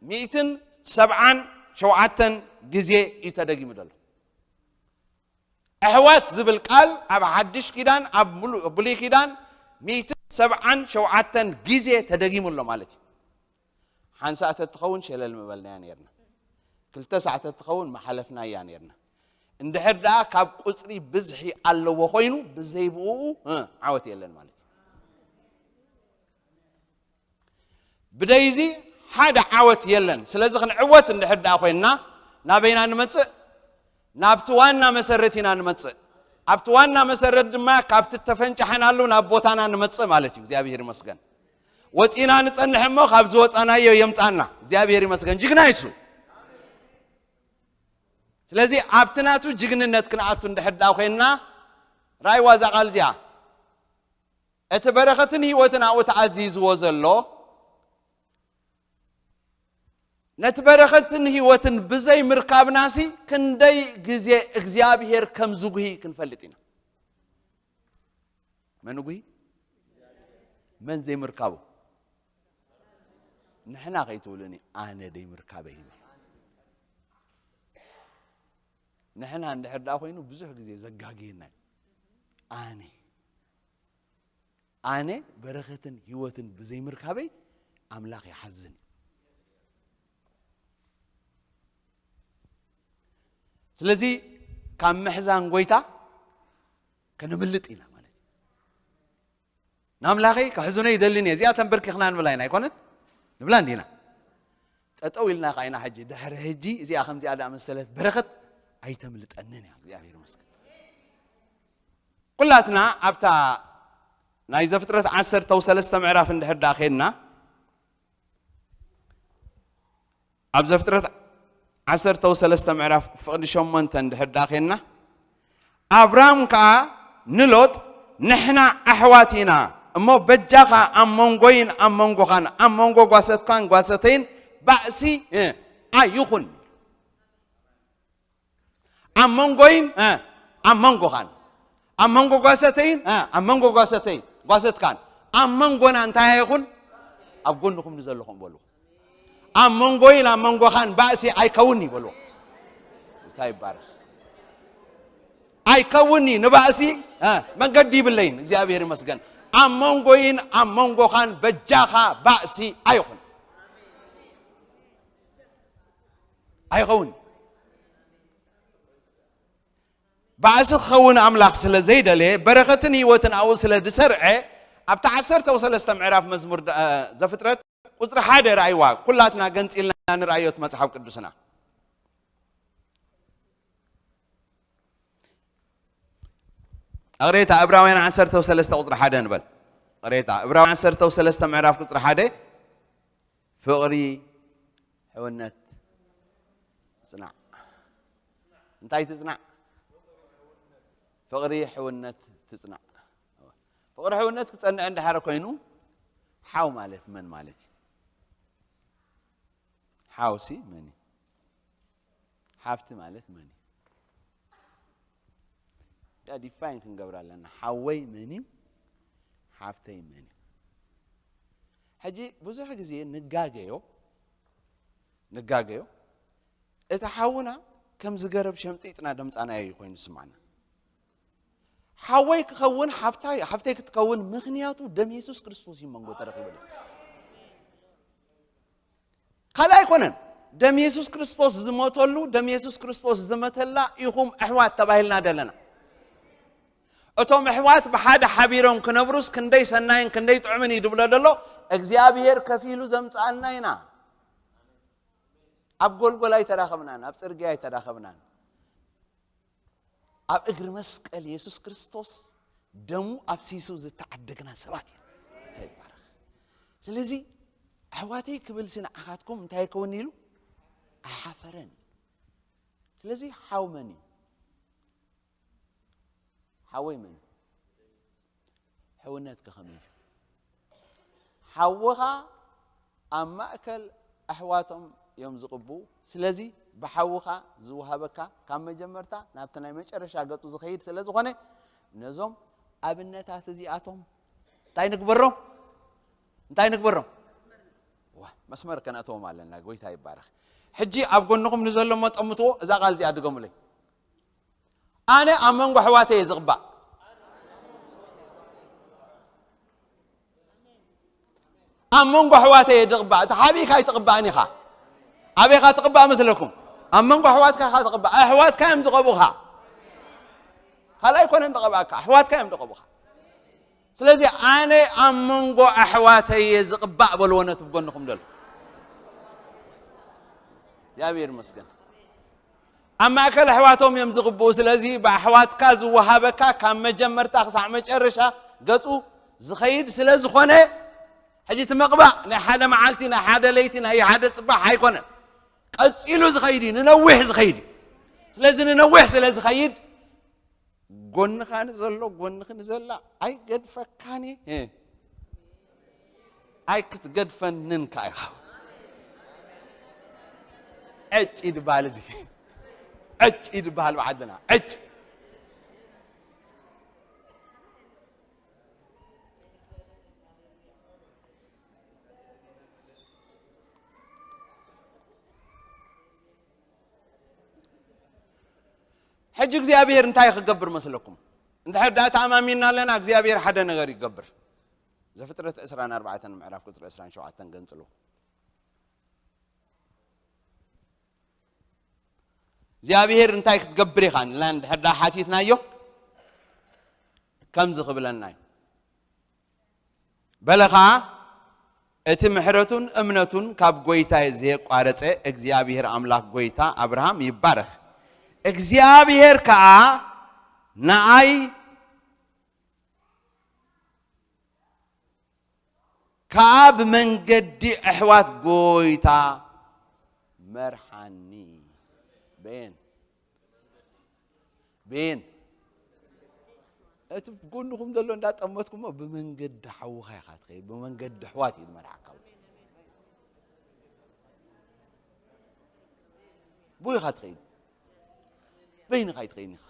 ሚእትን ሰብዓን ሸውዓተን ግዜ እዩ ተደጊሙ ዘሎ። ኣሕዋት ዝብል ቃል ኣብ ሓድሽ ኪዳን፣ ኣብ ሙሉ-፣ ብሉይ ኪዳን ሚእትን ሰብዓን ሸውዓተን ግዜ ተደጊሙ ኣሎ ማለት እዩ። ሓንሳእ ተትኸውን ሸለል ምበልናያ ነይርና። ክልተ ሳዕ ተትኸውን መሓለፍናያ ነይርና። እንድሕር ደኣ ካብ ቁጽሪ ብዝሒ ኣለዎ ኮይኑ፣ ብዘይ ብኡ፣ እ፣ ዓወት የለን ማለት እዩ። ብደይዚ ሓደ ዓወት የለን። ስለዚ ክንዕወት እንድሕር ደኣ ኮይንና፣ ናበይና ንመጽእ? ናብቲ ዋና መሰረት ኢና ንመጽእ። ኣብቲ ዋና መሰረት ድማ ካብቲ ተፈንጫሕናሉ ናብ ቦታና ንመጽእ ማለት እዩ። እግዚኣብሔር ይመስገን። ወጺና ንጸንሕ እሞ ካብ ዝወጻናዮ የምጻና። እግዚኣብሔር ይመስገን። ጅግና ይሱ። ስለዚ ኣብቲ ናቱ ጅግንነት ክንኣቱ እንድሕር ደኣ ኮይንና፣ ራእይዋ እዛ ቃል እዚኣ፣ እቲ በረኸትን ህይወትን ኣብኡ ተኣዚዝዎ ዘሎ፣ ነቲ በረኸትን ህይወትን ብዘይ ምርካብናሲ ክንደይ ግዜ እግዚኣብሔር ከም ዝጉሂ ክንፈልጥ ኢና። መን ጉሂ? መን ዘይምርካቡ? ንሕና ከይትብሉኒ ኣነ ደይምርካበይ ይብል። ንሕና እንድሕር ደኣ ኮይኑ ብዙሕ ግዜ ዘጋግየና እዩ። ኣነ፣ ኣነ በረኸትን ህይወትን ብዘይምርካበይ ኣምላኽ ይሓዝን እዩ። ስለዚ ካብ ምሕዛን ጎይታ ከነምልጥ ኢና ማለት እዩ። ንኣምላኸይ ክሕዝኖ ይደልን እየ፣ እዚኣ ተንበርኪኽና ንብላ ኢና ኣይኮነን? ንብላ እንዲና። ጠጠው ኢልና ኸዓ ኢና ሕጂ፣ ድሕሪ ሕጂ እዚኣ ከምዚኣ ደኣ መሰለት በረኸት ኣይተምልጠንን እያ። እግዚኣብሔር ይመስገን። ኩላትና ኣብታ ናይ ዘፍጥረት ዓሰርተ ሰለስተ ምዕራፍ እንድሕር ደኣ ኸድና፣ ኣብ ዘፍጥረት ዓሰርተ ሰለስተ ምዕራፍ ፍቕዲ ሸሞንተ እንድሕር ደኣ ኸድና፣ ኣብራም ከኣ ንሎጥ፣ ንሕና ኣሕዋት ኢና እሞ፣ በጃኻ ኣብ መንጎይን ኣብ መንጎኻን፣ ኣብ መንጎ ጓሰትካን ጓሰተይን ባእሲ፣ እ፣ ኣይኹን። ኣብ መንጎይን፣ እ፣ ኣብ መንጎኻን፣ ኣብ መንጎ ጓሰተይን፣ እ፣ ኣብ መንጎ ጓሰተይን፣ ጓሰትካን፣ ኣብ መንጎና እንታይ ኣይኹን? ኣብ ጎንኹም ንዘለኹም በሉ። ኣብ መንጎይን ኣብ መንጎኻን ባእሲ ኣይከውን ይበልዎ። እንታይ ይባረኽ። ኣይከውን እዩ ንባእሲ፣ እ፣ መንገዲ ይብለይን። እግዚኣብሔር ይመስገን። ኣብ መንጎይን ኣብ መንጎኻን በጃኻ ባእሲ ኣይኹን። ኣይኸውን። ባእሲ ክኸውን ኣምላኽ ስለ ዘይደለየ፣ በረኸትን ህይወትን ኣብኡ ስለ ዝሰርዐ፣ ኣብቲ ዓሰርተ ሰለስተ ምዕራፍ መዝሙር ደ-፣ ዘፍጥረት ቁጽሪ ሓደ ርኣይዋ፣ ኩላትና ገንጺልና ንርኣዮ እቲ መጽሓፍ ቅዱስና። እቕሬታ፣ ዕብራውያን ዓሰርተ ሰለስተ ቁጽሪ ሓደ ንበል። እቕሬታ፣ ዕብራውያን ዓሰርተ ሰለስተ ምዕራፍ ቁጽሪ ሓደ፣ ፍቕሪ፣ ሕውነት፣ ጽናዕ። እንታይ ትጽናዕ? ፍቕሪ፣ ሕውነት ትጽናዕ። ፍቕሪ፣ ሕውነት ክጸንዕ እንድሕር ኮይኑ፣ ሓው ማለት መን ማለት እዩ? ሓውሲ መን እዩ? ሓፍቲ ማለት መን እዩ? ያ ዲፋይን ክንገብራ ኣለና። ሓወይ መን እዩ? ሓፍተይ መን እዩ? ሕጂ ብዙሕ ግዜ ንጋገዮ፣ ንጋገዮ፣ እቲ ሓውና ከም ዝገረብ ሸምጢጥና ደምጻናዮ እዩ ኮይኑ ዝስማዓና። ሓወይ ክኸውን፣ ሓፍታይ፣ ሓፍተይ ክትከውን፣ ምኽንያቱ ደም የሱስ ክርስቶስ እዩ መንጎ ተረኺቡ። ካልእ ኣይኮነን። ደም የሱስ ክርስቶስ ዝሞተሉ፣ ደም የሱስ ክርስቶስ ዝመተላ ኢኹም ኣሕዋት ተባሂልና ደለና። እቶም ኣሕዋት ብሓደ ሓቢሮም ክነብሩስ ክንደይ ሰናይን ክንደይ ጥዑምን እዩ ድብሎ ደሎ፣ እግዚኣብሔር ከፊሉ ዘምጽኣልና ኢና። ኣብ ጎልጎል ኣይተራኸብናን፣ ኣብ ጽርግያ ኣይተራኸብናን። ኣብ እግሪ መስቀል የሱስ ክርስቶስ ደሙ ኣፍሲሱ ዝተዓደግና ሰባት ኢና። እንታይ ይባረኽ። ስለዚ ኣሕዋተይ ክብልሲ ንዓኻትኩም እንታይ ይከውን ኢሉ ኣይሓፈረን። ስለዚ ሓው መን እዩ? ሓወይ መን እዩ? ሕውነትከ ከመይ እዩ? ሓውኻ ኣብ ማእከል ኣሕዋቶም እዮም ዝቕብኡ። ስለዚ ብሓውኻ ዝወሃበካ ካብ መጀመርታ ናብቲ ናይ መጨረሻ ገጹ ዝኸይድ ስለ ዝኾነ ነዞም ኣብነታት እዚኣቶም እንታይ ንግበሮም? እንታይ ንግበሮም? ዋ፣ መስመር ከነእተዎም ኣለና። ጎይታ ይባረኽ። ሕጂ ኣብ ጎንኹም ንዘሎ እሞ ጠምትዎ፣ እዛ ቃል እዚኣ ድገሙለይ። ኣነ ኣብ መንጎ ኣሕዋተይ እየ ዝቕባእ። ኣብ መንጎ ኣሕዋተይ እየ ዝቕባእ። ተሓቢእካ ኣይትቕባእን ኢኻ። ኣበይኻ ትቕባእ መስለኩም? ኣብ መንጎ ኣሕዋትካ ኢኻ ትቕባእ። ኣሕዋትካ እዮም ዝቐብኡኻ። ካልእ ኣይኮነን ዝቐብኣካ፣ ኣሕዋትካ እዮም ዝቐብኡኻ። ስለዚ ኣነ ኣብ መንጎ ኣሕዋተይ እየ ዝቕባእ በልዎ ነቲ ብጎንኹም ዘሎ። እግዚኣብሔር ይመስገን። ኣብ ማእከል ኣሕዋቶም እዮም ዝቕብኡ። ስለዚ ብኣሕዋትካ ዝወሃበካ ካብ መጀመርታ ክሳዕ መጨረሻ ገጹ ዝኸይድ ስለ ዝኾነ፣ ሕጂ እቲ ምቕባእ ናይ ሓደ መዓልቲ፣ ናይ ሓደ ለይቲ፣ ናይ ሓደ ጽባሕ ኣይኮነን። ቀጺሉ ዝኸይድ እዩ፣ ንነዊሕ ዝኸይድ እዩ። ስለዚ ንነዊሕ ስለ ዝኸይድ፣ ጎንኻ ንዘሎ፣ ጎንኺ ንዘላ ኣይገድፈካን እየ። ኣይክትገድፈንን ከኣ ኢኻ። ዕጭ ይድበሃል እዚ። ዕጭ ይድበሃል ብዓድና። ዕጭ። ሕጂ እግዚኣብሔር እንታይ ክገብር መስለኩም? እንድሕር ደኣ ተኣማሚንና ኣለና፣ እግዚኣብሔር ሓደ ነገር ይገብር። ዘፍጥረት ዕስራን ኣርባዕተን ምዕራፍ ቁፅሪ ዕስራን ሸውዓተን ገንጽሉ። እግዚኣብሔር እንታይ ክትገብር ኢኻ ንላ እንድሕር ደኣ ሓቲትናዮ፣ ከምዚ ክብለና እዩ። በለ ኸዓ፣ እቲ ምሕረቱን እምነቱን ካብ ጐይታ ዘየቋረጸ እግዚኣብሔር ኣምላኽ ጐይታ ኣብርሃም ይባረኽ። እግዚኣብሔር ከኣ ንኣይ ከኣ ብመንገዲ ኣሕዋት ጐይታ መርሓኒ። በየን? በየን? እቲ ጎንኹም ዘሎ እንዳጠመትኩሞ ብመንገዲ ሓውኻ ኢኻ ትኸይድ፣ ብመንገዲ ኣሕዋት እዩ ዝመርሓካ። ብኡ ኢኻ ትኸይድ፣ በይንኻ ኣይትኸይድን ኢኻ።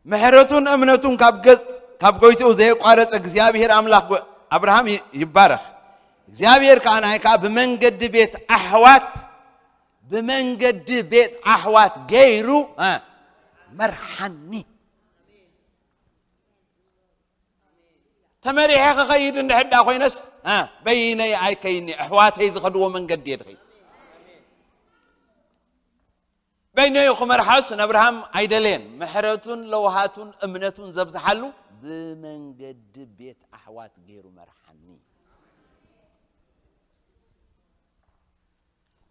ምሕረቱን እምነቱን ካብ ገጽ፣ ካብ ጐይትኡ ዘየቋረጸ እግዚኣብሔር ኣምላኽ ጐ-፣ ኣብርሃም ይ-፣ ይባረኽ። እግዚኣብሔር ከኣ ንኣይ ከኣ ብመንገዲ ቤት ኣሕዋት፣ ብመንገዲ ቤት ኣሕዋት ገይሩ፣ እ፣ መርሓኒ። ተመሪሐ ክኸይድ እንድሕር ደኣ ኮይነስ፣ እ፣ በይነይ ኣይከይኒ፣ ኣሕዋተይ ዝኸድዎ መንገዲ እየ ድኸይድ። በይነዩ ክመርሓስ ንኣብርሃም ኣይደለየን። ምሕረቱን ለውሃቱን እምነቱን ዘብዝሓሉ ብመንገዲ ቤት ኣሕዋት ገይሩ መርሓኒ።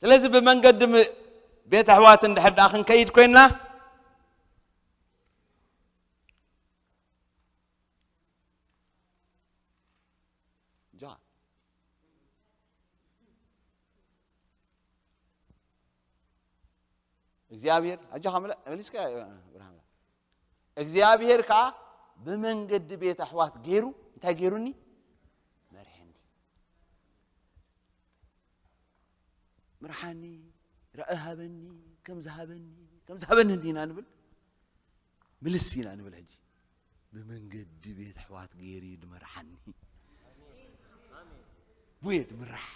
ስለዚ ብመንገዲ ም-፣ ቤት ኣሕዋት እንድሕር ደኣ ክንከይድ ኮይንና፣ ጃ። እግዚኣብሔር፣ ኣጆኻ ምለ-፣ መሊስካ፣ ብርሃን። እግዚኣብሔር ከኣ ብመንገዲ ቤት ኣሕዋት ገይሩ፣ እንታይ ገይሩኒ? መርሐኒ። ምርሓኒ፣ ራኢ ሃበኒ፣ ከም ዝሃበኒ፣ ከም ዝሃበኒ እንዲና ንብል፣ ምልስ ኢና ንብል። ሕጂ ብመንገዲ ቤት ኣሕዋት ገይሩ እዩ ድመርሓኒ። ቡየ ድምራሕ።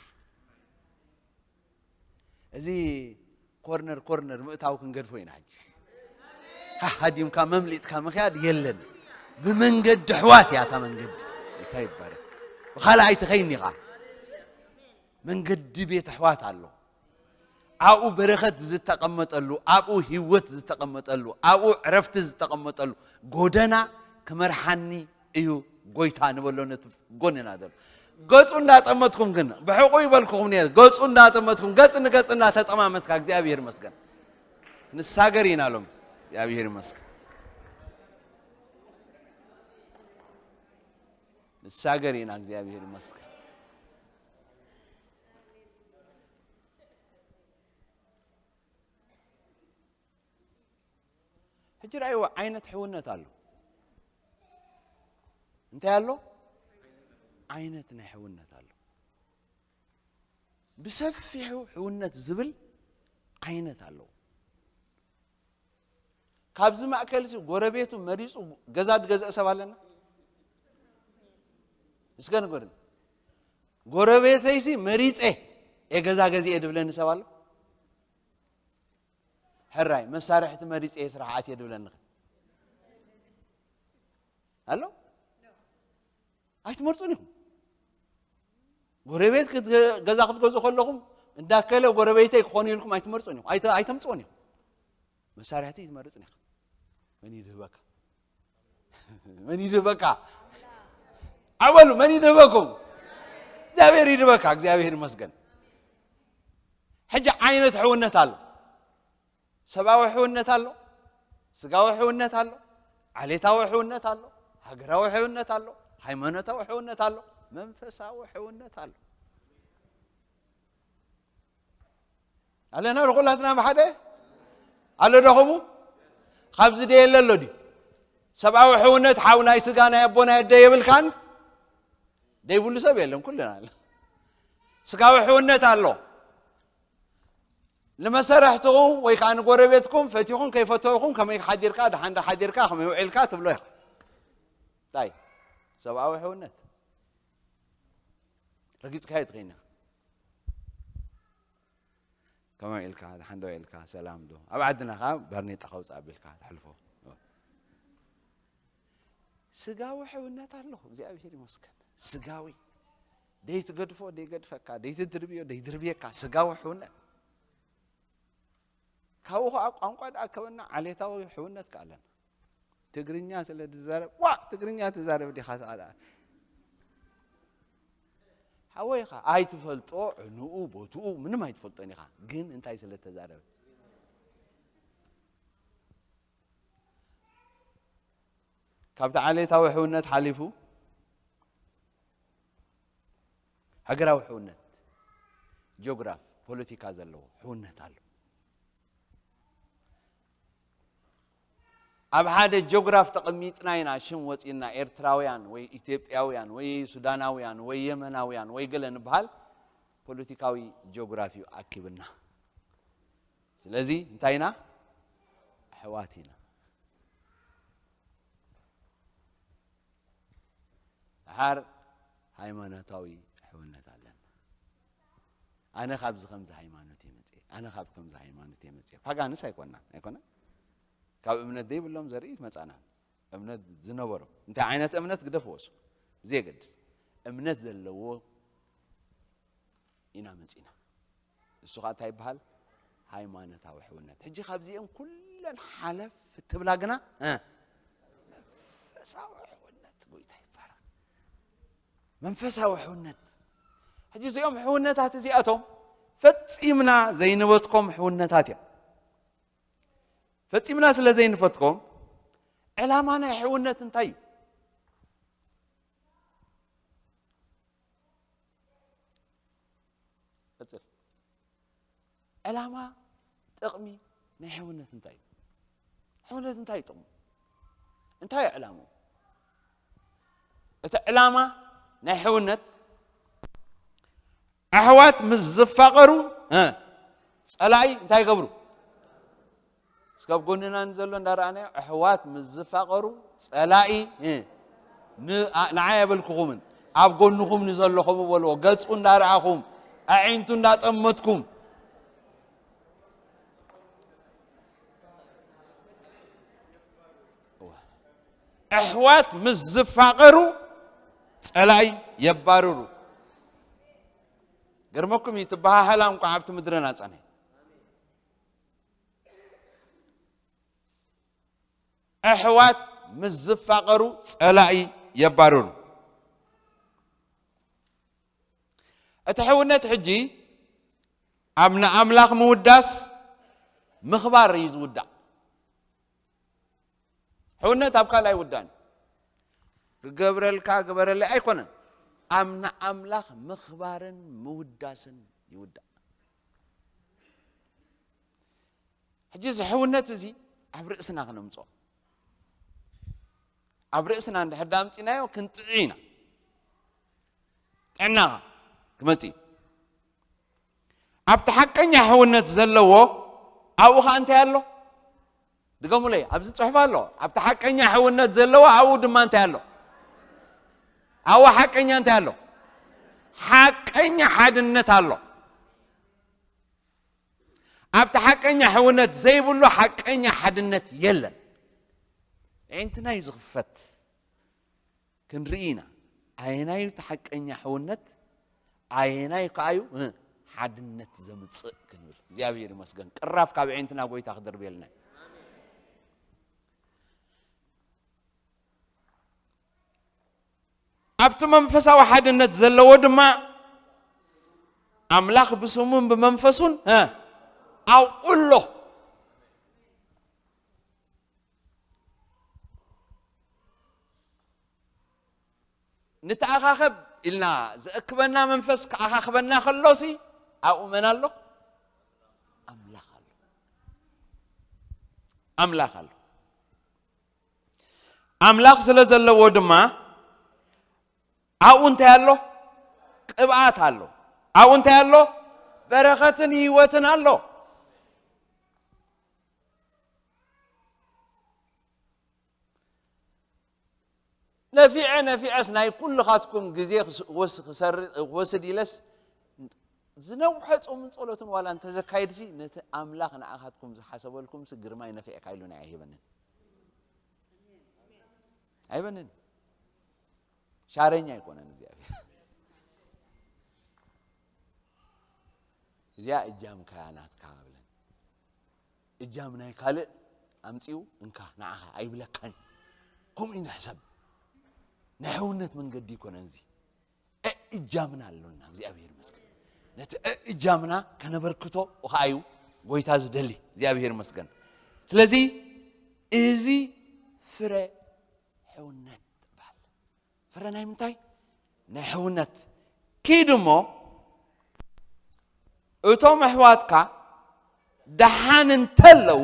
እዚ ኮርነር ኮርነር ምእታው ክንገድፎ ኢና ሕጂ። ሃዲምካ መምሊጥካ ምኽያድ የለን። ብመንገዲ ኣሕዋት እያ እታ መንገዲ። እንታይ ይባረክ። ብኻልእ ኣይትኸይን ኢኻ። መንገዲ ቤት ኣሕዋት ኣሎ። ኣብኡ በረኸት ዝተቐመጠሉ፣ ኣብኡ ህይወት ዝተቐመጠሉ፣ ኣብኡ ዕረፍቲ ዝተቐመጠሉ ጎደና ክመርሓኒ እዩ ጎይታ ንበሎ ነቲ ጎንና ዘሎ። ገጹ እንዳጠመትኩም ግን፣ ብሕቑ ይበልኩኹም ነይረ፣ ገጹ እንዳጠመትኩም፣ ገጽ ንገጽ እንዳተጠማመትካ፣ እግዚኣብሔር ይመስገን። ንሳገር ኢና ሎም፣ እግዚኣብሔር ይመስገን። ንሳገር ኢና፣ እግዚኣብሔር ይመስገን። ሕጂ ርኣይዎ፣ ዓይነት ሕውነት ኣሎ። እንታይ ኣሎ? ዓይነት ናይ ሕውነት ኣሎ። ብሰፊሑ ሕውነት ዝብል ዓይነት ኣለዎ። ካብዚ ማእከል እዚ ጎረቤቱ መሪጹ ገዛ ዝገዝአ ሰብ ኣለና? እስከ ንገሩኒ። ጎረቤተይሲ መሪጸ እየ ገዛ ገዚኤ ድብለኒ ሰብ ኣሎ? ሕራይ መሳርሕቲ መሪጸ እየ ስራሕ ኣትየ ድብለኒ ኸ? ኣሎ? ኣይትመርጹን ኢኹም። ጎረቤት ክትገ-፣ ገዛ ክትገዝኡ ከለኹም እንዳከለ ጎረቤተይ ክኾኑ ኢልኩም ኣይትመርጹን ኢኹም። ኣይተ-፣ ኣይተምጽኡን ኢኹም። መሳርሕቲ ኣይትመርጽን ኢኻ። መን ይድህበካ? መን ይድህበካ? ኣበሉ፣ መን ይድህበኩም? እግዚኣብሔር ይድህበካ። እግዚኣብሔር ይመስገን። ሕጂ ዓይነት ሕውነት ኣሎ። ሰብኣዊ ሕውነት ኣሎ፣ ስጋዊ ሕውነት ኣሎ፣ ዓሌታዊ ሕውነት ኣሎ፣ ሃገራዊ ሕውነት ኣሎ፣ ሃይማኖታዊ ሕውነት ኣሎ፣ መንፈሳዊ ሕውነት ኣሎ። ኣለና ዶ ኩላትና ብሓደ? ኣሎ ዶ ኸሙ? ካብዚ ደየለ ኣሎ ድዩ? ሰብኣዊ ሕውነት ሓው ናይ ስጋ ናይ ኣቦ ናይ ኣደ የብልካን? ደይብሉ ሰብ የለን፣ ኩልና ኣሎ። ስጋዊ ሕውነት ኣሎ። ንመሰረሕትኹም ወይ ከዓ ንጎረቤትኩም ፈቲኹም ከይፈተኹም ከመይ ሓዲርካ፣ ደሓን ዶ ሓዲርካ፣ ከመይ ውዒልካ ትብሎ ኢኻ። እንታይ? ሰብኣዊ ሕውነት። ረጊጽካዮ ትኸይን ኢኻ። ከመይ ኢልካ፣ ደሓን ዶ ኢልካ፣ ሰላም ዶ? ኣብ ዓድና ከኣ ባርኔጣ ከውጽእ ኣቢልካ ተሕልፎ። ስጋዊ ሕውነት ኣሎ፣ እግዚኣብሔር ይመስገን። ስጋዊ። ደይትገድፎ፣ ደይገድፈካ፣ ደይትድርብዮ፣ ደይድርብየካ፣ ስጋዊ ሕውነት። ካብኡ ኸዓ ቋንቋ ደኣ ከበና ዓሌታዊ ሕውነት ከኣ ኣለና። ትግርኛ ስለ ዝዛረብ፣ "ዋ፣ ትግርኛ ትዛረብ ዲኻ?" ስኣላ። ሓወይ ኢኻ፣ ኣይትፈልጦ፣ ዕንኡ፣ ቦትኡ፣ ምንም ኣይትፈልጦን ኢኻ። ግን እንታይ ስለ ተዛረበ? ካብቲ ዓሌታዊ ሕውነት ሓሊፉ ሃገራዊ ሕውነት፣ ጂኦግራፍ፣ ፖለቲካ ዘለዎ ሕውነት ኣሎ። ኣብ ሓደ ጂኦግራፍ ተቐሚጥና ኢና ሽም ወጺና ኤርትራውያን ወይ ኢትዮጵያውያን ወይ ሱዳናውያን ወይ የመናውያን ወይ ገለ ንበሃል። ፖለቲካዊ ጂኦግራፍ እዩ ኣኪብና። ስለዚ እንታይ ኢና? ኣሕዋት ኢና። ደሓር ሃይማኖታዊ ሕውነት ኣለና። ኣነ ካብዚ ከምዚ ሃይማኖት እየ መፅየ፣ ኣነ ካብ ከምዚ ሃይማኖት እየ መፅየ። ፓጋንስ ኣይኮናን፣ ኣይኮነን? ካብ እምነት ዘይብሎም ዘርኢ መፃና። እምነት ዝነበሮ፣ እንታይ ዓይነት እምነት ግደፍዎ እሱ፣ ብዘየገድስ እምነት ዘለዎ ኢና መፂና። እሱ ኸዓ እንታይ ይበሃል? ሃይማኖታዊ ሕውነት። ሕጂ ካብዚአን ኩለን ሓለፍ እትብላ ግና፣ እ፣ መንፈሳዊ ሕውነት፣ ጎይታ ይባረክ። መንፈሳዊ ሕውነት። ሕጂ እዚኦም ሕውነታት እዚኣቶም ፈጺምና ዘይንበትኮም ሕውነታት እዮም። ፈጺምና ስለ ዘይንፈትኮም፣ ዕላማ ናይ ሕውነት እንታይ እዩ? ቀጽል። ዕላማ፣ ጥቕሚ ናይ ሕውነት እንታይ እዩ? ሕውነት እንታይ እዩ ጥቕሙ? እንታይ እዩ ዕላምኡ? እቲ ዕላማ ናይ ሕውነት፣ ኣሕዋት ምስ ዝፋቐሩ፣ እ፣ ጸላኢ እንታይ ይገብሩ? እስከ ኣብ ጎንና ንዘሎ እንዳረኣናዮ፣ ኣሕዋት ምስ ዝፋቐሩ ጸላኢ፣ እ፣ ን-፣ ኣ-፣ ንዓይ ኣይበልኩኹምን፣ ኣብ ጎንኹም ንዘሎ ከምኡ በልዎ። ገጹ እንዳረኣኹም፣ ኣዒንቱ እንዳጠመትኩም። ኣሕዋት ምስ ዝፋቐሩ ጸላኢ የባርሩ። ገርመኩም እዩ፣ ትበሃሃላ እንኳ ኣብቲ ምድርና ጸንሐ። ኣሕዋት ምስ ዝፋቐሩ ጸላኢ የባርሩ። እቲ ሕውነት ሕጂ ኣብ ንኣምላኽ ምውዳስ ምኽባር እዩ ዝውዳእ። ሕውነት ኣብ ካልእ ኣይውዳእን። ክገብረልካ ግበረለይ ኣይኮነን። ኣብ ንኣምላኽ ምኽባርን ምውዳስን ይውዳእ። ሕጂ እዚ ሕውነት እዚ ኣብ ርእስና ክነምጽኦ፣ ኣብ ርእስና እንድሕር ዳምጺናዮ ክንጥዒ ኢና። ጥዕናኻ ክመጽእ እዩ። ኣብቲ ሓቀኛ ሕውነት ዘለዎ ኣብኡ ኸኣ እንታይ ኣሎ? ድገሙለይ፣ ኣብዚ ጽሑፍ ኣሎ። ኣብቲ ሓቀኛ ሕውነት ዘለዎ ኣብኡ ድማ እንታይ ኣሎ? ኣብኡ ሓቀኛ እንታይ ኣሎ? ሓቀኛ ሓድነት ኣሎ። ኣብቲ ሓቀኛ ሕውነት ዘይብሉ ሓቀኛ ሓድነት የለን። ኣዒንትና እዩ ዝኽፈት፣ ክንርኢ ኢና። ኣየናይ እዩ እቲ ሓቀኛ ሕውነት፣ ኣየናይ ከኣ እዩ፣ እ፣ ሓድነት ዘምጽእ ክንብል። እግዚኣብሔር ይመስገን። ቅራፍ ካብ ኣዒንትና ጎይታ ክደርብየልና እዩ። ኣብቲ መንፈሳዊ ሓድነት ዘለዎ ድማ ኣምላኽ ብስሙን ብመንፈሱን፣ እ፣ ኣብኡ ኣሎ። ንተኣኻኸብ ኢልና ዘእክበና መንፈስ ክኣኻኽበና ከሎሲ ኣብኡ መን ኣሎ? ኣምላኽ ኣሎ። ኣምላኽ ኣሎ። ኣምላኽ ስለ ዘለዎ ድማ ኣብኡ እንታይ ኣሎ? ቅብኣት ኣሎ። ኣብኡ እንታይ ኣሎ? በረኸትን ህይወትን ኣሎ። ነፊዐ ነፊዐስ ናይ ኩልኻትኩም ግዜ ክስ-፣ ወስ-፣ ክሰር-፣ ክወስድ ኢለስ ዝነውሐ ጾምን ጸሎትን ዋላ እንተዘካየድሲ፣ ነቲ ኣምላኽ ንዓኻትኩም ዝሓሰበልኩምሲ ግርማይ ነፊዕካ ኢሉ ናይ ኣይህበንን። ኣይበንን። ሻረኛ ኣይኮነን እግዚኣብሔር። እዚኣ እጃምካ እያ ናትካ ብለን። እጃም ናይ ካልእ ኣምጺኡ እንካ ንዓኻ ኣይብለካን። ከምኡ እዩ ንሕሰብ። ናይ ሕውነት መንገዲ ይኮነን እዚ። እእጃምና ኣሎና። እግዚኣብሔር ይመስገን። ነቲ እእጃምና ከነበርክቶ ኸዓ እዩ ጎይታ ዝደሊ። እግዚኣብሔር ይመስገን። ስለዚ እዚ ፍረ ሕውነት ትበሃል። ፍረ ናይ ምንታይ? ናይ ሕውነት። ኪድ እሞ እቶም ኣሕዋትካ ደሓን እንተለዉ፣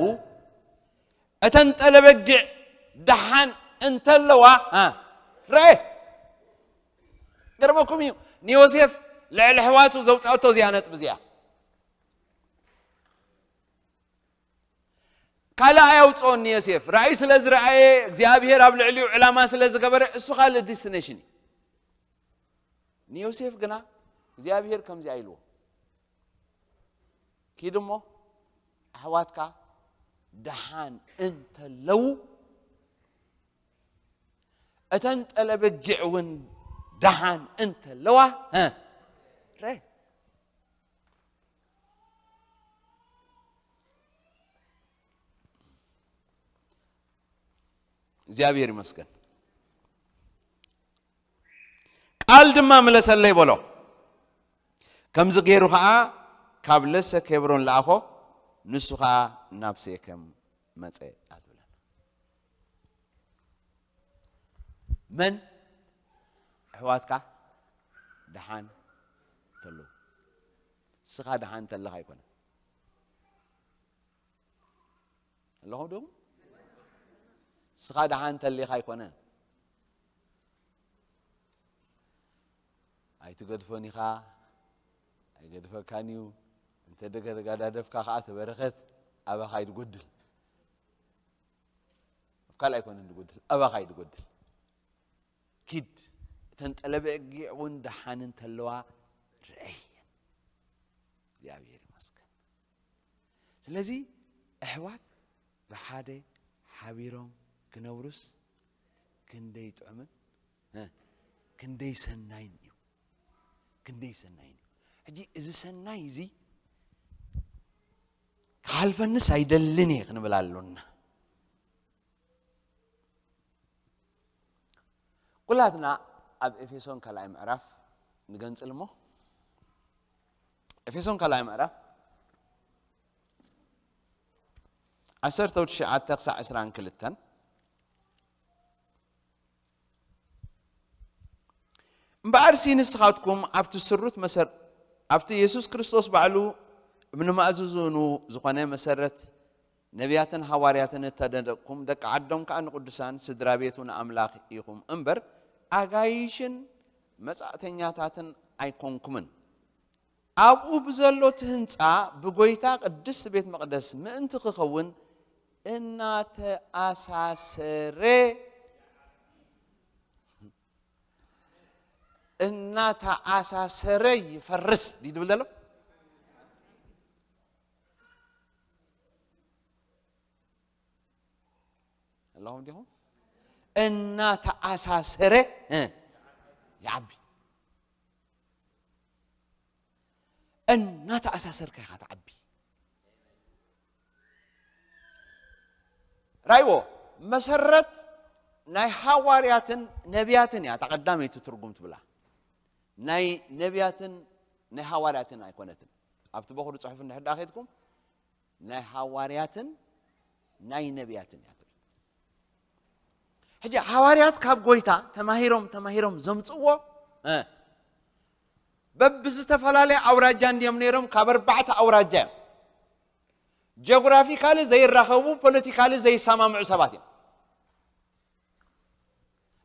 እተን ጠለበጊዕ ደሓን እንተለዋ፣ እ፣ ርአ። ገርመኩም እዩ። ንዮሴፍ ልዕሊ ኣሕዋቱ ዘውፅኣቶ እዚኣ ነጥቢ እዚኣ። ካልእ ኣየውፅኦን ንዮሴፍ። ራእይ ስለ ዝረኣየ፣ እግዚኣብሔር ኣብ ልዕሊኡ ዕላማ ስለ ዝገበረ፣ እሱ ካልእ ዲስቲኔሽን እዩ። ንዮሴፍ ግና እግዚኣብሔር ከምዚ ኢልዎ፣ ኪድ እሞ ኣሕዋትካ ደሓን እንተለዉ፣ እተን ጠለበጊዕ እውን ደሓን እንተለዋ፣ እ፣ ረ እግዚኣብሔር ይመስገን። ቃል ድማ ምለሰለይ በሎ። ከምዚ ገይሩ ኸዓ ካብ ለሰ ኬብሮን ለኣኾ፣ ንሱ ኸዓ ናብ ሴኬም መጸ ኣትብለን። መን? ኣሕዋትካ ደሓን እንተለዉ። ንስኻ ደሓን እንተለኻ ኣይኮነን። ኣለኹም ዲኹም? ንስኻ ደሓን እንተሊኻ ኣይኮነን። ኣይትገድፎን ኢኻ፣ ኣይገድፈካን እዩ። እንተ ደገ ተጋዳደፍካ ኸዓ ተበረኸት፣ ኣባኻ እዩ ዝጎድል። ኣብ ካልእ ኣይኮነን ዝጎድል፣ ኣባኻ እዩ ዝጎድል። ኪድ፣ እተን ጠለበጊዕ እውን ደሓን እንተለዋ ርአየን። እግዚኣብሔር ይመስገን። ስለዚ ኣሕዋት ብሓደ ሓቢሮም ክነብሩስ ክንደይ ጥዑምን፣ እ፣ ክንደይ ሰናይን እዩ። ክንደይ ሰናይን እዩ። ሕጂ እዚ ሰናይ እዚ ክሓልፈንስ ኣይደልን እየ ክንብል ኣሎና። ኩላትና ኣብ ኤፌሶን ካልኣይ ምዕራፍ ንገንጽል እሞ፣ ኤፌሶን ካልኣይ ምዕራፍ ዓሰርተ ትሽዓተ ክሳዕ ዕስራን ክልተን። እምበኣርሲ ንስኻትኩም ኣብቲ ስሩት መሰር-፣ ኣብቲ የሱስ ክርስቶስ ባዕሉ እምኒ ማእዝዙ ዝኾነ መሰረት ነቢያትን ሃዋርያትን እተደነቕኩም፣ ደቂ ዓዶም ከኣ ንቅዱሳን ስድራ ቤቱ ንኣምላኽ ኢኹም እምበር፣ ኣጋይሽን መጻእተኛታትን ኣይኮንኩምን። ኣብኡ ብዘሎ እቲ ህንጻ ብጎይታ ቅድስቲ ቤት መቕደስ ምእንቲ ክኸውን እናተኣሳሰረ፣ እናተኣሳሰረ ይፈርስ ድዩ ዝብል ዘሎ? ኣለኹም ዲኹም? እናተኣሳሰረ፣ እ፣ ይዓቢ። እናተኣሳሰርካ ኢኻ ትዓቢ። ራይዎ፣ መሰረት ናይ ሃዋርያትን ነቢያትን እያ እታ ቀዳመይቲ ትርጉም ትብላ። ናይ ነቢያትን ናይ ሃዋርያትን ኣይኮነትን። ኣብቲ በኹሪ ጽሑፍ እንድሕር ደኣ ኸድኩም፣ ናይ ሃዋርያትን ናይ ነቢያትን እያ ትብል። ሕጂ ሃዋርያት ካብ ጎይታ ተማሂሮም፣ ተማሂሮም ዘምጽዎ፣ እ፣ በብዝተፈላለየ ኣውራጃ እንድዮም ነይሮም፣ ካብ ኣርባዕተ ኣውራጃ እዮም። ጂኦግራፊካሊ ዘይራኸቡ፣ ፖለቲካሊ ዘይሰማምዑ ሰባት እዮም።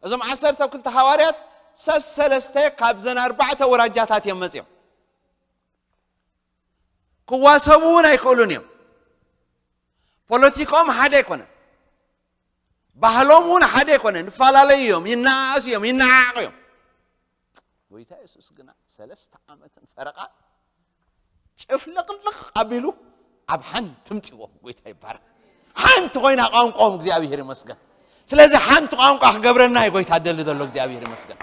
እዞም ዓሰርተ ክልተ ሃዋርያት ሰሰለስተ ካብዘን ኣርባዕተ ኣውራጃታት እዮም መጺኦም። ክዋሰቡ እውን ኣይክእሉን እዮም። ፖለቲካኦም ሓደ ኣይኮነን። ባህሎም እውን ሓደ ኣይኮነን። ይፈላለዩ እዮም፣ ይነኣእሱ እዮም፣ ይነዓዓቑ እዮም። ጎይታ የሱስ ግና ሰለስተ ዓመትን ፈረቓ ጭፍልቕልቕ ኣቢሉ ኣብ ሓንቲ ምፅዎ። ጎይታ ይባረክ። ሓንቲ ኮይና ቋንቋኦም እግዚኣብሔር ይመስገን። ስለዚ ሓንቲ ቋንቋ ክገብረና እዩ ጎይታ ደሊ ዘሎ። እግዚኣብሔር ይመስገን።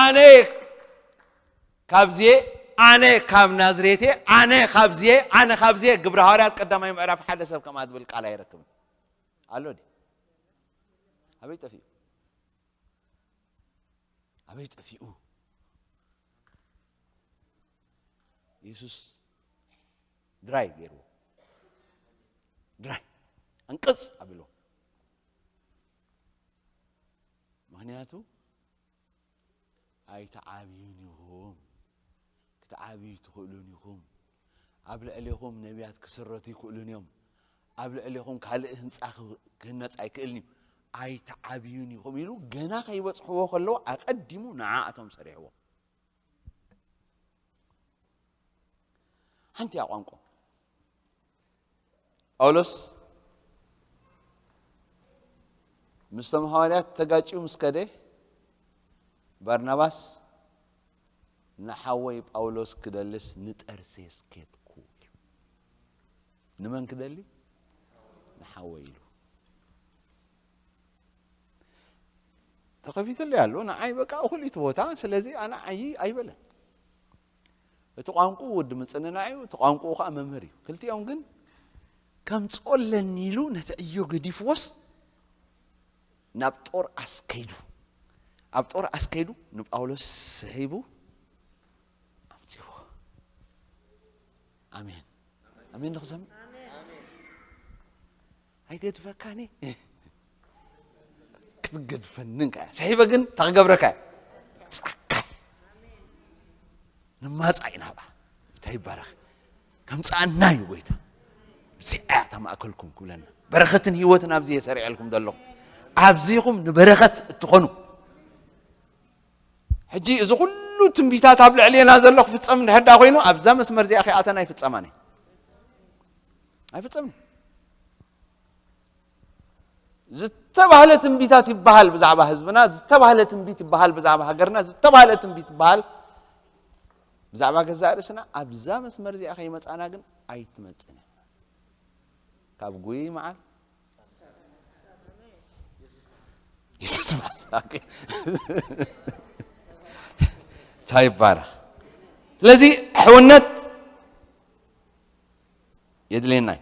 ኣነ ካብዚየ፣ ኣነ ካብ ናዝሬት እየ፣ ኣነ ካብዚየ፣ ኣነ ካብዚየ። ግብረ ሃዋርያት ቀዳማይ ምዕራፍ ሓደ ሰብ ከምኣ ዝብል ቃል ኣይረክብን ኣሎ። ድዩ? ኣበይ ጠፊኡ? ኣበይ ጠፊኡ? የሱስ ድራይ ገይርዎ። ድራይ፣ ኣንቅፅ ኣቢልዎ። ምኽንያቱ ኣይትዓብዩን ኢኹም። ክትዓብዩ ኣይትኽእሉን ኢኹም። ኣብ ልዕሌኹም ነቢያት ክስረቱ ኣይክእሉን እዮም። ኣብ ልዕሌኹም ካልእ ህንፃ ክህነፅ ኣይክእልን እዩ። ኣይትዓብዩን ኢኹም ኢሉ ገና ከይበፅሕዎ ከለዉ ኣቐዲሙ ንዓኣቶም ሰሪሕዎም። ሓንቲ እያ ቋንቋ። ጳውሎስ ምስቶም ሃዋርያት ተጋጭዩ ምስ ከደ፣ ባርናባስ ንሓወይ ጳውሎስ ክደልስ ንጠርሴስ ኬድኩ። ንመን ክደሊ? ንሓወይ ኢሉ። ተኸፊትለይ ኣሎ ንዓይ፣ በቃ እኹል እዩ እቲ ቦታ። ስለዚ ኣነ ዓይ ኣይበለን። እቲ ቋንቋኡ ወዲ ምጽንናዕ እዩ፣ እቲ ቋንቋኡ ከኣ መምህር እዩ። ክልቲኦም ግን ከምጽኦ ኣለኒ ኢሉ ነቲ ዕዮ ገዲፍዎስ ናብ ጦር ኣስከይዱ፣ ኣብ ጦር ኣስከይዱ ንጳውሎስ ስሒቡ ኣምጺዎ። ኣሜን። ኣሜን ንኽሰምዕ። ኣይገድፈካኒ። ክትገድፈንን ከ ስሒበ ግን ተክገብረካ። ጻካይ። ንማጻ ኢና ብኣ። እንታይ ይባረኽ። ከምጻኣና እዩ ጎይታ። እዚኣ እያ እታ ማእከልኩም ክብለና። በረኸትን ህይወትን ኣብዚ የሰሪዐልኩም ዘለኹ። ኣብዚኹም ንበረኸት እትኾኑ። ሕጂ እዚ ኩሉ ትንቢታት ኣብ ልዕሌና ዘሎ ክፍጸም እንድሕር ደኣ ኮይኑ ኣብዛ መስመር እዚኣ ከይኣተና ኣይፍጸማን እዩ። ኣይፍጸምን። ዝተባህለ ትንቢታት ይበሃል ብዛዕባ ህዝብና፣ ዝተባህለ ትንቢት ይበሃል ብዛዕባ ሃገርና፣ ዝተባህለ ትንቢት ይበሃል ብዛዕባ ገዛእ ርእስና። ኣብዛ መስመር እዚኣ ከይመጻና ግን ኣይትመጽን እያ። ካብ ጉይ መዓል የሱስ ማሳቂ እንታይ ይባረኽ። ስለዚ ሕውነት የድልየና እዩ።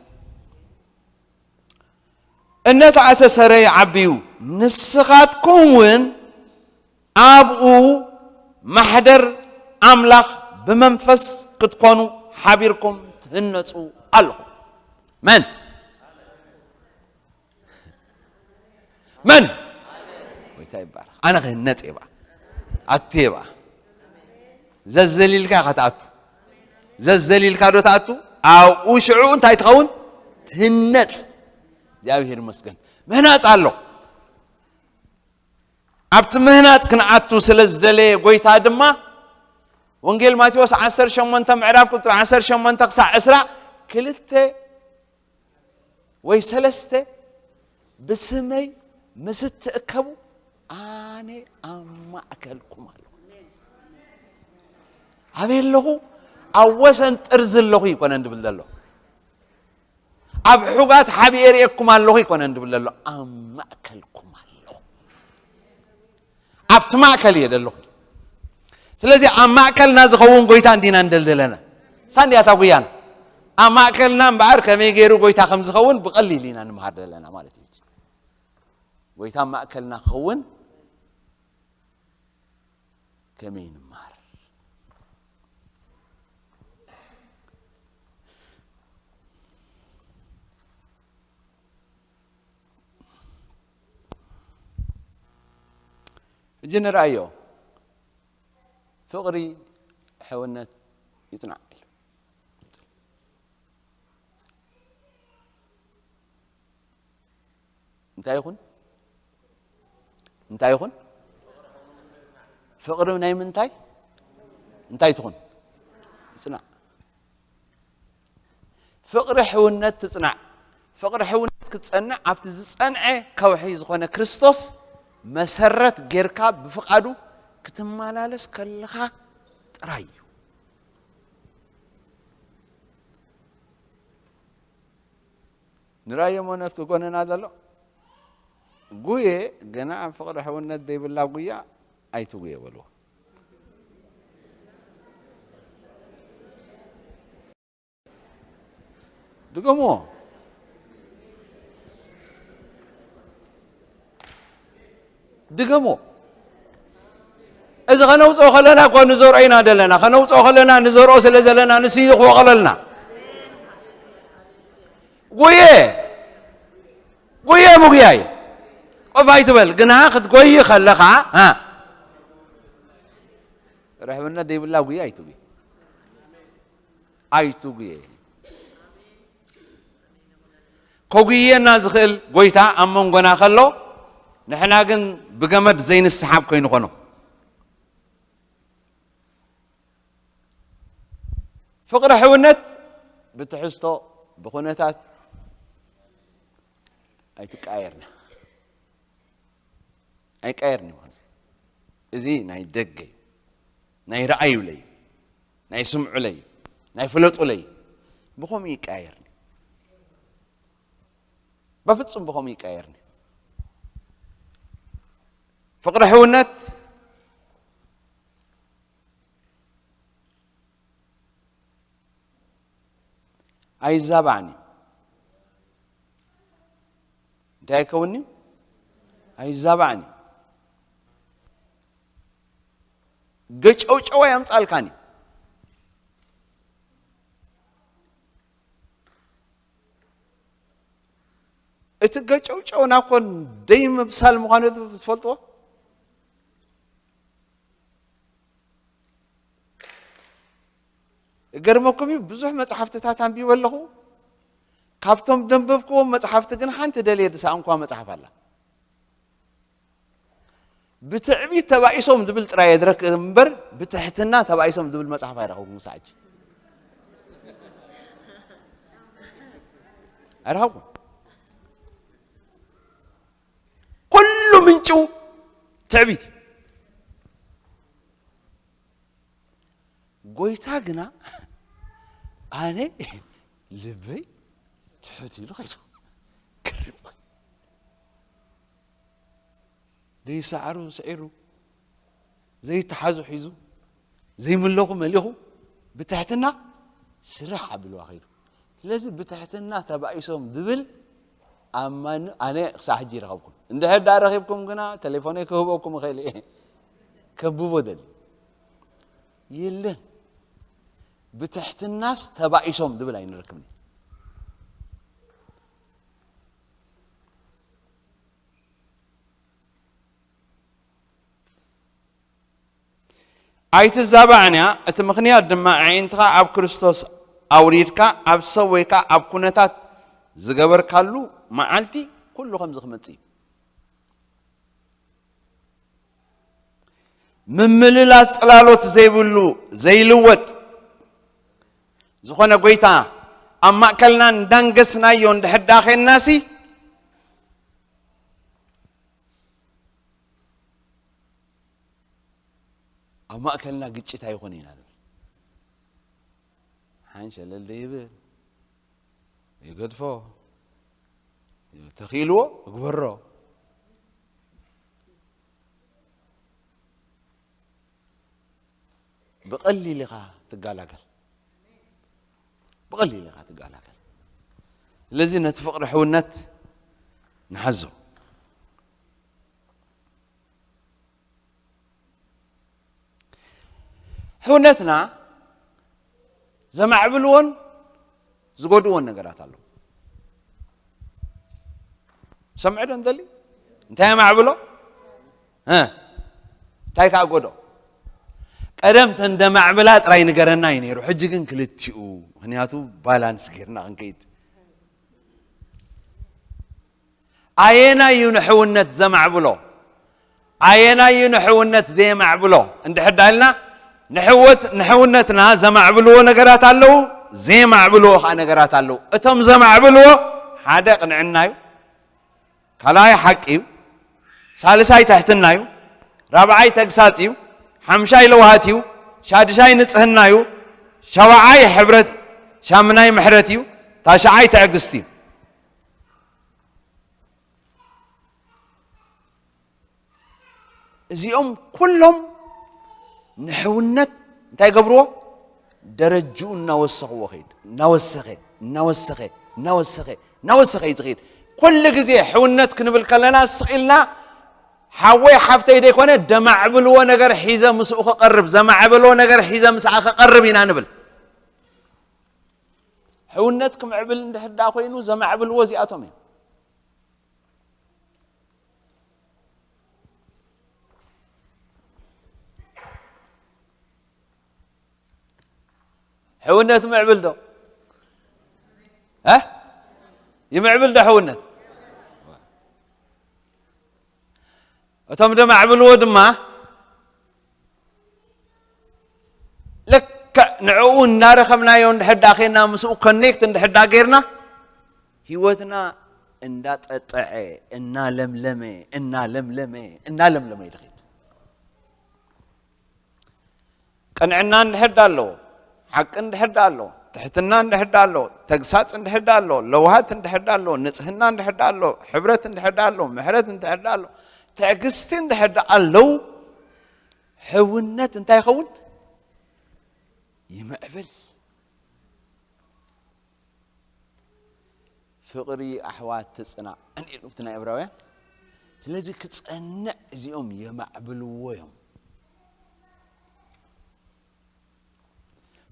እነተኣሰሰረ ይዓብዩ፣ ንስኻትኩም እውን ኣብኡ ማሕደር ኣምላኽ ብመንፈስ ክትኮኑ ሓቢርኩም ትህነጹ ኣለኹም። መን? መን? ጎይታ ይባረኽ። ኣነ ክህነጽ እየ ብኣ። ኣቱ እየ ብኣ። ዘዘሊልካ ኢኻ ትኣቱ። ዘዘሊልካ ዶ ትኣቱ? ኣብኡ ሽዑ እንታይ ትኸውን? ትህነጽ። እግዚኣብሔር ይመስገን። ምህናጽ ኣሎ። ኣብቲ ምህናጽ ክንኣቱ ስለ ዝደለየ ጎይታ ድማ ወንጌል ማቴዎስ ዓሰርተ ሸሞንተ ምዕራፍ ቁጽሪ ዓሰርተ ሸሞንተ ክሳዕ ዕስራ ክልተ ወይ ሰለስተ ብስመይ ምስ እትእከቡ ኣነ ኣብ ማእከልኩም ኣለኹ። ኣበይ ኣለኹ? ኣብ ወሰን ጥርዚ ኣለኹ ይኮነን ድብል ዘሎ። ኣብ ሑጋት ሓቢኤ ርእየኩም ኣለኹ ይኮነን ድብል ዘሎ። ኣብ ማእከልኩም ኣለኹ። ኣብቲ ማእከል እየ ዘለኹ። ስለዚ ኣብ ማእከልና ዝኸውን ጎይታ እንዲና እንደልደለና። ሳንድያታ ጉያና። ኣብ ማእከልና እምበኣር ከመይ ገይሩ ጎይታ ከም ዝኸውን ብቐሊል ኢና ንምሃር ዘለና ማለት እዩ። ጎይታ ኣብ ማእከልና ክኸውን ከመይ ንምሃር። ሕጂ ንርኣዮ። ፍቕሪ ሕውነት ይጽናዕ ኢሉ። እንታይ ይኹን? እንታይ ይኹን? ፍቕሪ ናይ ምንታይ? እንታይ ትኹን? ትጽናዕ። ፍቕሪ ሕውነት ትጽናዕ። ፍቕሪ ሕውነት ክትጸንዕ ኣብቲ ዝጸንዐ ከውሒ ዝኾነ ክርስቶስ መሰረት ጌርካ ብፍቓዱ ክትመላለስ ከለኻ ጥራይ እዩ። ንራእዮ እሞ ነቲ ጎነና ዘሎ ጉየ ገና ኣብ ፍቕሪ ሕውነት ዘይብላ ጉያ ኣይትጉየ በልዎ። ድገምዎ። ድገምዎ። እዚ ከነውፅኦ ከለና እኮ ንዘርኦ ኢና ዘለና። ከነውፅኦ ከለና ንዘርኦ ስለ ዘለና ንሱ እዩ ክወቕለልና። ጉየ ጉየ ምጉያይ ቆፍ ኣይትበል። ግና ክትጎይ ከለኻ ርሕብነት ዘይብላ ጉየ ኣይትጉየ። ኣይትጉየ። ከጉየና ዝኽእል ጎይታ ኣብ መንጎና ከሎ ንሕና ግን ብገመድ ዘይንስሓብ ኮይኑ ኾኖ። ፍቕሪ ሕውነት ብትሕዝቶ ብኹነታት ኣይትቀያየርና። ኣይቀየርን እዩ። እዚ ናይ ደገ እዩ። ናይ ረኣዩለይ እዩ። ናይ ስምዑለይ እዩ። ናይ ፍለጡለይ እዩ። ብኸምኡ ይቀያየርን እዩ። በፍጹም ብኸምኡ ይቀያየርን እዩ። ፍቕሪ ሕውነት ኣይዛባዕን እዩ። እንታይ ኣይከውንዩ? ኣይዛባዕን እዩ። ገጨውጨው ኣያምጻልካን እዩ። እቲ ገጨውጨው ናኮን ደይ ምብሳል ምዃኑ ትፈልጥዎ? እገርመኩም እዩ፣ ብዙሕ መጽሓፍትታት ኣንቢበ ኣለኹ። ካብቶም ደንበብክዎም መጽሓፍቲ ግን ሓንቲ ደልየ ድሰኣንኳ መጽሓፍ ኣላ። ብትዕቢት ተባኢሶም ዝብል ጥራይ የድረክ እምበር ብትሕትና ተባኢሶም ዝብል መጽሓፍ ኣይረኸብኩም። ሳዕጂ ኣይረኸብኩም። ኩሉ ምንጩ ትዕቢት እዩ። ጎይታ ግና ኣነ ልበይ ትሕት ኢሉ ኸይዱ። ክርም ኮይኑ ዘይሰዓሩ ስዒሩ ዘይተሓዙ ሒዙ ዘይምለኹ መሊኹ ብትሕትና ስራሕ ኣብልዋ ኸይዱ። ስለዚ ብትሕትና ተባኢሶም ዝብል ኣማን ኣነ ክሳዕ ሕጂ ይረኸብኩም። እንድሕር ዳ ረኺብኩም ግና ተሌፎነይ ክህበኩም እኽእል እየ። ከብቦ ደሊ የለን። ብትሕትናስ ተባኢሶም ዝብል ኣይንረክብን። ኣይትዛባዕን እያ። እቲ ምኽንያት ድማ ኣዒንትኻ ኣብ ክርስቶስ ኣውሪድካ ኣብ ሰብ ወይ ከኣ ኣብ ኩነታት ዝገበርካሉ መዓልቲ ኩሉ ከምዚ ክመጽእ እዩ። ምምልላስ ጽላሎት ዘይብሉ ዘይልወጥ ዝኾነ ጎይታ ኣብ ማእከልና እንዳንገስናዮ እንድሕር ዳኼንናሲ ኣብ ማእከልና ግጭት ኣይኾነ ኢና ንብል። ሓንሸለል ደይብል ይገድፎ፣ ተኺእልዎ እግበሮ። ብቐሊል ኢኻ ትጋላገል። ብቐሊል ኢኻ ትጋላገል። ስለዚ ነቲ ፍቕሪ ሕውነት ንሓዞ። ሕውነትና ዘማዕብልዎን ዝጎድእዎን ነገራት ኣለዉ። ሰምዐ ዶ እንደሊ? እንታይ የማዕብሎ? እ፣ እንታይ ከኣ ጎድኦ? ቀደም ተንደማዕብላ ጥራይ ንገረና እዩ ነይሩ። ሕጂ ግን ክልቲኡ፣ ምኽንያቱ ባላንስ ጌርና ክንከይድ። ኣየናይ እዩ ንሕውነት ዘማዕብሎ? ኣየናይ እዩ ንሕውነት ዘየማዕብሎ? እንድሕር ዳልና ንሕወት-፣ ንሕውነትና ዘማዕብልዎ ነገራት ኣለዉ፣ ዘየማዕብልዎ ኸዓ ነገራት ኣለዉ። እቶም ዘማዕብልዎ ሓደ ቅንዕና እዩ፣ ካልኣይ ሓቂ እዩ፣ ሳልሳይ ትሕትና እዩ፣ ራብዓይ ተግሳጽ እዩ፣ ሓምሻይ ለውሃት እዩ፣ ሻድሻይ ንጽህና እዩ። ሻውዓይ ሕብረት፣ ሻምናይ ምሕረት እዩ። ታሽዓይ ትዕግስቲ እዩ። እዚኦም ኩሎም ንሕውነት እንታይ ገብርዎ? ደረጅኡ እናወሰኽዎ ኸይድ፣ እናወሰኸ፣ እናወሰኸ፣ እናወሰኸ፣ እናወሰኸ እዩ ዝኸይድ። ኩሉ ግዜ ሕውነት ክንብል ከለና ስቕ ኢልና ሓወይ ሓፍተይ ዘይኮነ፣ ደማዕብልዎ ነገር ሒዘ ምስኡ ክቐርብ፣ ዘማዕበልዎ ነገር ሒዘ ምስኣ ክቐርብ ኢና ንብል። ሕውነት ክምዕብል እንድሕር ደኣ ኮይኑ ዘማዕብልዎ እዚኣቶም እዮም። ሕውነት ምዕብል ዶ? እ? ይምዕብል ዶ ሕውነት? እቶም ደማዕብልዎ ድማ ልክዕ ንዕኡ እናረኸብናዮ እንድሕር ደኣ ኼንና ምስኡ ኮኔክት እንድሕር ደኣ ጌርና ህይወትና እንዳጠጠዐ፣ እናለምለመ፣ እናለምለመ፣ እናለምለመ እዩ ዝኸይድ። ቅንዕና እንድሕር ዳ ኣለዎ፣ ሓቂ እንድሕር ዳ ኣለዎ፣ ትሕትና እንድሕር ዳ ኣለዎ፣ ተግሳጽ እንድሕር ዳ ኣለዎ፣ ለውሃት እንድሕር ዳ ኣለዎ፣ ንጽህና እንድሕር ዳ ኣለዎ፣ ሕብረት እንድሕር ዳ ኣለዎ፣ ምሕረት እንድሕር ዳ ኣለዎ፣ ትዕግስቲ እንድሕር ዳ ኣለዉ፣ ሕውነት እንታይ ይኸውን? ይምዕብል። ፍቕሪ ኣሕዋት ትጽናዕ እንዲሉ እቲ ናይ ዕብራውያን። ስለዚ ክጸንዕ እዚኦም የማዕብልዎ እዮም።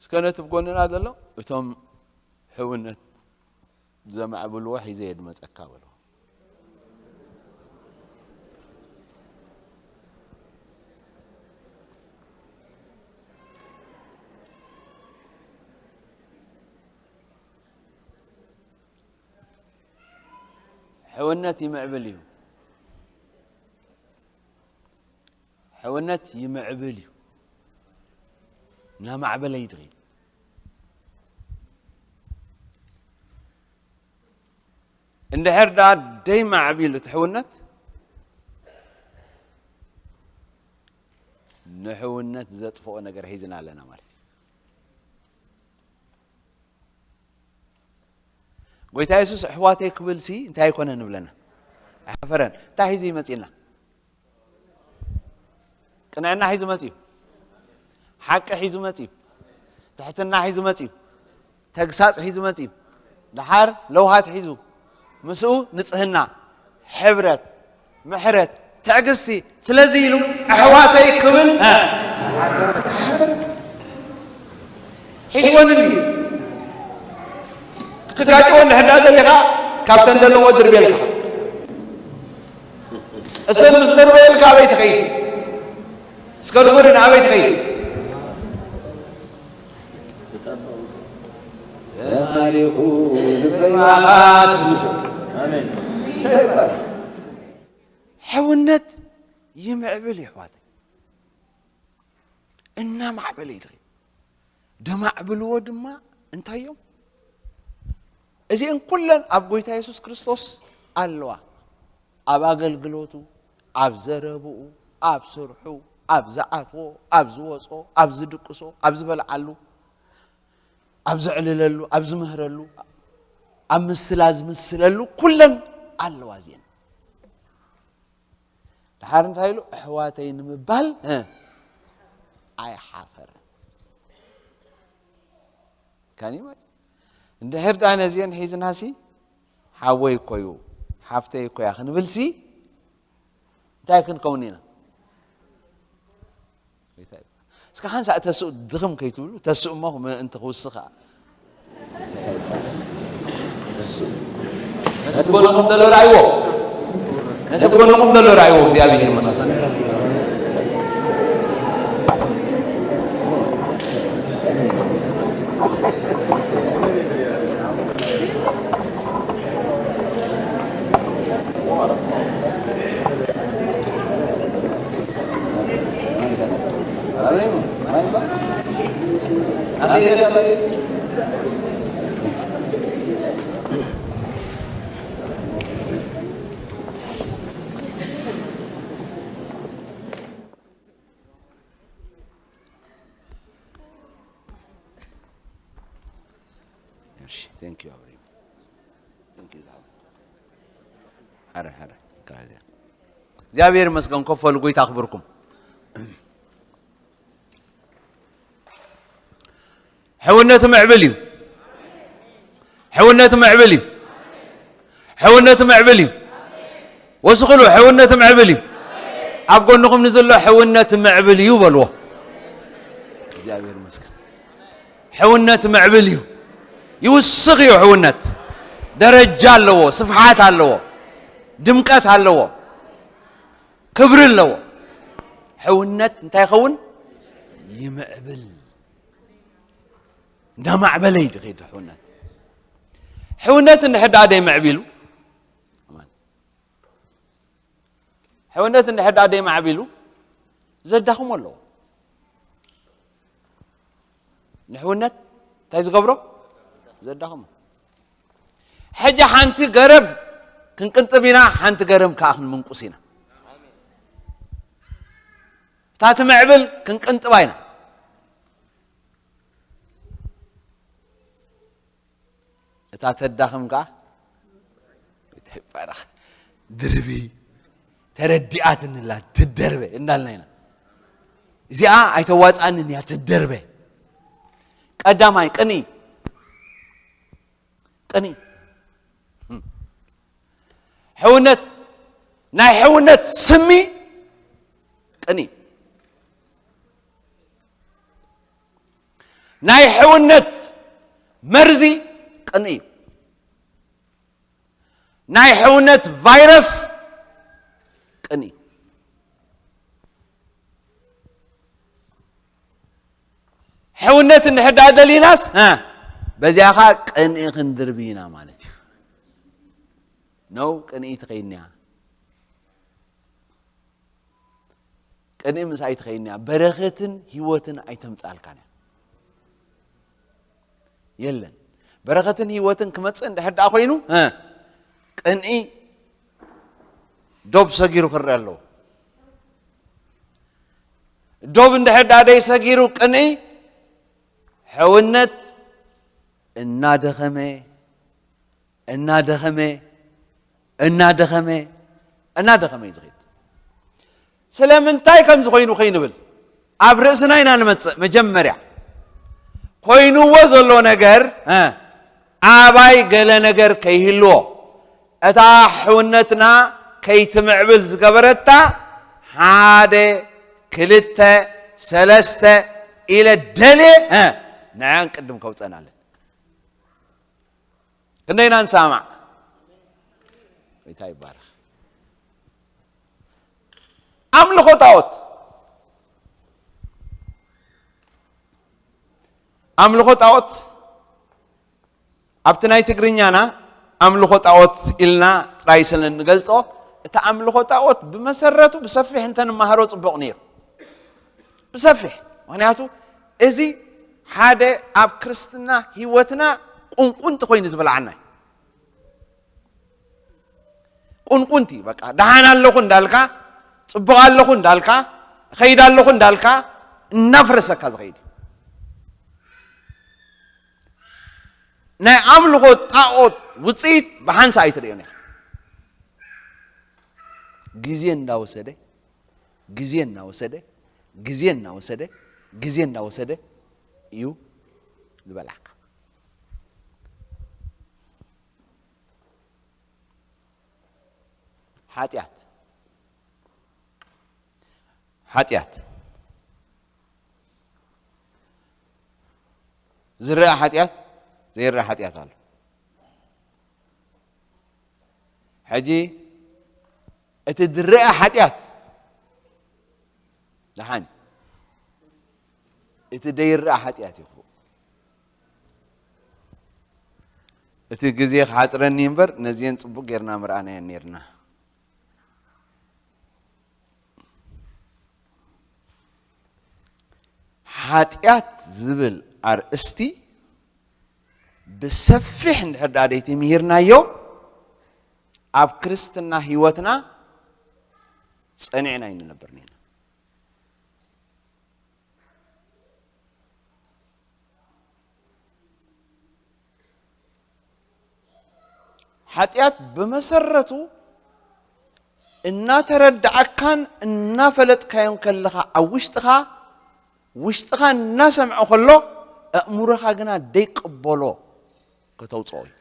እስከ ነቲ ብጎንና ዘሎ እቶም ሕውነት ዘማዕብልዎ ሒዘ እየ ድመጸካ በሎ። ሕውነት ይምዕብል እዩ። ሕውነት ይምዕብል እዩ። እናማዕበለ እዩ ድኸይድ። እንድሕር ደኣ ደይማዕቢሉ እቲ ሕውነት፣ ንሕውነት ዘጥፍኦ ነገር ሒዝና ኣለና ማለት እዩ። ጎይታ የሱስ ኣሕዋተይ ክብል ሲ እንታይ ኣይኮነን ንብለና? ኣይሓፈረን። እንታይ ሒዙ ይመጽእና? ቅንዕና ሒዙ መጽዩ። ሓቂ ሒዙ መጽዩ። ትሕትና ሒዙ መጽዩ። ተግሳጽ ሒዙ መጽዩ። ደሓር ለውሃት ሒዙ። ምስኡ ንጽህና፣ ሕብረት፣ ምሕረት፣ ትዕግስቲ። ስለዚ ኢሉ ኣሕዋተይ ክብል፣ እ፣ ሒዝወን እዩ። ክትጋጭዎ እንድሕር ደኣ ደሊኻ፣ ካብተን ዘለዎ ድርብየልካ። እሰን ምስ ደርበየልካ ኣበይ ትኸይድ? እስከ ንጎድን ኣበይ ትኸይድ? ተማሪኹ ልበይ ማኻት። ኣሜን። እንታይ ይበሃል? ሕውነት ይምዕብል እዩ ኣሕዋተይ። እናማዕበለ እዩ ዝኸይድ። ደማዕብልዎ ድማ እንታይ እዮም? እዚአን ኩለን ኣብ ጎይታ የሱስ ክርስቶስ ኣለዋ። ኣብ ኣገልግሎቱ፣ ኣብ ዘረብኡ፣ ኣብ ስርሑ፣ ኣብ ዝኣትዎ፣ ኣብ ዝወጾ፣ ኣብ ዝድቅሶ፣ ኣብ ዝበልዓሉ፣ ኣብ ዘዕልለሉ፣ ኣብ ዝምህረሉ፣ ኣብ ምስላ ዝምስለሉ ኩለን ኣለዋ እዚአን። ደሓር እንታይ ኢሉ? ኣሕዋተይ ንምባል፣ እ፣ ኣይሓፈረን። ካን ኢማጅን? እንድሕር ደኣ ነዚአን ሒዝናሲ፣ ሓወይ እኮ እዩ፣ ሓፍተይ እኮ እያ ክንብልሲ፣ እንታይ ክንከውን ኢና? እስከ ሓንሳእ ተስኡ ድኽም ከይትብሉ፣ ተስኡ እሞ ምእንቲ ክውስኽ። ነቲ ጎንኹም ዘሎ ርኣይዎ። ነቲ ጎንኹም ዘሎ ርኣይዎ። እግዚኣብሔር ይመስገን። Thank you, Abraham. Thank you, Zahab. ሐረ፣ ሐረ። ካዚያ። እግዚኣብሔር ይመስገን፣ ኮፍ በሉ፣ ጎይታ ኣኽብርኩም። ሕውነት ምዕብል እዩ። ሕውነት ምዕብል እዩ። ሕውነት ምዕብል እዩ። ወስኽሉ፣ ሕውነት ምዕብል እዩ። ኣብ ጎንኹም ንዘሎ ሕውነት ምዕብል እዩ በልዎ። እግዚኣብሔር ይመስገን። ሕውነት ምዕብል እዩ። ይውስኽ እዩ ሕውነት። ደረጃ ኣለዎ፣ ስፍሓት ኣለዎ፣ ድምቀት ኣለዎ፣ ክብሪ ኣለዎ። ሕውነት እንታይ ይኸውን? ይምዕብል። እንዳማዕበለ እዩ ዝኸይድ ሕውነት። ሕውነት እንድሕር ደኣ ደይምዕቢሉ፣ ሕውነት እንድሕር ደኣ ደይማዕቢሉ ዘዳኽሞ ኣለዎ። ንሕውነት እንታይ ዝገብሮ? ዘዳኽሞ። ሕጂ ሓንቲ ገረብ ክንቅንጥብ ኢና፣ ሓንቲ ገረብ ከኣ ክንምንቁስ ኢና። እታ ትምዕብል ክንቅንጥባ ኢና። እታ ተዳኽም ከኣ ይባረኽ። ድርቢ ተረዲኣትንላ ትደርበ እንዳልና ኢና። እዚኣ ኣይተዋፅኣንን እያ ትደርበ። ቀዳማይ ቅንኢ፣ ቅንኢ። ሕውነት፣ ናይ ሕውነት ስሚ ቅንኢ። ናይ ሕውነት መርዚ ቅንኢ እዩ። ናይ ሕውነት ቫይረስ ቅንኢ እዩ። ሕውነት እንድሕር ደኣ ደሊናስ፣ እ፣ በዚኣ ኸኣ ቅንኢ ክንድርቢ ኢና ማለት እዩ። ነው ቅንኢ ትኸይንያ። ቅንኢ ምስኣ ኣይትኸይንያ። በረኸትን ህይወትን ኣይተምጻልካን እያ። የለን። በረኸትን ህይወትን ክመጽእ እንድሕር ደኣ ኮይኑ፣ እ፣ ቅንኢ ዶብ ሰጊሩ ክረአ ኣለዎ። ዶብ እንድሕር ደኣ ደይ ሰጊሩ ቅንኢ ሕውነት እናደኸመ፣ እናደኸመ፣ እናደኸመ፣ እናደኸመ እዩ ዝኸይድ። ስለምንታይ ከምዚ ኮይኑ ከይንብል ኣብ ርእስና ኢና ንመጽእ። መጀመርያ ኮይንዎ ዘሎ ነገር፣ እ፣ ኣባይ ገለ ነገር ከይህልዎ፣ እታ ሕውነትና ከይትምዕብል ዝገበረታ ሓደ፣ ክልተ፣ ሰለስተ ኢለ ደልየ፣ እ፣ ንዕን ቅድም ከውጸን ኣለን። ክንደይና ንሰማዕ? ጎይታ ይባረኽ። ኣምልኾ ጣዖት፣ ኣምልኾ ጣዖት ኣብቲ ናይ ትግርኛና ኣምልኾ ጣዖት ኢልና ጥራይ ስለ እንገልጾ፣ እቲ ኣምልኾ ጣዖት ብመሰረቱ ብሰፊሕ እንተንመሃሮ ጽቡቕ ነይሩ። ብሰፊሕ። ምኽንያቱ እዚ ሓደ ኣብ ክርስትና ህይወትና ቁንቁንቲ ኮይኑ ዝበልዓና እዩ። ቁንቁንቲ፣ በቃ፣ ደሓን ኣለኹ እንዳልካ፣ ጽቡቕ ኣለኹ እንዳልካ፣ እኸይድ ኣለኹ እንዳልካ፣ እናፍረሰካ ዝኸይድ እዩ። ናይ ኣምልኾ ጣዖት ውጽኢት ብሓንሳ ኣይትርእዮን ኢኻ። ግዜ እንዳወሰደ፣ ግዜ እናወሰደ፣ ግዜ እናወሰደ፣ ግዜ እናወሰደ እዩ ዝበልዓካ። ሓጢኣት፣ ሓጢኣት፣ ዝረኣ ሓጢኣት፣ ዘይረኣ ሓጢኣት ኣሎ። ሕጂ እቲ ዝረኣ ሓጢኣት ደሓን፣ እቲ ዘይረኣ ሓጢኣት እዩ ክፉእ። እቲ ግዜ ክሓጽረኒ እምበር ነዚአን ጽቡቕ ጌርና ምርኣናየን ኔርና። ሓጢኣት ዝብል ኣርእስቲ ብሰፊሕ እንድሕር ደኣ ደይተምሂርናዮ ኣብ ክርስትና ህይወትና ጸኒዕና ኣይንነብርን ኢና። ሓጢኣት ብመሰረቱ እናተረዳኣካን እናፈለጥካዮን ከለኻ ኣብ ውሽጥኻ ውሽጥኻ እናሰምዐ ከሎ ኣእምሮኻ ግና ደይቅበሎ ከተውፅኦ እዩ።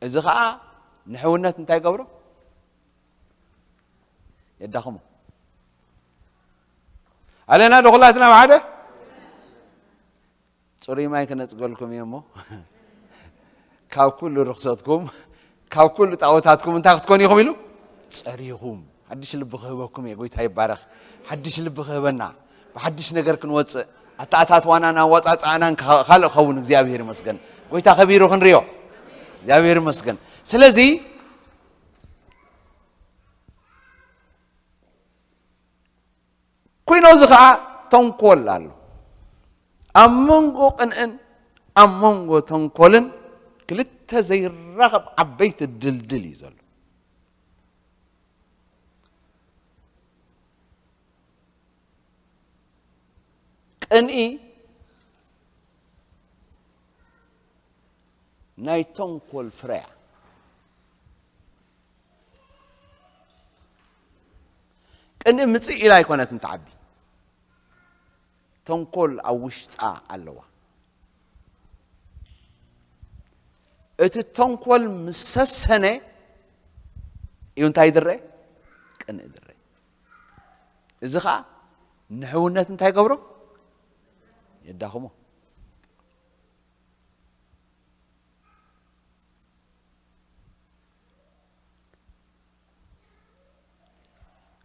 እዚ ኸዓ ንሕውነት እንታይ ገብሮ? የዳኽሞ ኣለና ዶ ኩላትና ብሓደ ፅሩይ ማይ ክነፅገልኩም እየ እሞ ካብ ኩሉ ርክሰትኩም ካብ ኩሉ ጣዖታትኩም እንታይ ክትኮኑ ኢኹም ኢሉ ፀሪኹም ሓድሽ ልቢ ክህበኩም እየ ጎይታ ይባረኽ ሓድሽ ልቢ ክህበና ብሓድሽ ነገር ክንወፅእ ኣተኣታትዋናን ኣወፃፅኣናን ካልእ ኸውን እግዚኣብሔር ይመስገን ጎይታ ከቢሩ ክንሪኦ እግዚኣብሔር ይመስገን ስለዚ ኮይኑ እዚ ከዓ ተንኮል ኣሎ ኣብ መንጎ ቅንእን ኣብ መንጎ ተንኮልን ክልተ ዘይራኸብ ዓበይቲ ድልድል እዩ ዘሎ ቅንኢ ናይ ተንኮል ፍረያ ቅንኢ ምፅእ ኢላ ኣይኮነትን ትዓቢ ተንኮል ኣብ ውሽጣ ኣለዋ እቲ ተንኮል ምስ ሰሰነ እዩ እንታይ ድረ ቅንኢ ድረ እዚ ከዓ ንሕውነት እንታይ ገብሮ የዳኽሞ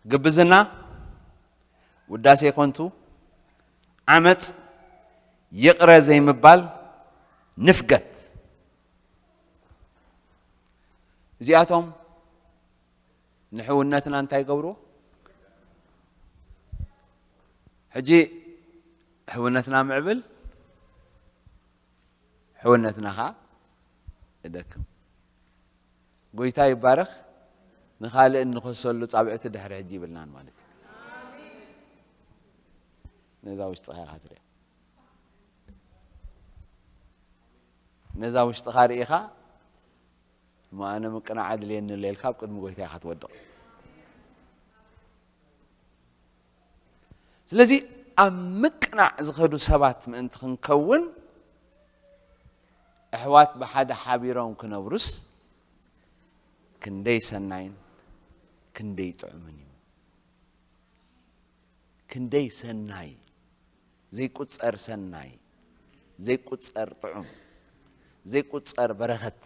ግብዝና፣ ውዳሴ ኮንቱ፣ ዓመፅ፣ ይቕረ ዘይምባል፣ ንፍገት። እዚኣቶም ንሕውነትና እንታይ ይገብርዎ? ሕጂ ሕውነትና ምዕብል ሕውነትና ኸዓ እደክም። ጎይታ ይባረኽ። ንኻልእ እንኸሰሉ ጻብዕቲ ድሕሪ ሕጂ ይብልናን ማለት እዩ። ነዛ ውሽጥኻ ኢኻ ትሪኣ። ነዛ ውሽጥኻ ርኢኻ እሞ ኣነ ምቅናዕ ኣድልየኒ ኣሎ ኢልካ ኣብ ቅድሚ ጎይታ ኢኻ ትወድቕ። ስለዚ ኣብ ምቅናዕ ዝኸዱ ሰባት ምእንቲ ክንከውን ኣሕዋት ብሓደ ሓቢሮም ክነብሩስ ክንደይ ሰናይን ክንደይ ጥዑምን እዩ። ክንደይ ሰናይ ዘይቁጸር ሰናይ ዘይቁጸር ጥዑም ዘይቁጸር በረኸት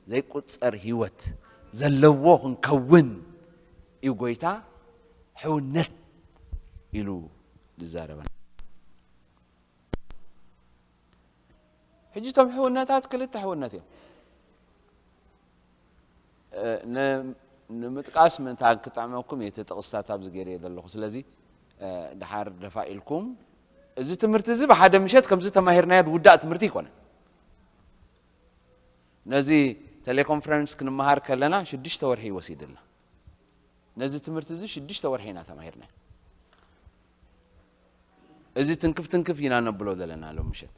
ዘይቁጸር ህይወት ዘለዎ ክንከውን እዩ ጎይታ ሕውነት ኢሉ ዝዛረበና። ሕጂ እቶም ሕውነታት ክልተ ሕውነት እዮም። ንምጥቃስ ምእንታን ክጥዕመኩም እቲ ጥቕስታት ኣብዚ ገይረ ዘለኹ ስለዚ ድሓር ደፋ ኢልኩም እዚ ትምህርቲ እዚ ብሓደ ምሸት ከምዚ ተማሂርናዮ ድውዳእ ትምህርቲ ይኮነ ነዚ ቴሌኮንፈረንስ ክንመሃር ከለና ሽዱሽተ ወርሒ ይወሲድልና ነዚ ትምህርቲ እዚ ሽዱሽተ ወርሒ ኢና ተማሂርና እዚ ትንክፍ ትንክፍ ኢና ነብሎ ዘለና ሎ ምሸት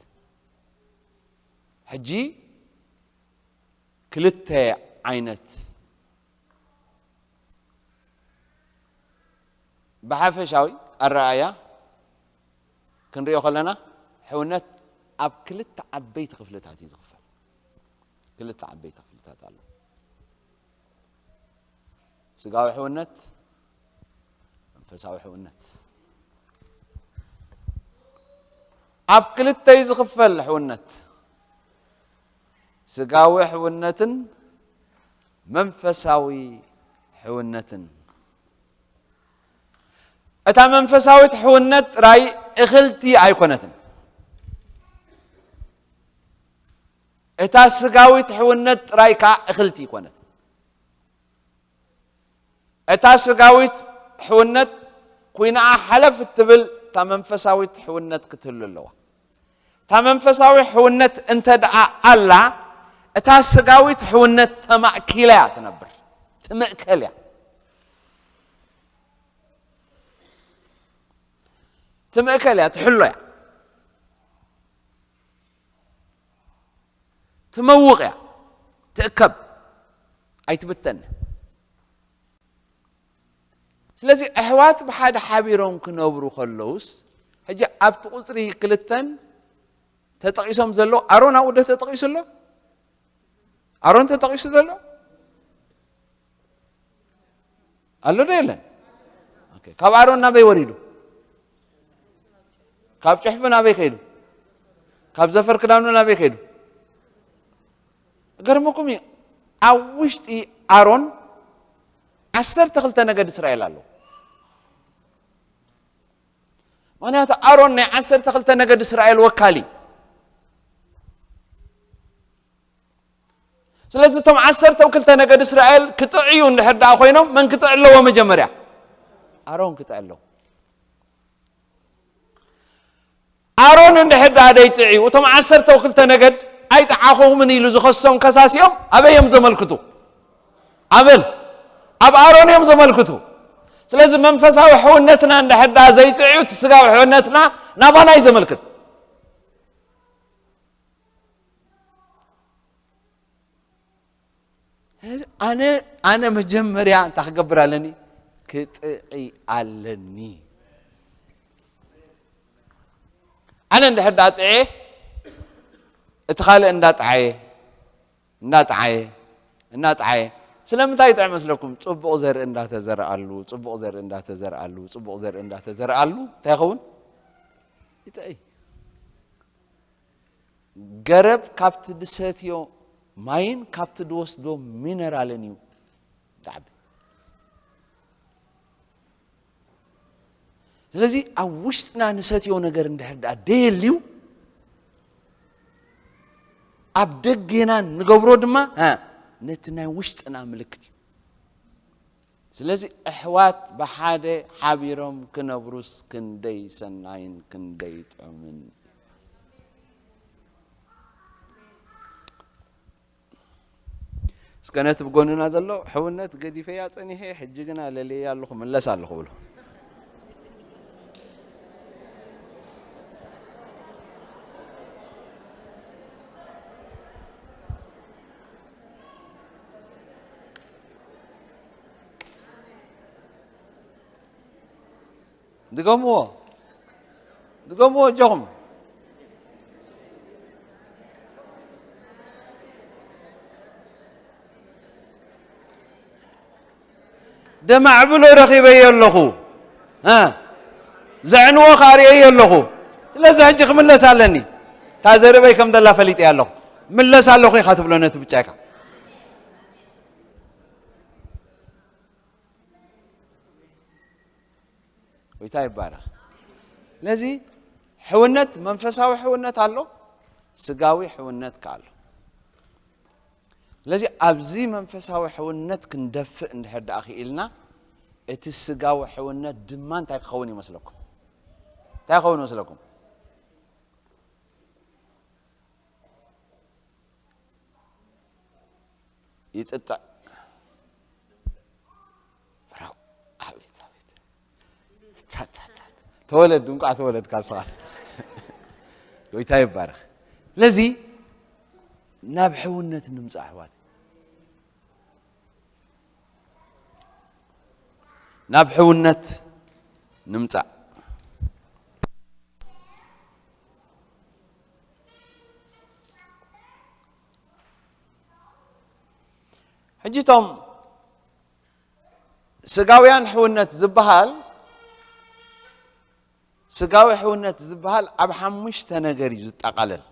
ሕጂ ክልተ ዓይነት ብሓፈሻዊ ኣረኣያ ክንሪኦ ከለና ሕውነት ኣብ ክልተ ዓበይቲ ክፍልታት እዩ ዝኽፈል ክልተ ዓበይቲ ክፍልታት ኣሎ ስጋዊ ሕውነት መንፈሳዊ ሕውነት ኣብ ክልተ እዩ ዝኽፈል ሕውነት ስጋዊ ሕውነትን መንፈሳዊ ሕውነትን እታ መንፈሳዊት ሕውነት ጥራይ እኽልቲ ኣይኮነትን እታ ስጋዊት ሕውነት ጥራይ ከዓ እኽልቲ ይኮነትን እታ ስጋዊት ሕውነት ኮይናኣ ሓለፍ እትብል እታ መንፈሳዊት ሕውነት ክትህሉ ኣለዋ እታ መንፈሳዊ ሕውነት እንተ ደኣ ኣላ እታ ስጋዊት ሕውነት ተማእኪላ እያ ትነብር ትምእከል እያ ትምእከል እያ ትሕሎ እያ ትመውቕ እያ፣ ትእከብ፣ ኣይትብተን። ስለዚ ኣሕዋት ብሓደ ሓቢሮም ክነብሩ ከለውስ፣ ሕጂ ኣብቲ ቁጽሪ ክልተን ተጠቒሶም ዘለዉ፣ ኣሮን ኣብኡ ዶ ተጠቒሱ ኣሎ? ኣሮን ተጠቒሱ ዘሎ ኣሎ ዶ የለን? ኦኬ፣ ካብ ኣሮን ናበይ ወሪዱ? ካብ ጭሕፉ ናበይ ከይዱ? ካብ ዘፈር ክዳኑ ናበይ ከይዱ? ገርመኩም እዩ፣ ኣብ ውሽጢ ኣሮን ዓሰርተ ክልተ ነገድ እስራኤል ኣለዉ። ምኽንያቱ ኣሮን ናይ ዓሰርተ ክልተ ነገድ እስራኤል ወካል እዩ። ስለዚ እቶም ዓሰርተ ክልተ ነገድ እስራኤል ክጥዕዩ እንድሕር ደኣ ኮይኖም፣ መን ክጥዕ ኣለዎ? መጀመርያ ኣሮን ክጥዕ ኣለዎ። ኣሮን እንድሕር ደኣ ደይጥዕዩ፣ እቶም ዓሰርተ ክልተ ነገድ ኣይጠዓኹምን ኢሉ ዝኸሶም ከሳሲኦም ኣበይ እዮም ዘመልክቱ? ኣበን ኣብ ኣሮን እዮም ዘመልክቱ። ስለዚ መንፈሳዊ ሕውነትና እንድሕር ደኣ ዘይጥዕዩ፣ እቲ ስጋዊ ሕውነትና ናባና እዩ ዘመልክት። ኣነ ኣነ መጀመርያ እንታይ ክገብር ኣለኒ? ክጥዒ ኣለኒ። ኣነ እንድሕር ደኣ ጥዕየ፣ እቲ ካልእ እንዳጠዓየ፣ እንዳጠዓየ፣ እንዳጠዓየ፣ ስለምንታይ ይጥዕ መስለኩም? ጽቡቕ ዘርኢ እንዳተዘርኣሉ፣ ጽቡቕ ዘርኢ እንዳተዘርኣሉ፣ ጽቡቕ ዘርኢ እንዳተዘርኣሉ እንታይ ይኸውን? ይጥዒ። ገረብ ካብቲ ድሰትዮ ማይን ካብቲ ድወስዶ ሚነራልን እዩ ድዓቢ። ስለዚ ኣብ ውሽጥና ንሰትዮ ነገር እንድሕር ደኣ ደየልዩ፣ ኣብ ደጌና ንገብሮ ድማ፣ እ፣ ነቲ ናይ ውሽጥና ምልክት እዩ። ስለዚ ኣሕዋት ብሓደ ሓቢሮም ክነብሩስ ክንደይ ሰናይን ክንደይ ጥዑምን። እስከ ነቲ ብጎንና ዘሎ፣ ሕውነት ገዲፈያ ጸኒሐ፣ ሕጂ ግና ለልየያ ኣለኹ፣ ምለስ ኣለኹ ብሎ። ድገምዎ፣ ድገምዎ ኣጆኹም። ደማዕብሎ ረኺበዮ ኣለኹ፣ እ፣ ዘዕንዎ ከኣ ርእየዮ ኣለኹ። ስለዚ ሕጂ ክምለስ ኣለኒ። እታ ዘርእበይ ከም ዘላ ፈሊጠያ ኣለኹ። ምለስ ኣለኹ ኢኻ ትብሎ ነቲ ብጫይካ። ጎይታ ይባረኽ። ስለዚ ሕውነት፣ መንፈሳዊ ሕውነት ኣሎ፣ ስጋዊ ሕውነት ከኣ ኣሎ። ስለዚ ኣብዚ መንፈሳዊ ሕውነት ክንደፍእ እንድሕር ደኣ ክኢልና፣ እቲ ስጋዊ ሕውነት ድማ እንታይ ክኸውን ይመስለኩም? እንታይ ክኸውን ይመስለኩም? ይጥጥዕ። ፍራው። ኣቤት፣ ኣቤት። ታ፣ ታ፣ ታ፣ ታ። ተወለድ፣ እንቋዕ ተወለድካ ንስኻስ። ጎይታ ይባረኽ። ስለዚ ናብ ሕውነት ንምጻእ ኣሕዋት። ናብ ሕውነት ንምጻእ። ሕጂ እቶም ስጋውያን ሕውነት ዝበሃል፣ ስጋዊ ሕውነት ዝበሃል ኣብ ሓሙሽተ ነገር እዩ ዝጠቓለል።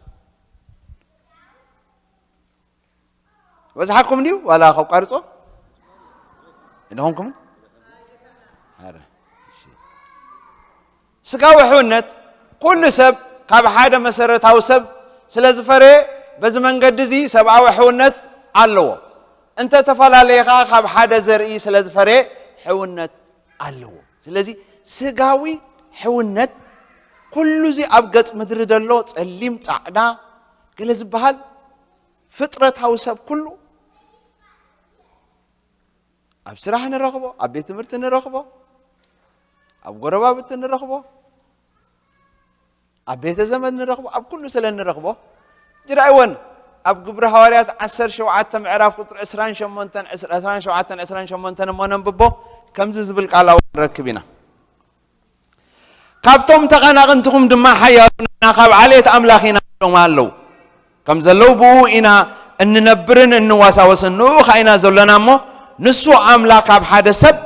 በዝሓኩም ድዩ ዋላ ከቋርጾ? እንኾንኩም? ኣረ፣ እሺ። ስጋዊ ሕውነት፣ ኩሉ ሰብ ካብ ሓደ መሰረታዊ ሰብ ስለ ዝፈረየ፣ በዚ መንገዲ እዚ ሰብኣዊ ሕውነት ኣለዎ። እንተ ተፈላለየ ከኣ ካብ ሓደ ዘርኢ ስለ ዝፈረየ ሕውነት ኣለዎ። ስለዚ ስጋዊ ሕውነት ኩሉ እዚ ኣብ ገጽ ምድሪ ዘሎ ጸሊም፣ ጻዕዳ፣ ገለ ዝበሃል ፍጥረታዊ ሰብ ኩሉ ኣብ ስራሕ ንረኽቦ፣ ኣብ ቤት ትምህርቲ ንረኽቦ፣ ኣብ ጎረባብቲ ንረኽቦ፣ ኣብ ቤተ ዘመድ ንረኽቦ፣ ኣብ ኩሉ ስለ እንረኽቦ፣ ጅራይወን ኣብ ግብሪ ሃዋርያት ዓሰርተ ሸውዓተ ምዕራፍ ቁፅሪ ዕስራን ሸሞንተን፣ ዕስራን ሸውዓተን ዕስራን ሸሞንተን እሞ ነንብቦ። ከምዚ ዝብል ቃል ኣብኡ ንረክብ ኢና። ካብቶም ተቐናቕንትኹም ድማ ሓያሎ ንሕና ካብ ዓሌት ኣምላኽ ኢና ኢሎም ኣለዉ። ከም ዘለዉ ብኡ ኢና እንነብርን እንዋሳወስን፣ ንኡ ኸዓ ኢና ዘሎና እሞ፣ ንሱ ኣምላኽ ካብ ሓደ ሰብ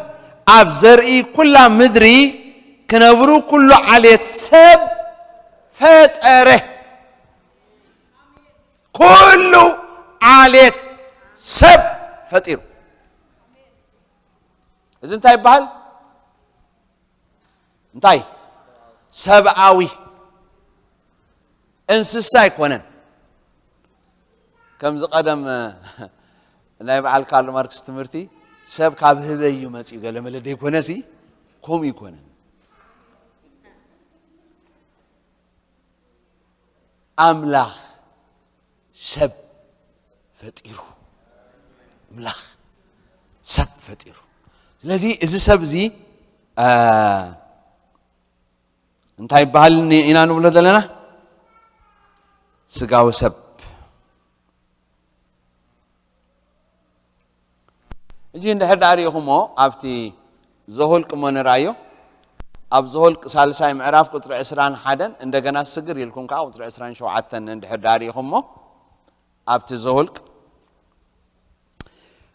ኣብ ዘርኢ ኩላ ምድሪ ክነብሩ ኩሉ ዓሌት ሰብ ፈጠረ። ኩሉ ዓሌት ሰብ ፈጢሩ። እዚ እንታይ ይበሃል? እንታይ? ሰብኣዊ። እንስሳ ኣይኮነን። ከምዚ ቀደም ናይ በዓል ካርል ማርክስ ትምህርቲ፣ ሰብ ካብ ህበይ እዩ መፂኡ ገለ መለ ደይኮነሲ፣ ከምኡ ይኮነን። ኣምላኽ ሰብ ፈጢሩ። ኣምላኽ ሰብ ፈጢሩ። ስለዚ እዚ ሰብ እዚ፣ አ፣ እንታይ ይበሃል ኒ-፣ ኢና ንብሎ ዘለና? ስጋዊ ሰብ። ሕጂ እንድሕር ደኣ ርኢኹሞ ኣብቲ ዘሁልቅ እሞ ንርኣዮ። ኣብ ዘሁልቅ ሳልሳይ ምዕራፍ ቁጽሪ ዕስራን ሓደን እንደገና ስግር ኢልኩም ከኣ ቁጽሪ ዕስራን ሸውዓተን እንድሕር ደኣ ርኢኹሞ ኣብቲ ዘሁልቅ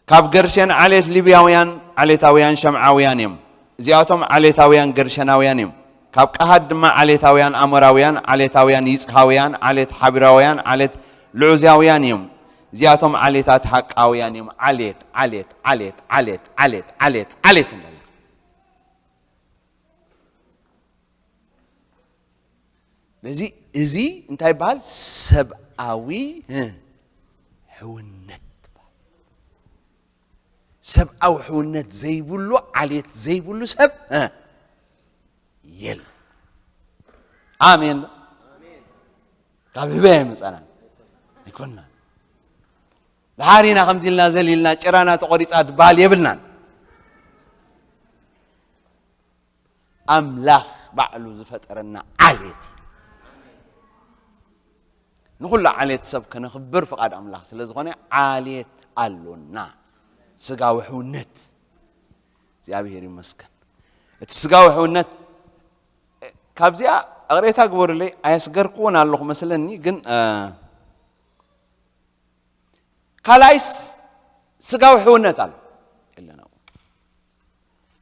ካብ ገርሸን ዓሌት ሊብያውያን ዓሌታውያን ሸምዓውያን እዮም። እዚኣቶም ዓሌታውያን ገርሸናውያን እዮም። ካብ ቀሃት ድማ ዓሌታውያን ኣሞራውያን፣ ዓሌታውያን ይጽሃውያን፣ ዓሌት ሓቢራውያን፣ ዓሌት ልዑዝያውያን እዮም። እዚኣቶም ዓሌታት ሃቃውያን እዮም። ዓሌት፣ ዓሌት፣ ዓሌት፣ ዓሌት፣ ዓሌት፣ ዓሌት፣ ዓሌት እንበላ። ስለዚ እዚ እንታይ ይበሃል? ሰብኣዊ፣ እ፣ ሕውነት ይበሃል። ሰብኣዊ ሕውነት ዘይብሉ፣ ዓሌት ዘይብሉ ሰብ፣ እ፣ የለን። ኣሜን። ካብ ህበይ ኣይመጻናን። ኣይኮንና። ደሓር ኢና ከምዚ ኢልና ዘሊልና፣ ጭራና ተቖሪጻ ድበሃል የብልናን። ኣምላኽ ባዕሉ ዝፈጠረና ዓሌት እዩ። ንኹሉ ዓሌት ሰብ ከነኽብር ፍቓድ ኣምላኽ ስለ ዝኾነ፣ ዓሌት ኣሎና። ስጋዊ ሕውነት። እግዚኣብሔር ይመስገን። እቲ ስጋዊ ሕውነት፣ ካብዚኣ እቕሬታ ግበሩለይ፣ ኣየስገርክዎን ኣለኹ መስለኒ፣ ግን፣ እ፣ ካልኣይስ ስጋዊ ሕውነት ኣሎ። የለና።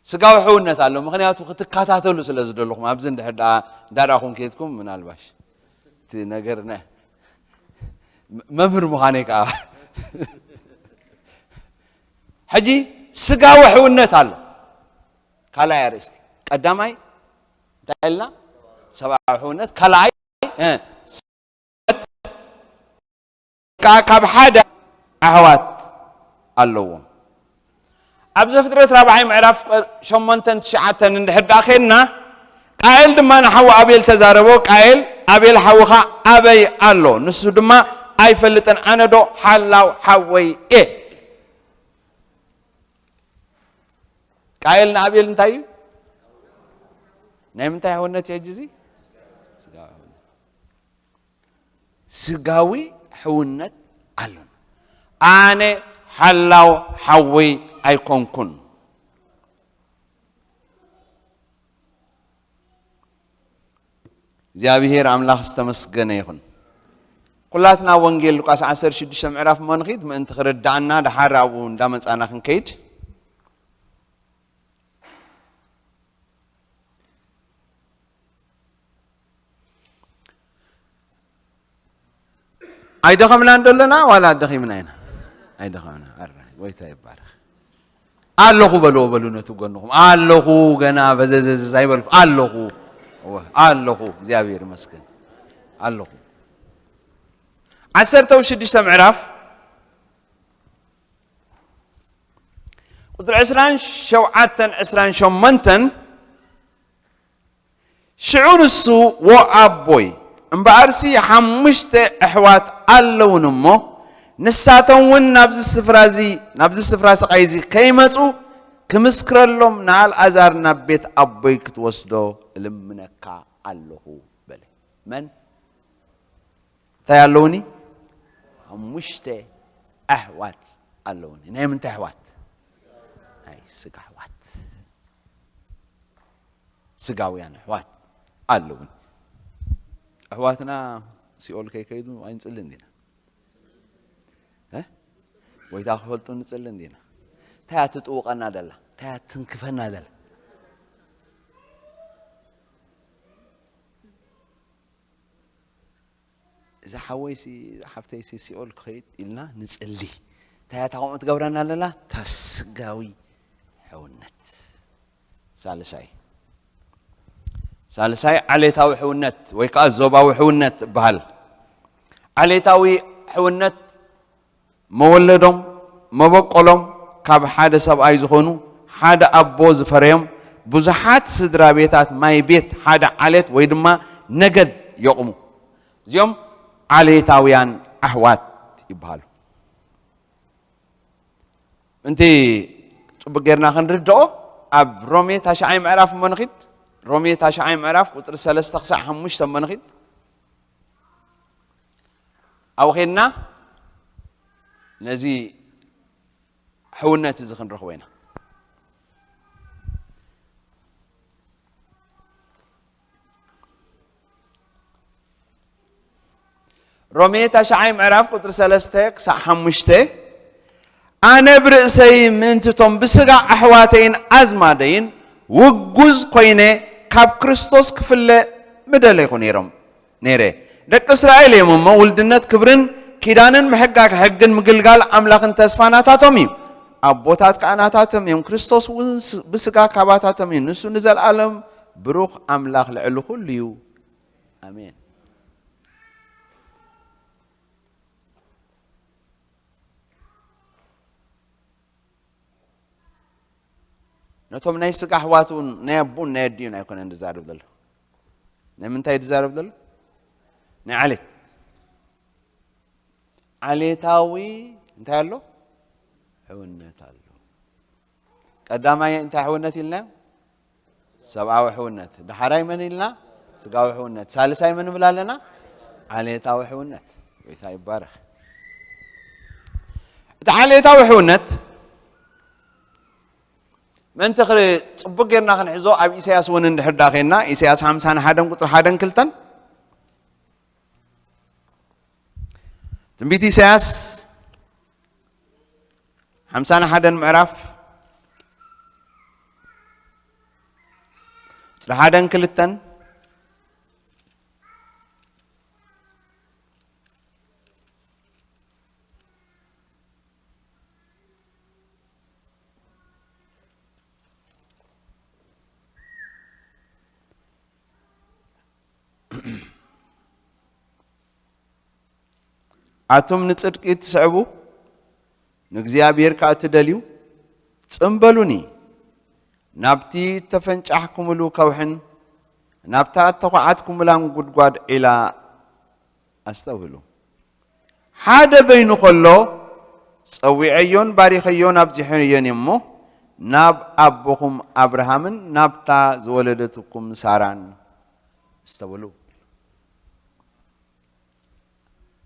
ስጋዊ ሕውነት ኣሎ። ምኽንያቱ ክትከታተሉ ስለ ዝደለኹም፣ ኣብዚ እንድሕር ደኣ፣ እንዳ ደኣኹም ከይድኩም፣ ምናልባሽ እቲ ነገር ናይ መምህር ምዃነይ ከኣ። ሕጂ ስጋዊ ሕውነት ኣሎ። ካልኣይ ኣርእስቲ። ቀዳማይ እንታይ ኢልና? ሰብኣዊ ሕውነት። ካልኣይ፣ እ፣ ከኣ ካብ ሓደ ኣሕዋት ኣለዎም። ኣብ ዘፍጥረት ራብዓይ ምዕራፍ ሸሞንተን ትሽዓተን እንድሕር ደኣ ኸድና፣ ቃኤል ድማ ንሓዉ ኣቤል ተዛረቦ፣ ቃኤል፣ ኣቤል ሓውኻ ኣበይ ኣሎ? ንሱ ድማ፣ ኣይፈልጥን፣ ኣነ ዶ ሓላው ሓወይ እየ? ቃኤል ንኣቤል እንታይ እዩ? ናይ ምንታይ ሕውነት እዩ ሕጂ እዚ? ስጋዊ ሕውነት። ስጋዊ ሕውነት ኣሎና። ኣነ ሓላው ሓወይ ኣይኮንኩን። እግዚኣብሔር ኣምላኽ ዝተመስገነ ይኹን። ኩላትና ወንጌል ሉቃስ ዓሰርተ ሽዱሽተ ምዕራፍ እሞ ንኺድ፣ ምእንቲ ክርድኣና፣ ደሓር ኣብኡ እንዳመጻና ክንከይድ። ኣይደኸምናን ዶ ኣለና ዋላ ደኺምና ኢና? ኣይደኸምና። ኣራይ፣ ጎይታ ይባረኽ። ኣለኹ በልዎ፣ በሉ ነቲ ጎንኹም። ኣለኹ፣ ገና በዘዘዘዝ ኣይበልኩ። ኣለኹ። እወ፣ ኣለኹ። እግዚኣብሔር ይመስገን። ኣለኹ። ዓሰርተ ሽዱሽተ ምዕራፍ ቁጽሪ ዕስራን ሸውዓተን ዕስራን ሸሞንተን፣ ሽዑ ንሱ፣ "ዎ ኣቦይ፣ እምበኣርሲ ሓሙሽተ ኣሕዋት ኣለውን እሞ፣ ንሳቶም እውን ናብዚ ስፍራ እዚ፣ ናብዚ ስፍራ ስቓይ እዚ ከይመጹ ክምስክረሎም ንኣልኣዛር ናብ ቤት ኣቦይ ክትወስዶ እልምነካ ኣለኹ" በለ። መን? እንታይ ኣለውኒ? ሓሙሽተ ኣሕዋት ኣለውኒ። ናይ ምንታይ ኣሕዋት? ናይ ስጋ ኣሕዋት። ስጋውያን ኣሕዋት ኣለውኒ። ኣሕዋትና ሲኦል ከይከይዱ ኣይንጽልን ዲና? እ? ጎይታ ክፈልጡ ንጽልን ዲና? እንታይ እያ ትጥውቐና ደላ? እንታይ እያ ትንክፈና ደላ? እዛ ሓወይሲ፣ እዛ ሓፍተይሲ ሲኦል ክኸይድ ኢልና ንጽሊ። እንታይ እያ እታ ከምኡ ትገብረና ደላ? እታ ስጋዊ ሕውነት። ሳልሳይ፣ ሳልሳይ ዓሌታዊ ሕውነት ወይ ከዓ ዞባዊ ሕውነት ይበሃል። ዓሌታዊ ሕውነት መወለዶም፣ መበቆሎም ካብ ሓደ ሰብኣይ ዝኾኑ ሓደ ኣቦ ዝፈረዮም ብዙሓት ስድራ ቤታት ማይ ቤት ሓደ ዓሌት ወይ ድማ ነገድ የቑሙ። እዚኦም ዓሌታውያን ኣሕዋት ይበሃሉ። እንቲ ጽቡቅ ጌርና ክንርድኦ ኣብ ሮሜ ታሽዓይ ምዕራፍ እሞ ንኺድ። ሮሜ ታሽዓይ ምዕራፍ ቁጽሪ ሰለስተ ክሳዕ ሓሙሽተ እሞ ንኺድ። ኣብኡ ኸድና ነዚ ሕውነት እዚ ክንረኽቦ ኢና። ሮሜ ታሽዓይ ምዕራፍ ቁጽሪ ሰለስተ ክሳዕ ሓሙሽተ፣ ኣነ ብርእሰይ ምእንቲ እቶም ብስጋ ኣሕዋተይን ኣዝማደይን ውጉዝ ኮይነ ካብ ክርስቶስ ክፍለ ምደለይኹ ነይሮም ነይረ። ደቂ እስራኤል እዮም እሞ ውልድነት ክብርን ኪዳንን ምሕጋግ ሕግን ምግልጋል ኣምላኽን ተስፋ ናታቶም እዩ። ኣቦታት ከኣ ናታቶም እዮም። ክርስቶስ እውን ስ- ብስጋ ካባታቶም እዩ። ንሱ ንዘለኣለም ብሩኽ ኣምላኽ ልዕሊ ኩሉ እዩ። ኣሜን። ነቶም ናይ ስጋ ኣሕዋቱ ናይ ኣቡን ናይ ኣዲኡን ኣይኮነን ዝዛረብ ዘሎ። ናይ ምንታይ ዝዛረብ ዘሎ? ናይ ዓሌት። ዓሌታዊ እንታይ ኣሎ? ሕውነት ኣሎ። ቀዳማይ እንታይ ሕውነት ኢልና? ሰብኣዊ ሕውነት። ዳሕራይ መን ኢልና? ስጋዊ ሕውነት። ሳልሳይ መን ንብል ኣለና? ዓሌታዊ ሕውነት። ጎይታ ይባረኽ። እቲ ዓሌታዊ ሕውነት ምእንቲ ክሪ ጽቡቅ ጌርና ክንሕዞ ኣብ ኢሳያስ እውን እንድሕር ዳ ኸድና፣ ኢሳያስ ሓምሳን ሓደን ቁጽሪ ሓደን ክልተን። ትንቢት ኢሳያስ ሓምሳን ሓደን ምዕራፍ ቁጽሪ ሓደን ክልተን። ኣቱም ንጽድቂ እትስዕቡ፣ ንእግዚኣብሔር ከኣ እትደልዩ፣ ጽን በሉኒ። ናብቲ እተፈንጫሕኩምሉ ከውሕን ናብታ እተዃዓትኩምላን ጉድጓድ ዒላ ኣስተውህሉ። ሓደ በይኑ ኸሎ ጸዊዐዮን ባሪኸዮን ኣብዚሐዮን እሞ፣ ናብ ኣቦኹም ኣብርሃምን ናብታ ዝወለደትኩም ሳራን ኣስተውህሉ።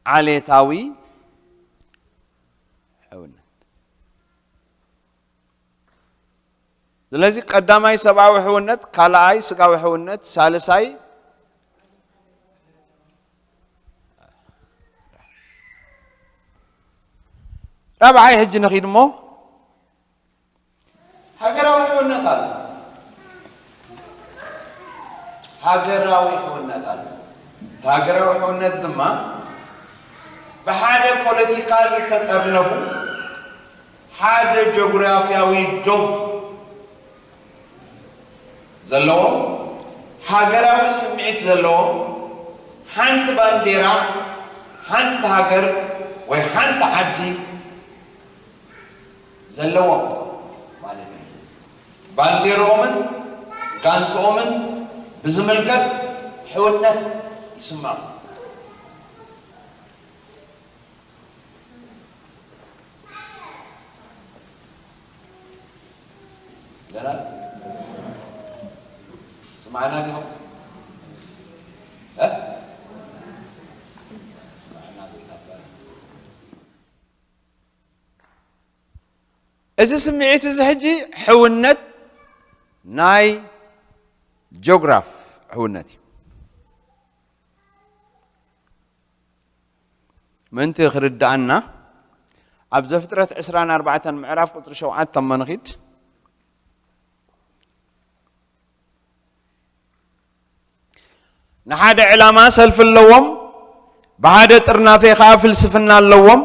ዓሌታዊ ሕውነት። ስለዚ ቀዳማይ ሰብኣዊ ሕውነት፣ ካልኣይ ስጋዊ ሕውነት፣ ሳልሳይ ራብዓይ ሕጂ ንኺድ እሞ ሃገራዊ ሕውነት ኣሎ። ሃገራዊ ሕውነት ኣሎ። እቲ ሃገራዊ ሕውነት ድማ ብሓደ ፖለቲካ ዝተጠርነፉ፣ ሓደ ጆግራፍያዊ ዶብ ዘለዎም፣ ሃገራዊ ስምዒት ዘለዎም፣ ሓንቲ ባንዴራ፣ ሓንቲ ሃገር ወይ ሓንቲ ዓዲ ዘለዎም ማለት እዩ። ባንዴርኦምን ጋንትኦምን ብዝምልከት ሕውነት ይስምዖም። ደህና ስማዕና ዲኹም? እ? ስማዕና ጌታ ይባረክ። እዚ ስምዒት እዚ ሕጂ ሕውነት ናይ ጂኦግራፍ ሕውነት እዩ። ምእንቲ ክርድኣና ኣብ ዘፍጥረት ዕስራን ኣርባዕተን ምዕራፍ ቁፅሪ ሸውዓተ እሞ ንኺድ። ንሓደ ዕላማ ሰልፊ ኣለዎም፣ ብሓደ ጥርናፌ ከዓ ፍልስፍና ኣለዎም።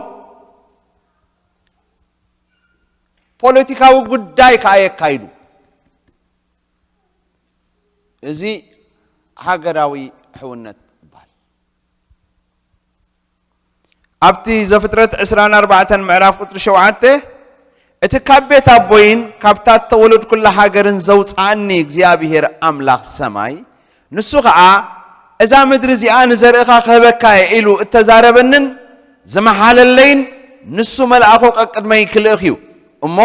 ፖለቲካዊ ጉዳይ ከዓ የካይዱ። እዚ ሃገራዊ ሕውነት ይበሃል። ኣብቲ ዘፍጥረት ዕስራን ኣርባዕተን ምዕራፍ ቁፅሪ ሸውዓተ፣ እቲ ካብ ቤት ኣቦይን ካብታ እተወለድኩላ ሃገርን ዘውፅኣኒ እግዚኣብሄር ኣምላኽ ሰማይ፣ ንሱ ኸዓ፣ እዛ ምድሪ እዚኣ ንዘርእኻ ክህበካ እየ ኢሉ እተዛረበንን ዝመሓለለይን፣ ንሱ መልኣኹ ቀቅድመይ ክልእኽ እዩ እሞ፣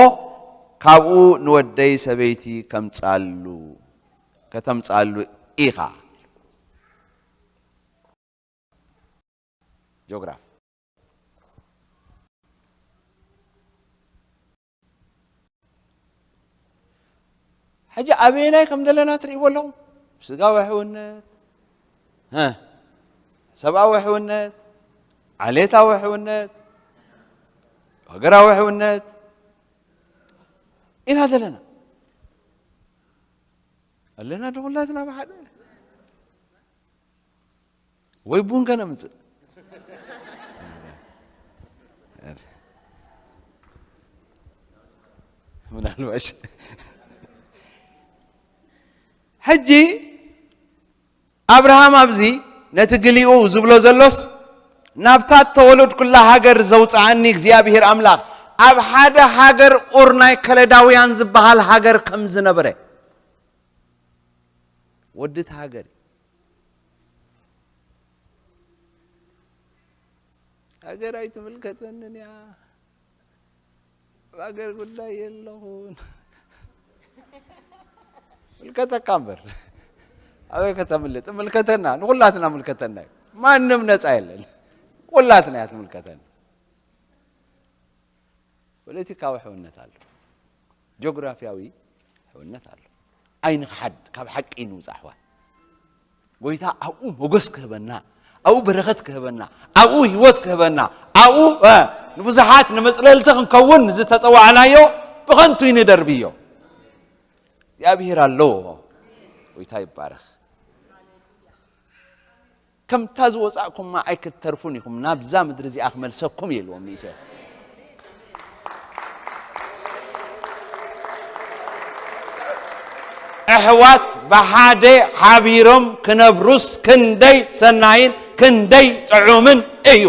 ካብኡ ንወደይ ሰበይቲ ከምፅኣሉ፣ ከተምፅኣሉ ኢኻ። ጂኦግራፍ። ሕጂ ኣበየናይ ከም ዘለና ትርእይዎ ኣለኹም? ስጋዊ ሕውነት፣ እ፣ ሰብኣዊ ሕውነት፣ ዓሌታዊ ሕውነት፣ ሃገራዊ ሕውነት ኢና ዘለና። ኣለና ዶ ኩላትና ብሓደ? ወይ ቡን ከነምጽእ? ምናልባሽ ሕጂ ኣብርሃም ኣብዚ ነቲ ግሊኡ ዝብሎ ዘሎስ፣ ናብታ እተወለድኩላ ሃገር ዘውፅኣኒ እግዚኣብሄር ኣምላኽ፣ ኣብ ሓደ ሃገር ኡር ናይ ከለዳውያን ዝበሃል ሃገር ከም ዝነበረ፣ ወዲ እቲ ሃገር እዩ። ሃገር ኣይትምልከተንን እያ። ኣብ ሃገር ጉዳይ የለኹን። ምልከተካ እምበር። ኣበይ ከተምልጥ? ምልከተና፣ ንኹላትና ምልከተና እዩ። ማንም ነፃ የለን። ኩላትና እያ ትምልከተና። ፖለቲካዊ ሕውነት ኣሎ። ጂኦግራፊያዊ ሕውነት ኣሎ። ኣይንኽሓድ፣ ካብ ሓቂ ንውፃ ኣሕዋት። ጎይታ ኣብኡ ሞገስ ክህበና፣ ኣብኡ በረኸት ክህበና፣ ኣብኡ ህይወት ክህበና፣ ኣብኡ፣ እ፣ ንብዙሓት ንመጽለልቲ ክንከውን ዝተጸዋዕናዮ ብኸንቱ ይንደርብዮ። እግዚኣብሔር ኣለዎ። ጎይታ ይባረኽ። ከምታ ዝወጻእኩማ ኣይክትተርፉን ኢኹም፣ ናብዛ ምድሪ እዚኣ ክመልሰኩም እየ ኢልዎም ንኢሳያስ። ኣሕዋት ብሓደ ሓቢሮም ክነብሩስ ክንደይ ሰናይን ክንደይ ጥዑምን እዩ።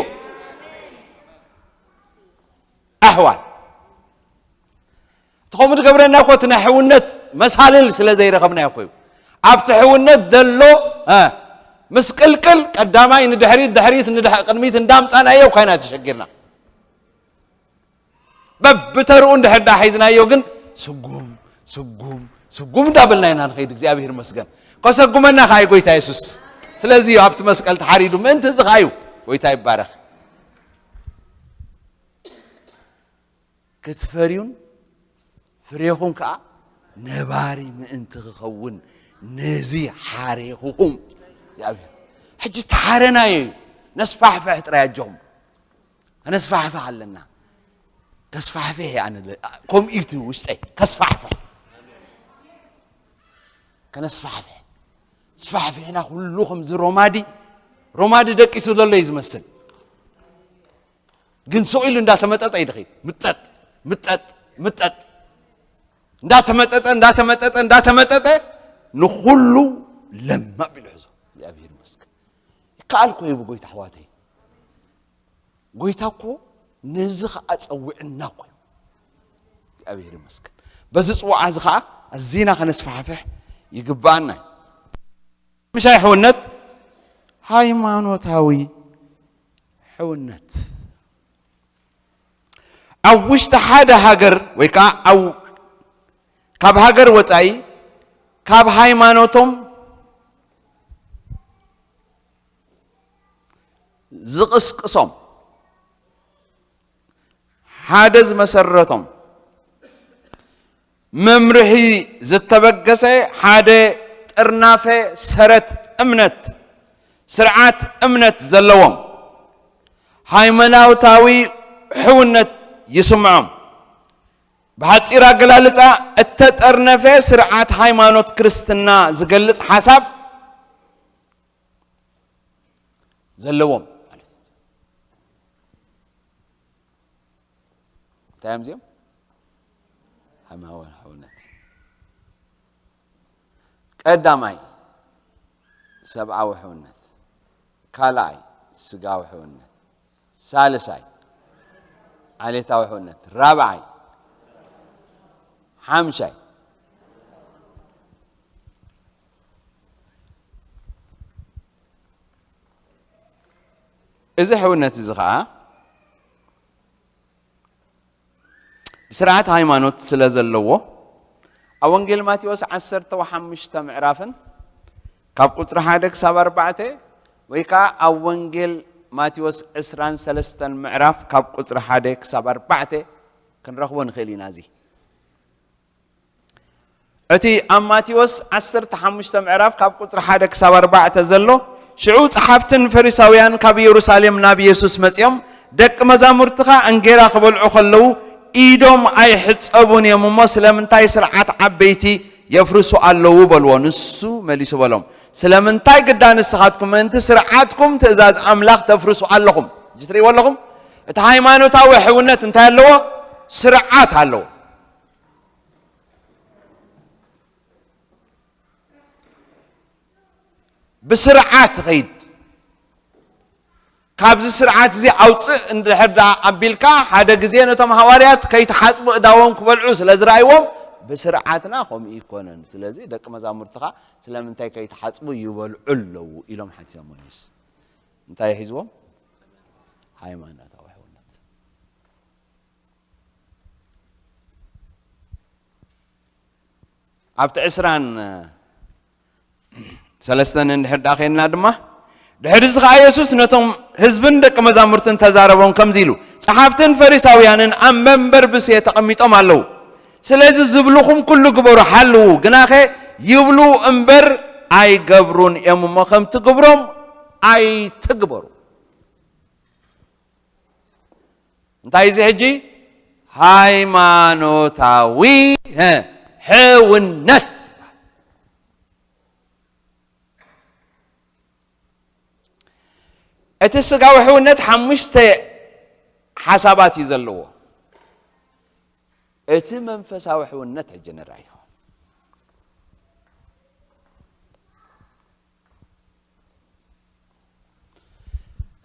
ኣሕዋት እቲ ከምኡ ዝገብረና እኮ እቲ ናይ ሕውነት መሳልል ስለ ዘይረኸብናዮ እኮ እዩ። ኣብቲ ሕውነት ዘሎ፣ እ፣ ምስቅልቅል ቀዳማይ ንድሕሪት፣ ድሕሪት ንድሕ-፣ ቅድሚት እንዳምጻናዮ እኳ ኢና ተሸጊርና። በብተርኡ እንድሕር ዳ ሒዝናዮ ግን ስጉም፣ ስጉም፣ ስጉም እንዳበልና ኢና ንኸይድ። እግዚኣብሔር ይመስገን። ከሰጉመና ከኣ እዩ ጎይታ የሱስ። ስለዚ እዩ ኣብቲ መስቀል ተሓሪዱ። ምእንቲ እዚ ከኣ እዩ። ጎይታ ይባረኽ። ክትፈርዩን ፍሬኹም ከኣ ነባሪ ምእንቲ ክኸውን ነዚ ሓሬኹኹም። እግዚኣብሔር ሕጂ ተሓረናዮ እዩ። ነስፋሕፍሕ ጥራይ ኣጆኹም። ከነስፋሕፍሕ ኣለና። ከስፋሕፍሕ እየ ኣነ ለ-፣ ከምኡ እዩ እቲ ውሽጠይ። ከስፋሕፍሕ። ከነስፋሕፍሕ። ስፋሕፊሕና ኩሉ ከምዚ ሮማዲ፣ ሮማዲ ደቂሱ ዘሎ እዩ ዝመስል። ግን ስቕ ኢሉ እንዳተመጠጠ እዩ ድኸይድ። ምጠጥ፣ ምጠጥ፣ ምጠጥ። እንዳተመጠጠ፣ እንዳተመጠጠ፣ እንዳተመጠጠ ንኹሉ ለማ ኣቢሉ ሕዞ። እግዚኣብሔር ይመስገን። ይከኣል እኮ እዩ ብጎይታ ኣሕዋተይ። ጎይታ እኮ ነዚ ኸዓ ጸዊዕና እኮ እዩ። እግዚኣብሔር ይመስገን። በዚ ጽዋዓ እዚ ኸዓ ኣዚና ከነስፋሕፍሕ ይግብኣና እዩ። ምሻይ ሕውነት፣ ሃይማኖታዊ ሕውነት። ኣብ ውሽጢ ሓደ ሃገር ወይ ከዓ ኣብ፣ ካብ ሃገር ወጻኢ ካብ ሃይማኖቶም ዝቕስቅሶም ሓደ ዝመሰረቶም መምርሒ ዝተበገሰ ሓደ ጥርናፈ ሰረት እምነት፣ ስርዓት እምነት ዘለዎም ሃይማኖታዊ ሕውነት ይስምዖም። ብሓጺር ኣገላልጻ፣ እተጠርነፈ ስርዓት ሃይማኖት ክርስትና ዝገልጽ ሓሳብ ዘለዎም ማለት እዩ። እንታይ እዮም እዚኦም? ሃይማኖታዊ ሕውነት። ቀዳማይ፣ ሰብኣዊ ሕውነት። ካልኣይ፣ ስጋዊ ሕውነት። ሳልሳይ፣ ዓሌታዊ ሕውነት። ራብዓይ፣ ሓምሻይ፣ እዚ ሕውነት እዚ ኸዓ ብስርዓት ሃይማኖት ስለ ዘለዎ፣ ኣብ ወንጌል ማቴዎስ ዓሰርተ ሓሙሽተ ምዕራፍን ካብ ቁጽሪ ሓደ ክሳብ ኣርባዕተ፣ ወይ ከኣ ኣብ ወንጌል ማቴዎስ ዕስራን ሰለስተን ምዕራፍ ካብ ቁጽሪ ሓደ ክሳብ ኣርባዕተ ክንረኽቦ ንኽእል ኢና። እዚ እቲ ኣብ ማቴዎስ ዓሰርተ ሓሙሽተ ምዕራፍ ካብ ቁጽሪ ሓደ ክሳብ ኣርባዕተ ዘሎ፣ ሽዑ ጸሓፍትን ፈሪሳውያን ካብ የሩሳሌም ናብ የሱስ መጺኦም፣ "ደቂ መዛሙርትኻ እንጌራ ክበልዑ ከለዉ ኢዶም ኣይሕጸቡን እዮም እሞ፣ ስለምንታይ ስርዓት ዓበይቲ የፍርሱ ኣለዉ?" በልዎ። ንሱ መሊሱ በሎም፣ "ስለምንታይ ግዳ ንስኻትኩም ምእንቲ ስርዓትኩም ትእዛዝ ኣምላኽ ተፍርሱ ኣለኹም?" ሕጂ ትርእይዎ ኣለኹም? እቲ ሃይማኖታዊ ሕውነት እንታይ ኣለዎ? ስርዓት ኣለዎ። ብስርዓት ኸይድ። ካብዚ ስርዓት እዚ ኣውፅእ እንድሕር ደኣ ኣቢልካ፣ ሓደ ግዜ ነቶም ሃዋርያት ከይተሓፅቡ እዳዎም ክበልዑ ስለ ዝረኣይዎም፣ "ብስርዓትና ከምኡ ይኮነን፣ ስለዚ ደቂ መዛሙርትኻ ስለምንታይ ከይተሓፅቡ ይበልዑ ኣለዉ?" ኢሎም ሓቲቶም። መኒስ እንታይ ሒዝዎም? ሃይማኖታዊ ሕውነት። ኣብቲ ዕስራን ሰለስተን እንድሕር ደኣ ኸይድና ድማ፣ ድሕሪ እዚ ኸዓ የሱስ ነቶም ህዝብን ደቂ መዛሙርትን ተዛረቦም ከምዚ ኢሉ፣ "ጸሓፍትን ፈሪሳውያንን ኣብ መንበር ብስየ ተቐሚጦም ኣለዉ። ስለዚ ዝብሉኹም ኩሉ ግበሩ፣ ሓልዉ፣ ግናኸ ይብሉ እምበር ኣይገብሩን እዮም እሞ፣ ከምቲ ግብሮም ኣይትግበሩ።" እንታይ እዚ ሕጂ? ሃይማኖታዊ፣ ሀ፣ ሕውነት ይበሃል። እቲ ስጋዊ ሕውነት ሓሙሽተ ሓሳባት እዩ ዘለዎ። እቲ መንፈሳዊ ሕውነት ሕጂ ንርኣዮ።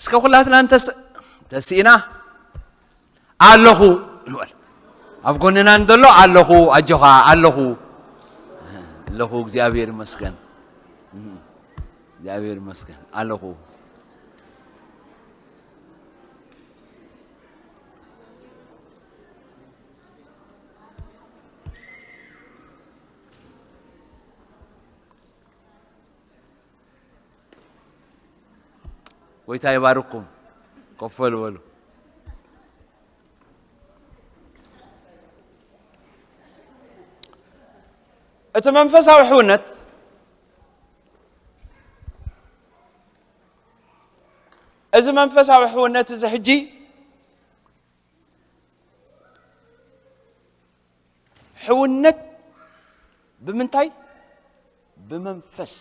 እስከ ኩላትና እንተስ-፣ ተስኢና፣ "ኣለኹ" ንበል። ኣብ ጎንና እንተሎ፣ "ኣለኹ፣ ኣጆኻ፣ ኣለኹ፣ ኣለኹ፣ እግዚኣብሔር ይመስገን፣ እግዚኣብሔር ይመስገን፣ ኣለኹ።" ጎይታ ይባርኩም። ኮፍ በሉ በሉ። እቲ መንፈሳዊ ሕውነት፣ እዚ መንፈሳዊ ሕውነት እዚ ሕጂ ሕውነት ብምንታይ? ብመንፈስ።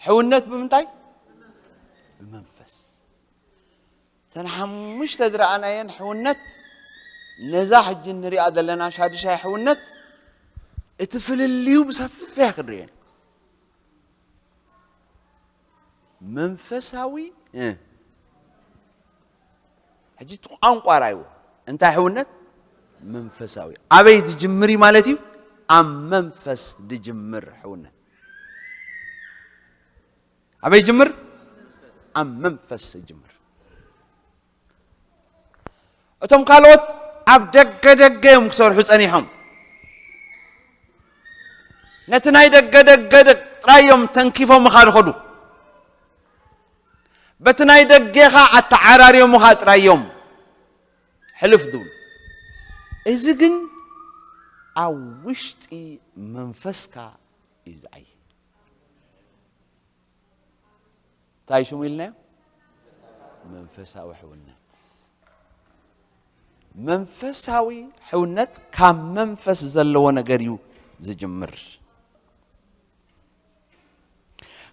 ሕውነት ብምንታይ? ብመንፈስ። እተን ሓሙሽተ ዝረኣናየን ሕውነት፣ ነዛ ሕጂ እንሪኣ ዘለና ሻዱሻይ ሕውነት፣ እቲ ፍልልዩ ብሰፊሕ ክንርእዮ ኢና። መንፈሳዊ፣ እ፣ ሕጂ እቲ ቋንቋ ራእይዎ። እንታይ ሕውነት? መንፈሳዊ። ኣበይ ዝጅምር እዩ ማለት እዩ? ኣብ መንፈስ ዝጅምር ሕውነት። ኣበይ ይጅምር? ኣብ መንፈስ ይጅምር። እቶም ካልኦት ኣብ ደገ ደገ እዮም ክሰርሑ ጸኒሖም። ነቲ ናይ ደገ ደገ ደ-፣ ጥራይ እዮም ተንኪፎምኻ ዝኸዱ። በቲ ናይ ደገኻ ኣተዓራርዮምኻ ጥራይ እዮም ሕልፍ ዝብሉ። እዚ ግን ኣብ ውሽጢ መንፈስካ እዩ ዝዓይ። እንታይ ሽሙ ኢልናዮ? መንፈሳዊ ሕውነት። መንፈሳዊ ሕውነት ካብ መንፈስ ዘለዎ ነገር እዩ ዝጅምር።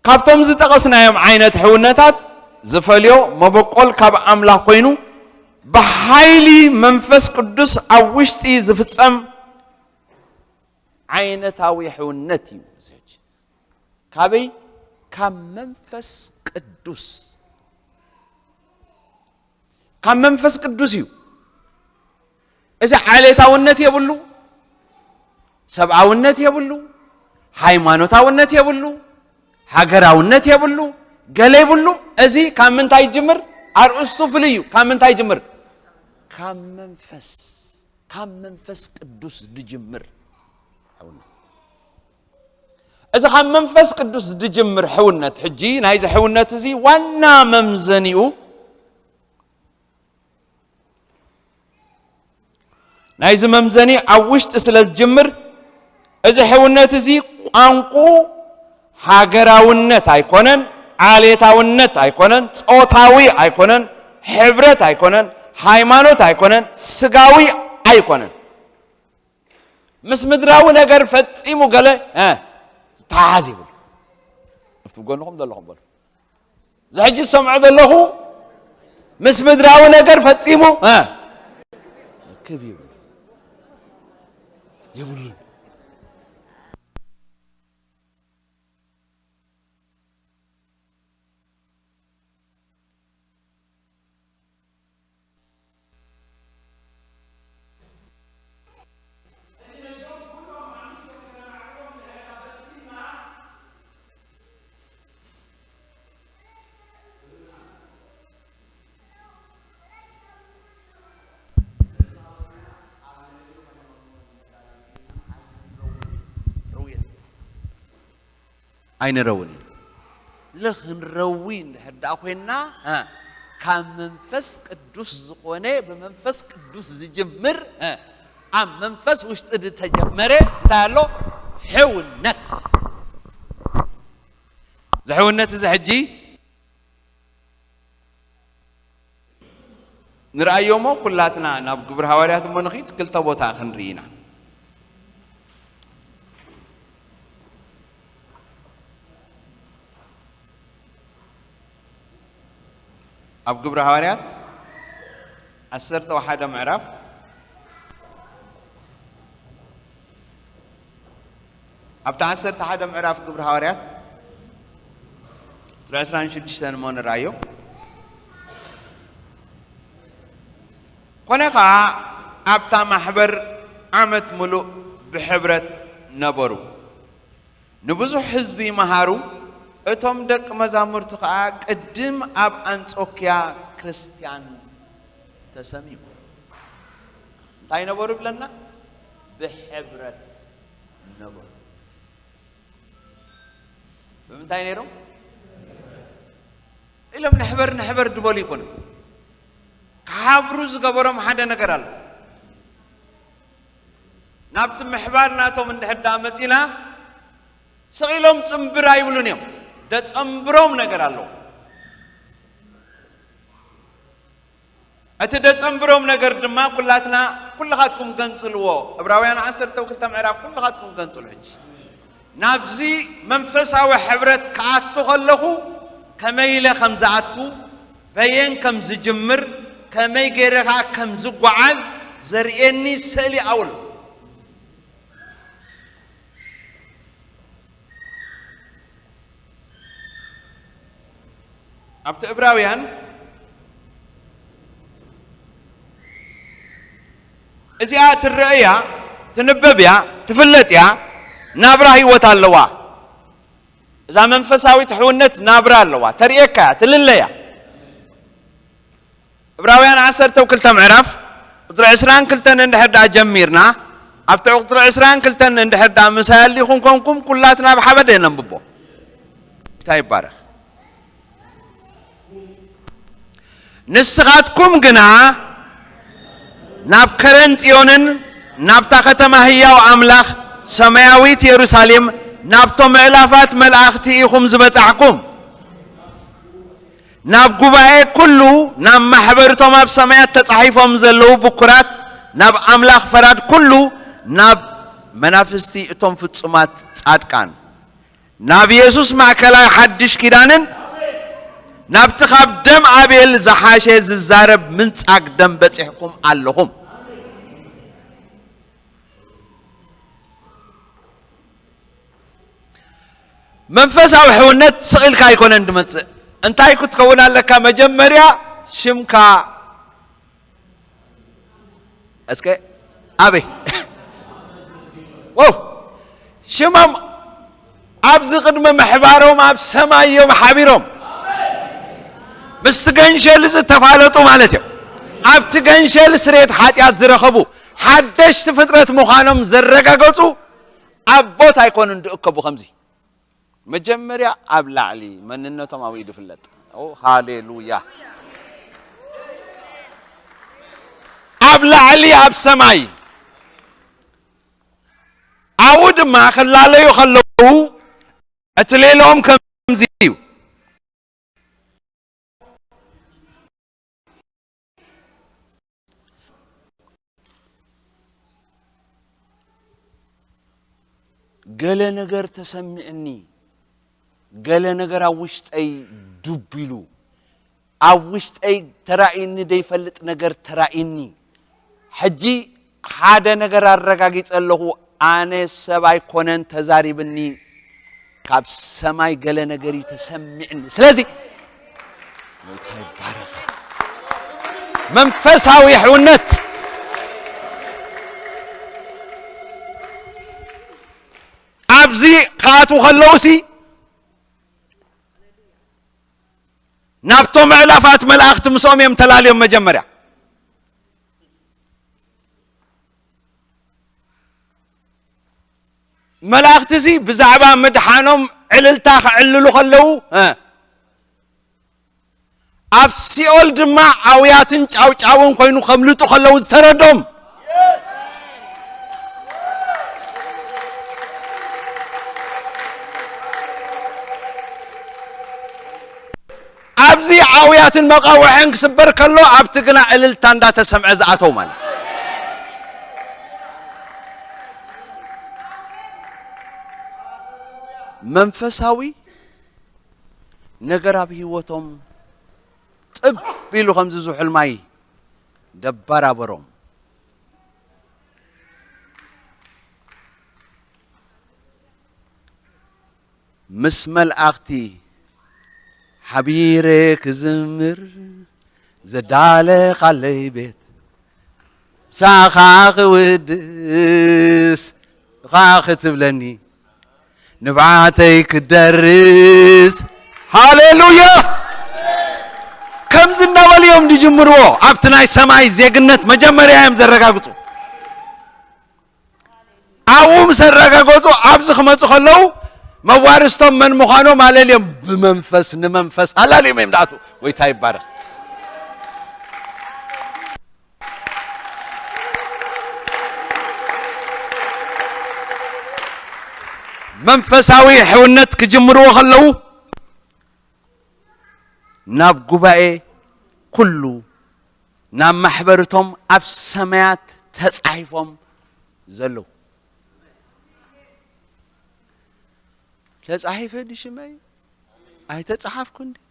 ካብቶም ዝጠቐስናዮም ዓይነት ሕውነታት ዝፈልዮ መበቆል ካብ ኣምላኽ ኮይኑ፣ ብሓይሊ መንፈስ ቅዱስ ኣብ ውሽጢ ዝፍጸም ዓይነታዊ ሕውነት እዩ። ካበይ? ካብ መንፈስ ቅዱስ። ካብ መንፈስ ቅዱስ እዩ። እዚ ዓሌታውነት የብሉ፣ ሰብኣውነት የብሉ፣ ሃይማኖታውነት የብሉ፣ ሃገራውነት የብሉ፣ ገለ ይብሉ። እዚ ካብ ምንታይ ይጅምር? ኣርእስቱ ፍሉይ እዩ። ካብ ምንታይ ይጅምር? ካብ መንፈስ፣ ካብ መንፈስ ቅዱስ ዝጅምር ሕውነት። እዚ ካብ መንፈስ ቅዱስ ዝጅምር ሕውነት፣ ሕጂ ናይዚ ሕውነት እዚ ዋና መምዘኒኡ፣ ናይዚ መምዘኒ ኣብ ውሽጢ ስለ ዝጅምር፣ እዚ ሕውነት እዚ ቋንቁ ሃገራውነት ኣይኮነን፣ ዓሌታውነት ኣይኮነን፣ ጾታዊ ኣይኮነን፣ ሕብረት ኣይኮነን፣ ሃይማኖት ኣይኮነን፣ ስጋዊ ኣይኮነን። ምስ ምድራዊ ነገር ፈጺሙ ገለ፣ እ፣ ተሓሓዝ ይብሉ። ኣብቲ ጎንኹም ዘለኹም በሉ። እዚ ሕጂ ዝሰምዖ ዘለኹ ምስ ምድራዊ ነገር ፈጺሙ፣ እ፣ ርክብ ይብሉ። የብሉን። ኣይንረውን ኢና። ልኽ ክንረዊ እንድሕር ደኣ ኮይንና፣ እ፣ ካብ መንፈስ ቅዱስ ዝኾነ፣ ብመንፈስ ቅዱስ ዝጅምር፣ እ፣ ኣብ መንፈስ ውሽጢ ዝተጀመረ እንታይ ኣሎ? ሕውነት። እዚ ሕውነት እዚ ሕጂ ንርኣዮ እሞ፣ ኩላትና ናብ ግብሪ ሃዋርያት እሞ ንኺድ፣ ክልተ ቦታ ክንርኢ ኢና። ኣብ ግብሪ ሃዋርያት ዓሰርተ ወሓደ ምዕራፍ፣ ኣብቲ ዓሰርተ ሓደ ምዕራፍ ግብሪ ሃዋርያት፣ ቁጽሪ ዕስራን ሽዱሽተን እሞ ንርኣዮ። ኮነ ኸኣ፣ ኣብታ ማሕበር ዓመት ምሉእ ብሕብረት ነበሩ። ንብዙሕ ህዝቢ መሃሩ፣ እቶም ደቂ መዛሙርቲ ኸኣ ቅድም ኣብ ኣንጾክያ ክርስትያን ተሰምዩ። እንታይ ነበሩ ይብለና? ብሕብረት ነበሩ። ብምንታይ ነይሮም? ኢሎም ንሕበር፣ ንሕበር ድበሉ ይኮኑ። ክሓብሩ ዝገበሮም ሓደ ነገር ኣሎ። ናብቲ ምሕባር ናቶም እንድሕር ደኣ መጺና፣ ስቕ ኢሎም ጽምብር ኣይብሉን እዮም። ደጸምብሮም ነገር ኣለዎ። እቲ ደጸምብሮም ነገር ድማ ኩላትና፣ ኩልኻትኩም ገንጽልዎ። ዕብራውያን ዓሰርተ ክልተ ምዕራፍ ኩልኻትኩም ገንጽሉ። ሕጂ ናብዚ መንፈሳዊ ሕብረት ክኣቱ ከለኹ ከመይ ኢለ ከም ዝኣቱ፣ በየን ከም ዝጅምር፣ ከመይ ገይረ ከኣ ከም ዝጓዓዝ ዘርእየኒ ስእሊ ኣውሎ። ኣብቲ ዕብራውያን እዚኣ ትረአ እያ፣ ትንበብ እያ፣ ትፍለጥ እያ፣ ናብራ ህይወት ኣለዋ። እዛ መንፈሳዊት ሕውነት ናብራ ኣለዋ፣ ተርእየካ እያ፣ ትልለ እያ። ዕብራውያን ዓሰርተ ክልተ ምዕራፍ ቁጽሪ ዕስራን ክልተን እንድሕር ደኣ ጀሚርና፣ ኣብቲ ቁጽሪ ዕስራን ክልተን እንድሕር ደኣ ምሳይ ኣሊኹም ኮንኩም፣ ኩላትና ብሓበደ ነንብቦ። እንታይ ይባረኽ። ንስኻትኩም ግና ናብ ከረን ጽዮንን ናብታ ከተማ ህያው ኣምላኽ ሰማያዊት የሩሳሌም ናብቶም ምዕላፋት መላእኽቲ ኢኹም ዝበጻሕኩም። ናብ ጉባኤ ኩሉ፣ ናብ ማሕበርቶም ኣብ ሰማያት ተጻሒፎም ዘለዉ ብኩራት፣ ናብ ኣምላኽ ፈራድ ኩሉ፣ ናብ መናፍስቲ እቶም ፍጹማት ጻድቃን፣ ናብ የሱስ ማእከላይ ሓድሽ ኪዳንን ናብቲ ካብ ደም ኣቤል ዝሓሸ ዝዛረብ ምንጻግ ደም በጺሕኩም ኣለኹም። መንፈሳዊ ሕውነት ስቕ ኢልካ ኣይኮነን ድመጽእ። እንታይ ክትከውን ኣለካ? መጀመርያ ሽምካ እስከ ኣበይ? ዋው! ሽሞም ኣብዚ ቅድሚ ምሕባሮም ኣብ ሰማይ እዮም ሓቢሮም። ምስቲ ገንሸል ዝተፋለጡ ማለት እዮም። ኣብቲ ገንሸል ስሬት ሓጢኣት ዝረኸቡ ሓደሽቲ ፍጥረት ምዃኖም ዘረጋገጹ ኣቦት ኣይኮኑን ድእከቡ ከምዚ። መጀመርያ ኣብ ላዕሊ መንነቶም ኣብኡ እዩ ዝፍለጥ። ኦ፣ ሃሌሉያ። ኣብ ላዕሊ ኣብ ሰማይ። ኣብኡ ድማ ክላለዩ ከለዉ እቲ ሌላኦም ከምዚ እዩ። ገለ ነገር ተሰሚዕኒ፣ ገለ ነገር ኣብ ውሽጠይ ዱብ ኢሉ፣ ኣብ ውሽጠይ ተራእይኒ ዘይፈልጥ ነገር ተራእይኒ። ሕጂ ሓደ ነገር ኣረጋጊጸ ኣለኹ፣ ኣነ ሰብ ኣይኮነን ተዛሪብኒ፣ ካብ ሰማይ ገለ ነገር እዩ ተሰሚዕኒ። ስለዚ ጎይታ ይባረኽ። መንፈሳዊ ሕውነት። ኣብዚ ክኣትዉ ከለውሲ ናብቶም ኣእላፋት መላእኽቲ ምስኦም እዮም ተላልዮም። መጀመርያ መላእኽቲ እዚ ብዛዕባ ምድሓኖም ዕልልታ ክዕልሉ ከለዉ፣ እ፣ ኣብ ሲኦል ድማ ኣውያትን ጫውጫውን ኮይኑ ከምልጡ ከለዉ ዝተረዶም። ኣብዚ ኣውያትን መቓውሕን ክስበር ከሎ ኣብቲ ግና ዕልልታ እንዳተሰምዐ ዝኣተው ማለት። መንፈሳዊ ነገር ኣብ ህይወቶም ጥብ ኢሉ ከምዚ ዝሑል ማይ ደባራበሮም። ምስ መላእኽቲ ሓቢረ ክዝምር ዘዳለኻለይ ቤት፣ ምሳኻ ክውድስ ኻ ክትብለኒ ንብዓተይ ክደርስ። ሃሌሉያ! ከምዚ እናበሉ እዮም ዝጅምርዎ። ኣብቲ ናይ ሰማይ ዜግነት መጀመርያ እዮም ዘረጋግጹ። ኣብኡ ምስ ኣረጋገጹ ኣብዚ ክመጹ ከለዉ መዋርስቶም መን ምዃኖም ኣለልዮም። ብመንፈስ ንመንፈስ ኣላልዮም እዮም ዝኣትዉ። ጎይታ ይባረኽ። መንፈሳዊ ሕውነት ክጅምርዎ ከለዉ ናብ ጉባኤ ኩሉ፣ ናብ ማሕበርቶም ኣብ ሰማያት ተጻሒፎም ዘለዉ። ተጻሒፈ ድዩ ሽመይ? ኣይተጻሓፍኩን ድዩ?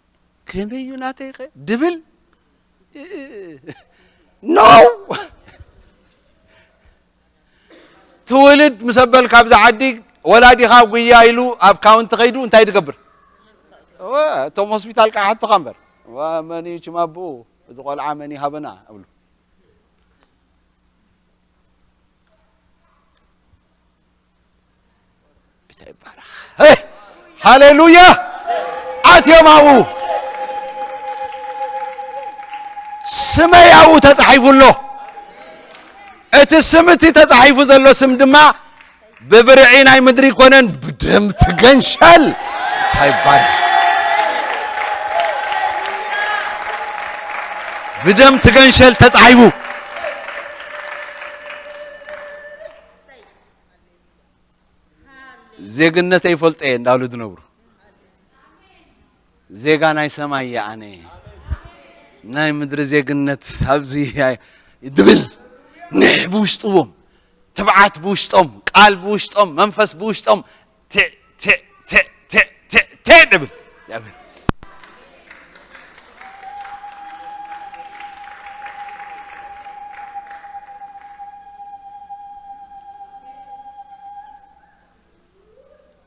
ከመይ እዩ ናተይኸ? ድብል? ኖ! ትውልድ ምስ ኣበልካ ኣብዚ ዓዲ ወላዲኻ ጉያ ኢሉ ኣብ ካውንቲ ከይዱ እንታይ ትገብር? እወ፣ እቶም ሆስፒታል ከዓ ሕቶኻ እምበር። እወ፣ መን እዩ ሽም ኣቦኡ? እዚ ቆልዓ መን ይሃበና? እብሉ። ጌታ ይባረኽ። ሄይ! ሃሌሉያ! ኣትዮም ኣብኡ። ስመይ ኣብኡ ተጻሒፉ ኣሎ። እቲ ስም እቲ ተጻሒፉ ዘሎ ስም ድማ ብብርዒ ናይ ምድሪ ይኮነን፣ ብደም ትገንሸል። ጌታ ይባረኽ። ብደም ትገንሸል ተጻሒፉ። ዜግነተይ ይፈልጦ እየ እንዳበሉ ዝነብሩ። ዜጋ ናይ ሰማይ እየ ኣነ። ናይ ምድሪ ዜግነት ኣብዚ ኣይ-፣ ድብል ኒሕ ብውሽጥዎም፣ ትብዓት ብውሽጦም፣ ቃል ብውሽጦም፣ መንፈስ ብውሽጦም፣ ቴ-፣ ቴ-፣ ቴ-፣ ቴ-፣ ቴ-፣ ቴ-፣ ድብል። እግዚኣብሔር።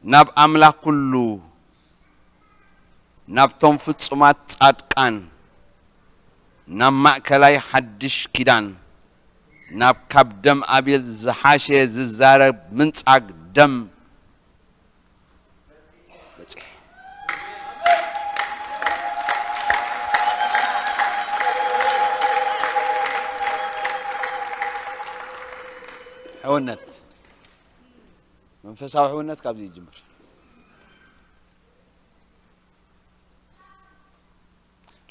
ናብ ኣምላኽ ኩሉ፣ ናብቶም ፍጹማት ጻድቃን፣ ናብ ማእከላይ ሓድሽ ኪዳን፣ ናብ ካብ ደም ኣቤል ዝሓሸ ዝዛረብ ምንጻግ ደም በጺሐ። ሕውነት፣ መንፈሳዊ ሕውነት ካብዚ ይጅምር።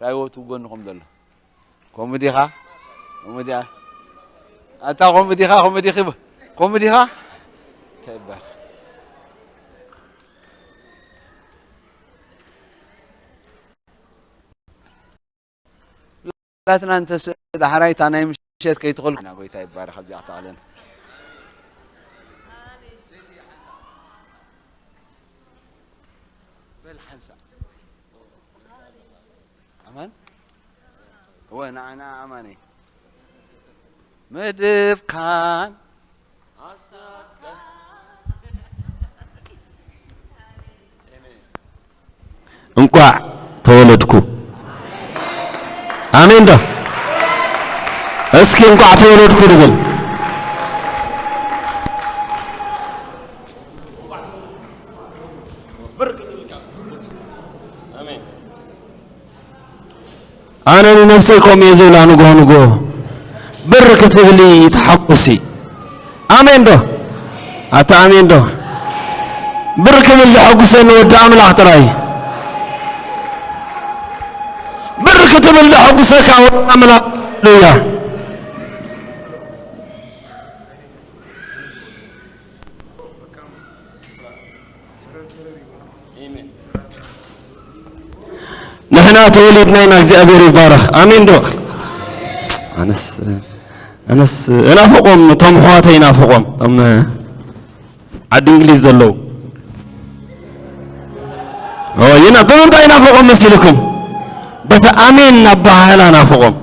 ራእይዎ እቲ ጎንኹም ዘሎ። ከምኡ ዲኻ? ከምኡ ዲኻ? ኣታ ከምኡ ዲኻ? ከምኡ ዲኺ? ከምኡ ዲኻ? ተባረኽ። ላትና እንተስ ዳሕራይ እታ ናይ ምሸት ከይትኸልኩና፣ ጎይታ ይባረኽ። ኣብዚኣ ክተኣለና። በል ሓንሳእ። ኣማን? እወ፣ ንዓ፣ ንዓ ኣማን እየ። መድብካን እንቋዕ ተወለድኩ። ኣሜን ዶ? እስኪ እንቋዕ ተወለድኩ ንብል። ኣነ ንነብሰይ ከምኡ እየ ዝብላ፣ ንግሆ ንግሆ ብር ክትብሊ ተሓጉሲ። ኣሜን ዶ? ኣታ ኣሜን ዶ? ብር ክብል ዘሐጉሰኒ ወዲ ኣምላኽ ጥራይ። ብር ክትብል ዘሐጉሰካ ወዲ ኣምላኽ። ሃሌሉያ። ንሕና ተወሊድና ኢና፣ እግዚኣብሔር ይባረኽ። ኣሜን ዶ? ኣነስ፣ ኣነስ እናፍቆም፣ እቶም ኣሕዋተይ እናፍቆም፣ እቶም ዓዲ እንግሊዝ ዘለዉ። ኦ፣ ይና-፣ ብምንታይ እናፍቆም መሲልኩም? በቲ ኣሜን ኣበሃህላ ናፍቆም።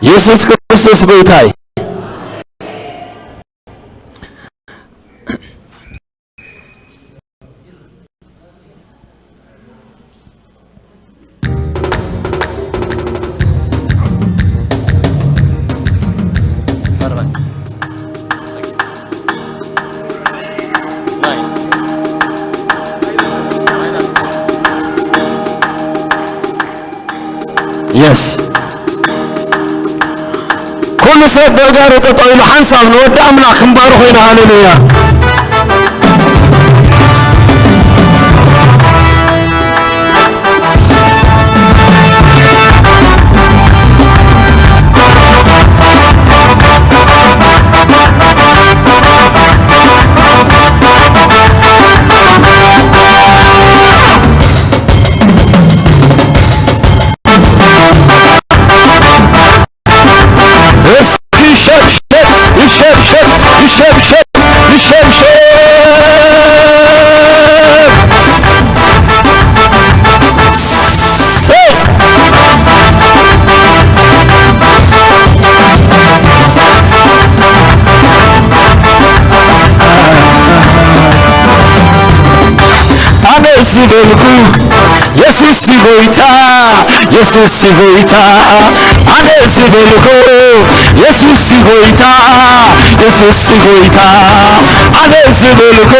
የሱስ ክርስቶስ ጎይታ እዩ። የስ። ኩሉ ሰብ ብእጋሩ ጠጠው ኢሉ ሓንሳብ ንወዲ ኣምላኽ ክንባርኾ ኢና። ሃሌሉያ። እስኪ ሸብሸብ፣ ይሸብሸብ፣ ይሸብሸብ፣ ይሸብሸብ። ሰይ! ኣነ ዝበልኩ የሱስ ጎይታ፣ የሱስ ጎይታ፣ ኣነ ዝበልኩ የሱስ ጎይታ፣ የሱስ ጎይታ፣ ኣነ ዝበልኩ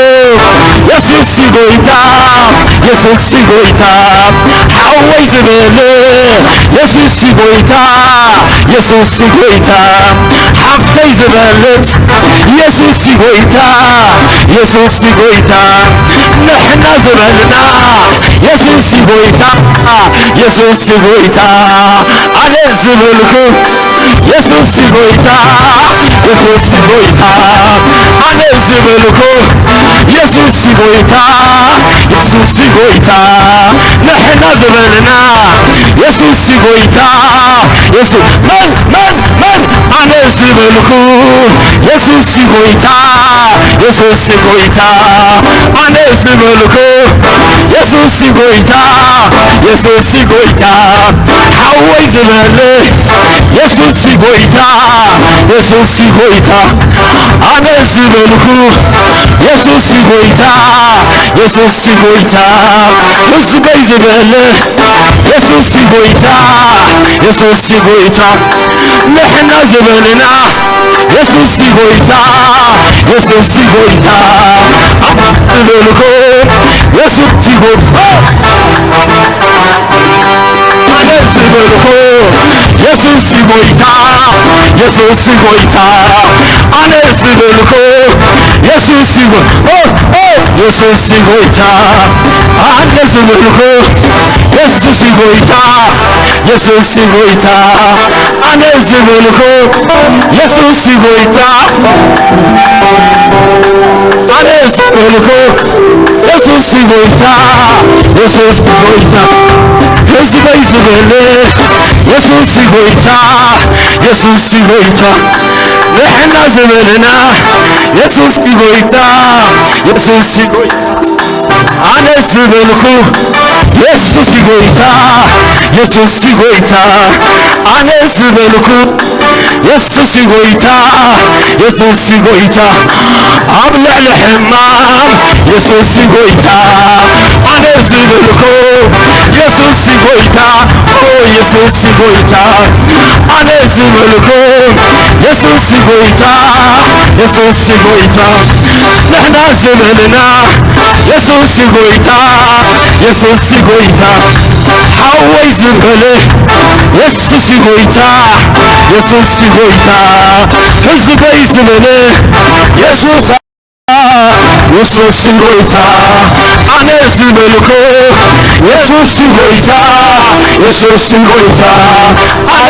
የሱስ ጎይታ፣ የሱስ ጎይታ፣ ሓወይ ዝበለ የሱስ ጎይታ፣ የሱስ ጎይታ፣ ሓፍተይ ዝበለት የሱስ ጎይታ፣ የሱስ ጎይታ፣ ንሕና ዝበልና የሱስ ጎይታ፣ የሱስ ጎይታ፣ ኣነ ዝበልኩ የሱስ ጎይታ፣ የሱስ ጎይታ፣ ኣነ ዝበልኩ የሱስ ጎይታ፣ የሱስ ጎይታ፣ ንሕና ዝበልና የሱስ ጎይታ፣ የሱስ መን መን መን ኣነ ዝበልኩ የሱስ ጎይታ፣ የሱስ ጎይታ፣ ኣነ ዝበልኩ የሱስ ጎይታ፣ የሱስ ጎይታ፣ ሓወይ ዝበል የሱስ ጎይታ፣ የሱስ ጎይታ፣ ኣነ ዝበልኩ የሱስ ጎይታ፣ የሱስ ጎይታ፣ ህዝበይ ዝበል የሱስ ጎይታ፣ የሱስ ጎይታ፣ ንሕና ዝበልና የሱስ ጎይታ፣ የሱስ ጎይታ፣ ኣነ ዝበልኩ የሱስ ጎይታ፣ ኣነ ዝበልኩ የሱስ ጎይታ፣ የሱስ ጎይታ፣ ኣነ ዝበልኩ የሱስ ጎ-፣ ኦ፣ ኦ፣ የሱስ ጎይታ፣ ኣነ ዝበልኩ የሱስ ጎይታ፣ የሱስ ጎይታ፣ ኣነ ዝበልኩ የሱስ ጎይታ፣ ኣነ ዝበልኩ የሱስ ጎይታ፣ የሱስ ጎይታ፣ ህዝበይ ዝበል የሱስ ጎይታ፣ የሱስ ጎይታ፣ ንሕና ዝበልና የሱስ ጎይታ፣ የሱስ ጎይታ፣ ኣነ ዝበልኩ የሱስ ጎይታ፣ የሱስ ጎይታ፣ ኣነ ዝበልኩ የሱስ ጎይታ፣ የሱስ ጎይታ፣ ኣብ ልዕሊ ሕማም የሱስ ጎይታ፣ ኣነ ዝበልኩ የሱስ ጎይታ፣ ኦ የሱስ ጎይታ፣ ኣነ ዝበልኩ የሱስ ጎይታ፣ የሱስ ጎይታ፣ ንሕና ዝበልና የሱስ ጎይታ፣ የሱስ ጎይታ፣ ሓወይ ዝበለ የሱስ ጎይታ፣ የሱስ ጎይታ፣ ህዝበይ ዝበለ የሱስ የሱስ ጎይታ፣ ኣነ ዝበልኩ የሱስ ጎይታ፣ የሱስ ጎይታ፣ ኣነ